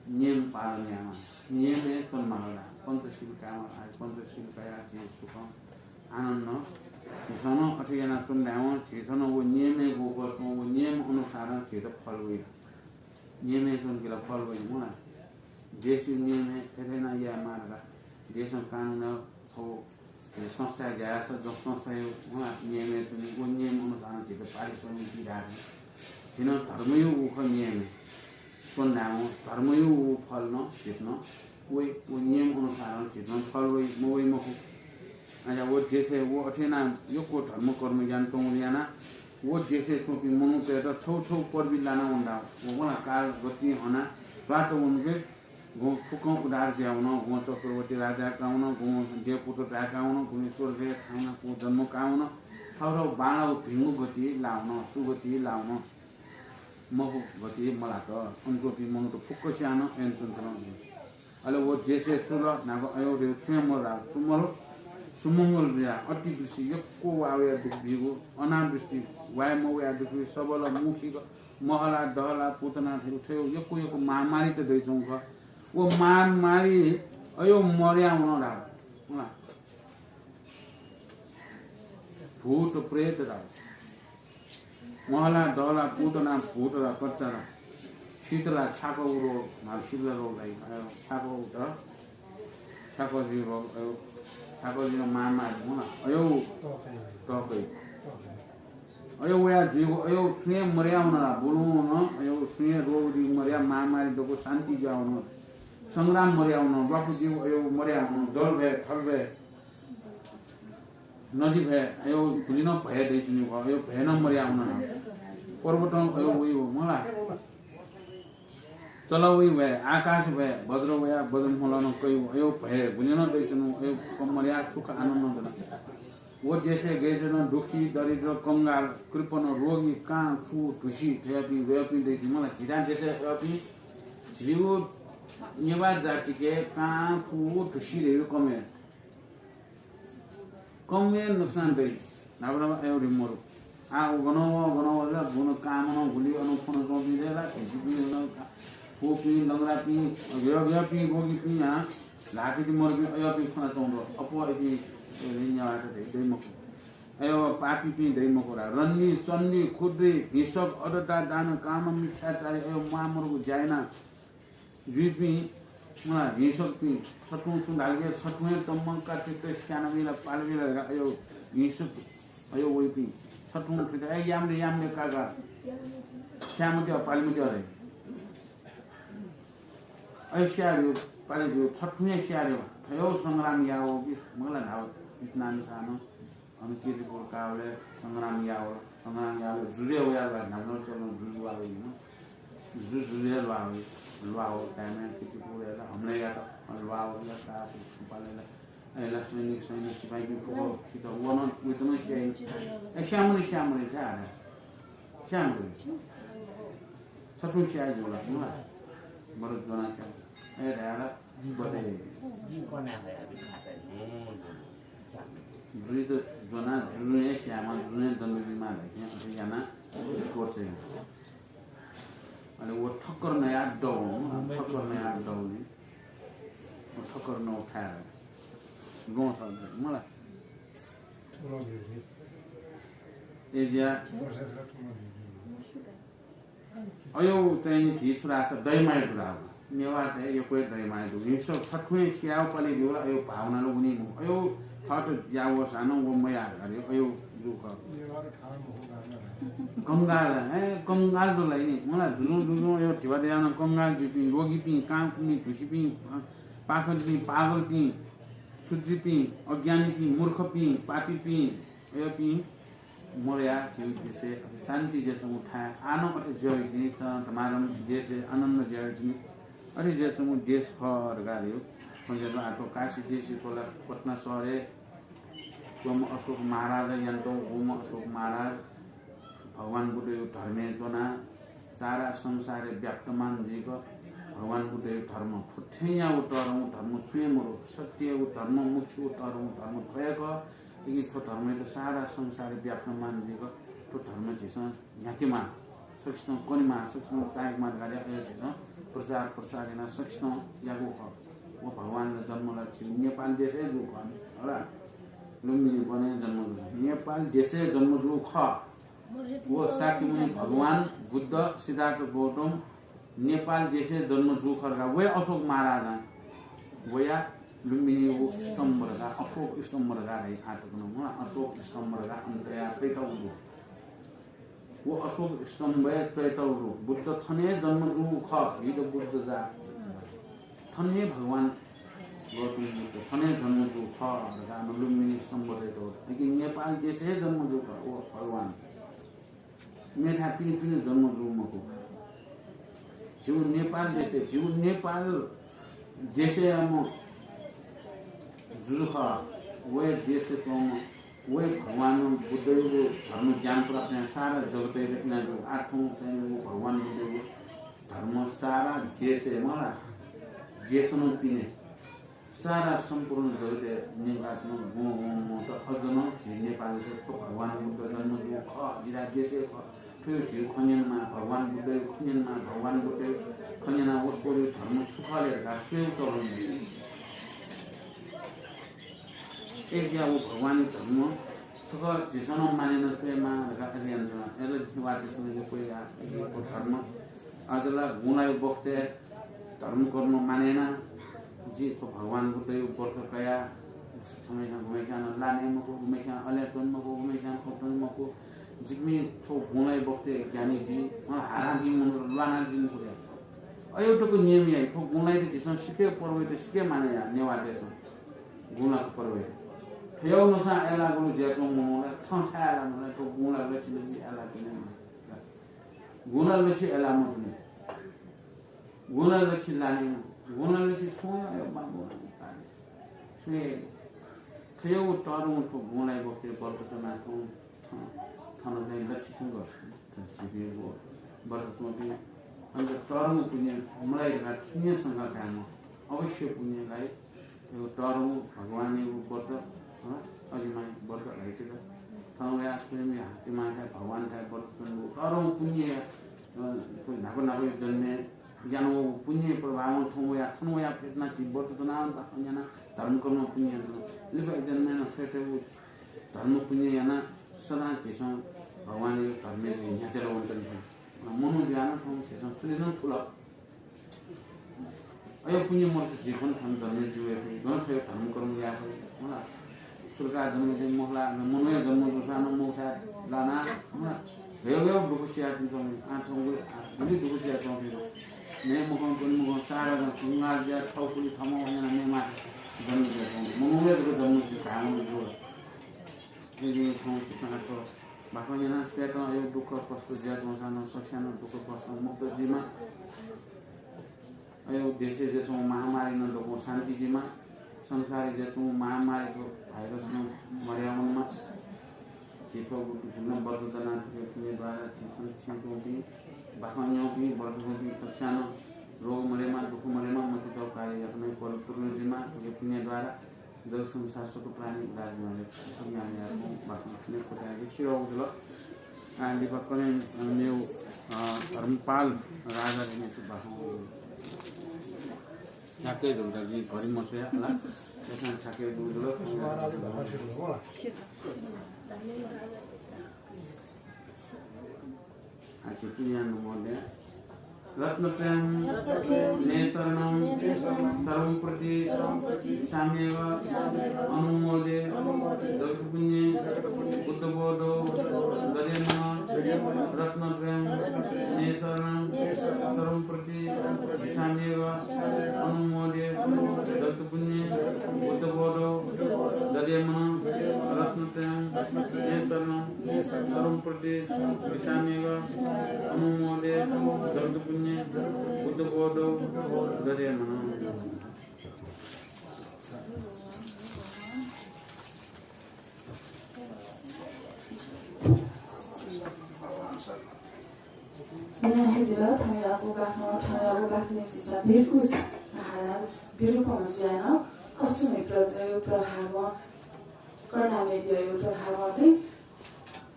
नियम पालन यायेमाः। नियमय् च्वनेमाः ला? पञ्चशील कायेमाः। आः पञ्चशील कायाः झी सुखं आनन्दं झीसं नं अथे यानाच्वन धायेवं झीसं नं व नियमय् गुगु च्वं, व नियम अनुसारं झीत फल वइ। नियमय् च्वंकेत फल वइ मखु ला? देशया नियमय् थथे यानाः यायेमाः धकाः देशं कानुनय् छगू झी संस्थाय् ज्या याःसा जक संस्थाया नियमय् च्वनी। व नियम अनुसारं झीत पारिश्रमिक बी धाःगु। झी नं धर्मया व खः नियमय् च्वन धायेवं धर्मया व फल नं झीत नं वइ, व नियम अनुसारं झीत नं फल वइ, मवइ मखु। अय्‌जुयाः व देशय् व अथे यानाः यक्व धर्मकर्म यानाच्वंगुलिं यानाः व देशय् च्वंपिं मनूतय्‌त छगू छगू पदवी लानावन धाः। व वनाः काल गतिं हनाः स्वात वंके गुं फुक्कं उद्धार जुयावन, गुं चक्रवर्ती राजा कावन, गुं देवपुत्र धाये कावन, गुं स्वर्गय् थाहां वनाः जन्म कावन, थःथः बांलाःगु भिंगु गति लावन, सुगति लावन। मखु गति मलात। अन च्वंपिं मनूत फुक्कसियां नं अय्‌नं च्वनाच्वन। अले व देशय् छु ला न्हापा अय्‌नं छु हे मदु, छु मदु, सुमंगल जुयाः अतिवृष्टि यक्व वाः वयाः दुःख बीगु, अनावृष्टि वाये मवयाः दुःख बीगु, सबल, मुखिक, महला, दहला, पुतना थें थ्व यक्व यक्व महामारीत दइच्वंगु खः। व महामारी अयो मर्या वन धाल। भूत प्रेत धाल। महला दहला पूतना भूतला कच्चाला शीतला छ्याकः रोग, शीतला रोग धाइ, अयो छ्याकः उत, छ्याकः जुइ रोग, अयो छ्याकः जुइ महामारी वन, अयो तहकइ। अयो वया जुइगु, अयो छुं हे मर्या वन ला, बुलुं वन, अयो छुं हे रोग जुइ मर्या, महामारी दक्व शान्ति जुया वन, संग्राम मर्या वन, ल्वापु जुइगु अयो मर्या वन, जल भय, थल भय, नदी भय, अयो गुलि नं भय दइच्वनीगु, अयो भय नं मर्या वन। पर्वतं अयो वइगु मला। चला वइ भय, आकाश भय, वज्र वया, वज्र म्होलं नं कइगु, अयो भय गुलि नं दइच्वनीगु, अयो कम मर्या सुख आनन्द नं दना। व देशय् गय् च्वन दुःखी, दरिद्र, कंगाल, कृपण, रोगी, कां, कु, ढुसी धयापिं वयापिं दइच्वन मला। झीथाय् देशय् वयापिं झीगु नेवाः जातिके कां, कु, ढुसी धयापिं कम हे। कम हे नोक्सान दइ। न्हापा न्हापा अयो रिमरु। आ, व गन व, गन व ला, बुन कामनं गुलि अन फुन च्वंपिं दे ला, ढिसिपिं अन का-, पूपिं, लंगरापिं, अग्यग्यपिं, रोगीपिं, आ, ल्हातिति मरुपिं, अयपिं फुन च्वं दु। अप्वः इपिं, ए, नेवाःत दइ, दइ मखु। अयो पापीपिं दइ मखु ला। रन्नी, चण्डी, खुद्री, हिंसक, अदता, दान, काम, मिथ्याचारी, अयो म्वामरुगु ज्या याना जुइपिं, मला, हिंसकपिं, छथुं छुं धालके, छथुं हे तम्मं कातित स्यानाबी ला, पालबी ला धकाः अयो हिंसक, अयो वइपिं, छथुं थुइत, ए, यामले, यामले, काका, स्यामत्या, पालिमत्या रे। अयो स्यार्यो, पालियो, छथुं हे स्यार्यो, थयो संग्राम यावः कि, मला, धाव, इतनान सानो, अन कीर्तिपुर कावले संग्राम यावल, संग्राम यावल, जुजुया वया ल्वाः, न्हापा न्हापा चलन जुजु वावल, जुजु जुजुया ल्वाः, ल्वाः, कायमे कीर्तिपुर यात, हमले यात, ल्वाः, या का, पाले ला, अयला सैनिक, सैनिक, सिपाहीपिं फुक्क खित, वन, उतन स्याइ। ए, स्यामरी, स्यामरी, छाय् हाले? स्यामरी। छथुं स्याइ जुल, मला। बरु ज्वना क्या। ए, धायला, बचे। जुजुत ज्वना, जुजुं हे स्यायेमाः, जुजुं हे दण्ड बीमाः धइथें अथे याना कोर्स यात। अले व ठक्कर नयाः दव, ठक्कर नयाः दवलि। व ठक्कर नव थाय् ल्वहं सः मला। ए ज्या। अयो चाहिँ नि झी छु धाःसा दयमाया दु धाःगु। नेवाःतय् यक्व हे दयमाया दु। हिंसक छथुं हे स्यायेगु पालि ब्यूगु ला अयो भावना ला वनी मखु। अयो थःत याःगु सानं व मयाः धकाः अयो जू खः। कंगाल, हे कंगाल जुल नि। मला जुजुं जुजुं अयो धिबा दयाः नं कंगाल जुइपिं, रोगीपिं, कांकुपिं, ढुसीपिं, पाखंडीपिं, पागलपिं, छुद्रीपिं, अज्ञानीपिं, मूर्खपिं, पापीपिं, अय्‌पिं मरया झीगु देशय् अथे शान्ति जुयाच्वंगु थाय् आः नं अथे जुयावइतिनि, च-, धमाधम देशय् आनन्द जुयावइतिनि। अथे जुयाच्वंगु देश खः धकाः धयागु। खँ जुयाच्वं आः थ्व काशी देशय् थ्व ला पटना शहरय् च्वंम्ह अशोक महाराज यानातःगु, वंम्ह अशोक महाराज भगवान बुद्धया धर्मय् च्वनाः सारा संसारय् व्याप्तमान जुइक भगवान बुद्धया धर्म फुथेंयागु तःधंगु धर्म छुं हे मरु। सत्ययागु धर्म, मोक्षयागु तःधंगु धर्म थ्व हे खः। इपिं थ्व धर्मयात सारा संसारय् व्याप्तमान जुइक थ्व धर्म झीसं न्ह्याकेमाः, सकसितं कनेमाः, सकसितं चायेकेमाः धकाः अय् झीसं प्रचार प्रसार यानाः सकसितं याःगु खः। व भगवानया जन्म ला झी नेपाल देशय् जूगु खः नि, होला? लुम्बिनी वनय् जन्म जूगु, नेपाल देशय् जन्म जूगु खः। व शाक्यमुनि भगवान बुद्ध, सिद्धार्थ गौतम नेपाल देशय् जन्म जूगु खः धकाः व हे अशोक महाराजां वया लुम्बिनीयागु स्तम्भ धकाः, अशोक स्तम्भ धकाः धाइ आःतक नं, अशोक स्तम्भ धकाः अन तयार तयातःगु दु। व अशोक स्तम्भय् च्वयातःगु दु। बुद्ध थन हे जन्म जूगु खः, हि द बुद्ध जात। थन हे भगवान गौतम बुद्ध थन हे जन्म जूगु खः धकाः अन लुम्बिनी स्तम्भ तयातःगु दु। अकिं नेपाल देशय् हे जन्म जूगु खः व भगवान। मेथाय् पिने पिने जन्म जूगु मखु। झीगु नेपाल देशय्, झीगु नेपाल देशय् अम्ह जुजु खः। व हे देशय् च्वंम्ह, व हे भगवानं बुद्धयागु धर्म ज्ञान प्राप्त यानाः सारा जगतय् इनाजूगु। आः थौं चाहिँ व भगवान बुद्धयागु धर्म सारा देशय् मला, देशनं पिने सारा सम्पूर्ण जगतय् न्यंकाच्वंगु गुम्ह गुम्ह मनूत अझ नं झी नेपालय् थ्व भगवान बुद्ध जन्म जूगु खः, जिथाय् देशय् खः। थ्व झीगु खँ न्यनेमाः, भगवान बुद्धया खँ न्यनेमाः, भगवान बुद्धया खँ न्यनाः वसपोलया धर्म छु खः ले धकाः स्वयेगु चलन दु। अय्‌जुयाः व भगवानया धर्म छकः झीसं नं मानय् याना स्वयेमाः धकाः अथे यानाच्वना। अय्‌जुयाः नेवाःतय्‌सं नं यक्व याः, अय्‌जुयाः थ्व धर्म। अय्‌जुयाः ला गुँलाया बखतय् धर्मकर्म मानय् यानाः जि थ्व भगवान बुद्धया व्रत कयाः छम्हय्‌सिनं गुम्हय्‌सिनं ला नये मखु, गुम्हय्‌सिनं अले त्वने मखु, गुम्हय्‌सिनं थ्व त्वने मखु। जिपिं थ्व गुँलाया बखतय् ज्ञानी जुइ, अन हारां जुइ, मनूत ल्वानाः जुइ मखु रे। अय् तक नियम याइ। थ्व गुँलायात झीसं सिक्क पर्वयात सिक्क मानय् याः नेवाःतय्‌सं। गुँलाया पर्वयात। थ्वयागु नुसां अय्‌लाःगु ज्या च्वंम्ह मनू ला छं छाय् अय्‌लाः मखु ला, थ्व गुँला लछि लछि अय्‌लाः त्वने मखु। गुँला लछि अय्‌लाः मत्वने। गुँला लछि लाने, गुँला लछि सुं हे अय् बाबु। सुं हे। थ्वयागु तःधंगु थ्व गुँलाया बखतय् व्रत च्वनाः थौं थन चाहिँ लछि थ्यंक झीपिं व व्रत च्वंपिं, अन तःधंगु पुण्य मलाइ धकाः छुं हे शंका कायेमाः। अवश्य पुण्य लाइ। यो तःधंगु भगवानयागु व्रत, हँ, अजिमाया व्रत हइके ला। थन वयाः स्वयं हातिमाथाय् भगवानथाय् व्रत च्वनेगु तःधंगु पुण्य, अ, न्हापा न्हापा जन्मय् यानागु पुण्य प्रभावं थौं वयाः, थन वयाः फेतना झी व्रत च्वनाः, बाखं न्यनाः, धर्मकर्म पुण्य यानाः, लिपा जन्मय् नं थथे थथे धर्म पुण्य यानाः सदां झीसं भगवानया धर्मय् झी न्ह्याचलय् वनेत्यने फइ। मनू जुयाः नं थौं झीसं थुलि नं थुल। अय् पुण्य मदुसा झी गन थन जन्मय् जुइ फइ, गन थथे धर्मकर्म याये फइ, मला। सुरुका जन्म चाहिँ मखु ला, मनूया जन्म जूसां नं मखुथाय् लानाः, मला। हय् हय् दुःख सियाच्वंपिं, आः थौंगु, आः गुलि दुःख सियाच्वंपिं। नये मखं, त्वने मखं, सारा जन, सुंगार ज्या, थौंकुलि थमं वयाना नयेमाः जन्म जुयाच्वंपिं। मनूया जक जन्म जुइ, धायेवं जुल। थौं झीसं थ्व बाखं न्यनाः सुयातं अय् दुःख कष्ट जुयाच्वंसां नं सकसियां नं दुःख कष्ट मुक्त जुइमा। अय् देशय् जुयाच्वंगु महामारीं नं दक्वं शान्ति जुइमा। संसारय् जुयाच्वंगु महामारी थ्व virus नं मदया वनेमा। झी थ्व गुलि नं व्रत दनाः थुकिया पुण्य द्वारा झी थन थ्यंच्वंपिं, बाखं न्यंपिं, व्रत च्वंपिं सकसियां नं रोग मदयेमा, दुःख मदयेमा, मतितःगु कार्य याकनं परिपूर्ण जुइमा। थुकिया पुण्य द्वारा जग संसार सकल प्राणी उद्धार जुइमा। बाखं न्यंपिं सकसियां नं शिरः जुल। आः लिपा कन्हय्, अ, मेगु, अ, धर्मपाल राजा धइम्हय्‌सित बाखं। ठ्याक्कै जुल, जिं घरि मस्वया ला। यसं ठ्याक्कै जुल। अच्छा, पुण्य नुमोदे। रत्नत्रयं ने शरणं सर्वं प्रतिदिशाम्यघम् अनुमोदे। जगत्पुण्ये बुद्धबोधौ दधे मनः। रत्नत्रयं ने शरणं सर्वं प्रतिदिशाम्यघम् अनुमोदे। जगत्पुण्ये बुद्धबोधौ दधे मनः। रत्नत्रयं ने शरणं सर्वं प्रतिदिशाम्यघम् अनुमोदे। जगत्पुण्ये बुद्धबोधौ दधे मनः। न्याय हे दिल। थौंयागु बाखं, थौंयागु बाखनय् झीसं वीरकुश महाराज विरूपमा जुयाः नं अश्वमेध व्रतया प्रभावं, कर्णामेध्यया प्रभावं चाहिँ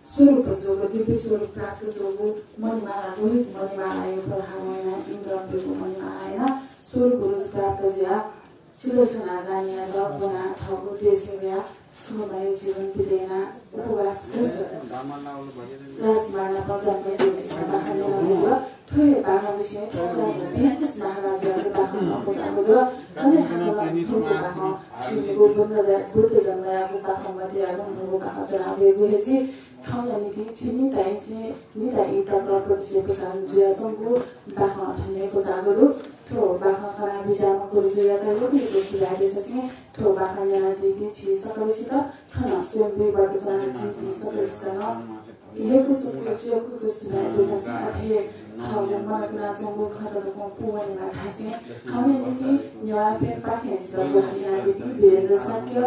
स्वरूप जूगु, दिव्य स्वरूप प्राप्त जूगु मणिमाला, लोहित मणिमालाया प्रभावं यानाः इन्द्रं ब्यूगु मणिमाला यानाः स्वरूप उरुज प्राप्त जुयाः सुलोचना रानीयात ब्वनाः थःगु देशय् वयाः सुखमय जीवन बितायेमाः। उपवास व्रत राजकुमार नाप जन्म जुल। थ्व हे बाखं विषयं थौंया वीरकुश महाराजयागु बाखं नं क्वचाःगु जुल। अले हाकनं थौंया बाखं सुनेगु बुद्ध, बुद्ध जन्मयागु बाखं मध्यागु न्हूगु बाखं च्वनावयेगु हे जुइ। थौंया निंतिं झी मिताय्‌सिं मिताय् तक प्रदेशय् प्रसारण जुयाच्वंगु बाखं थन हे क्वचाःगु दु। थ्व बाखं कनाबिज्याःम्ह गुरुजुयात यक्व यक्व सुभाय् देछासें थ्व बाखं न्यनादीपिं झी सकलसित, थन स्वयम्भूइ व्रत च्वनादीपिं सकलसित नं यक्व यक्व, यक्व यक्व सुभाय् देछासें अथे हे थःगु मनं तुनाच्वंगु खँ दक्वं पूवनेमा धासें थौंया निंतिं नेवाः एफएमपाखें जितः ग्वाहालि यानादीपिं वीरेन्द्र शाक्य,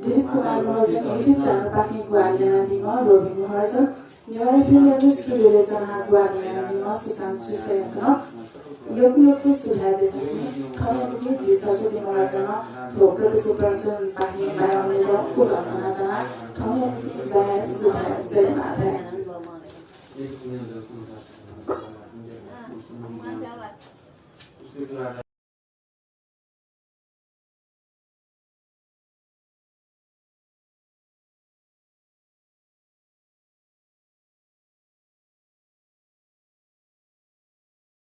दिलीप कुमार महर्जन YouTube channel पाखें ग्वाहालि यानादीम्ह रोबिन महर्जन, नेवाः एफएमयागु स्टुडियोय् च्वनाः ग्वाहालि यानादीम्ह सुशान्त श्रेष्ठयात नं यक्व यक्व सुभाय् देछासें थौंया निंतिं जि सरस्वती महर्जनं थ्व प्रदेश प्रशासनपाखें बाय् वनेत उजं कनाच्वना। थौंया निंतिं बाय्, सुभाय्, जय मां भाय्।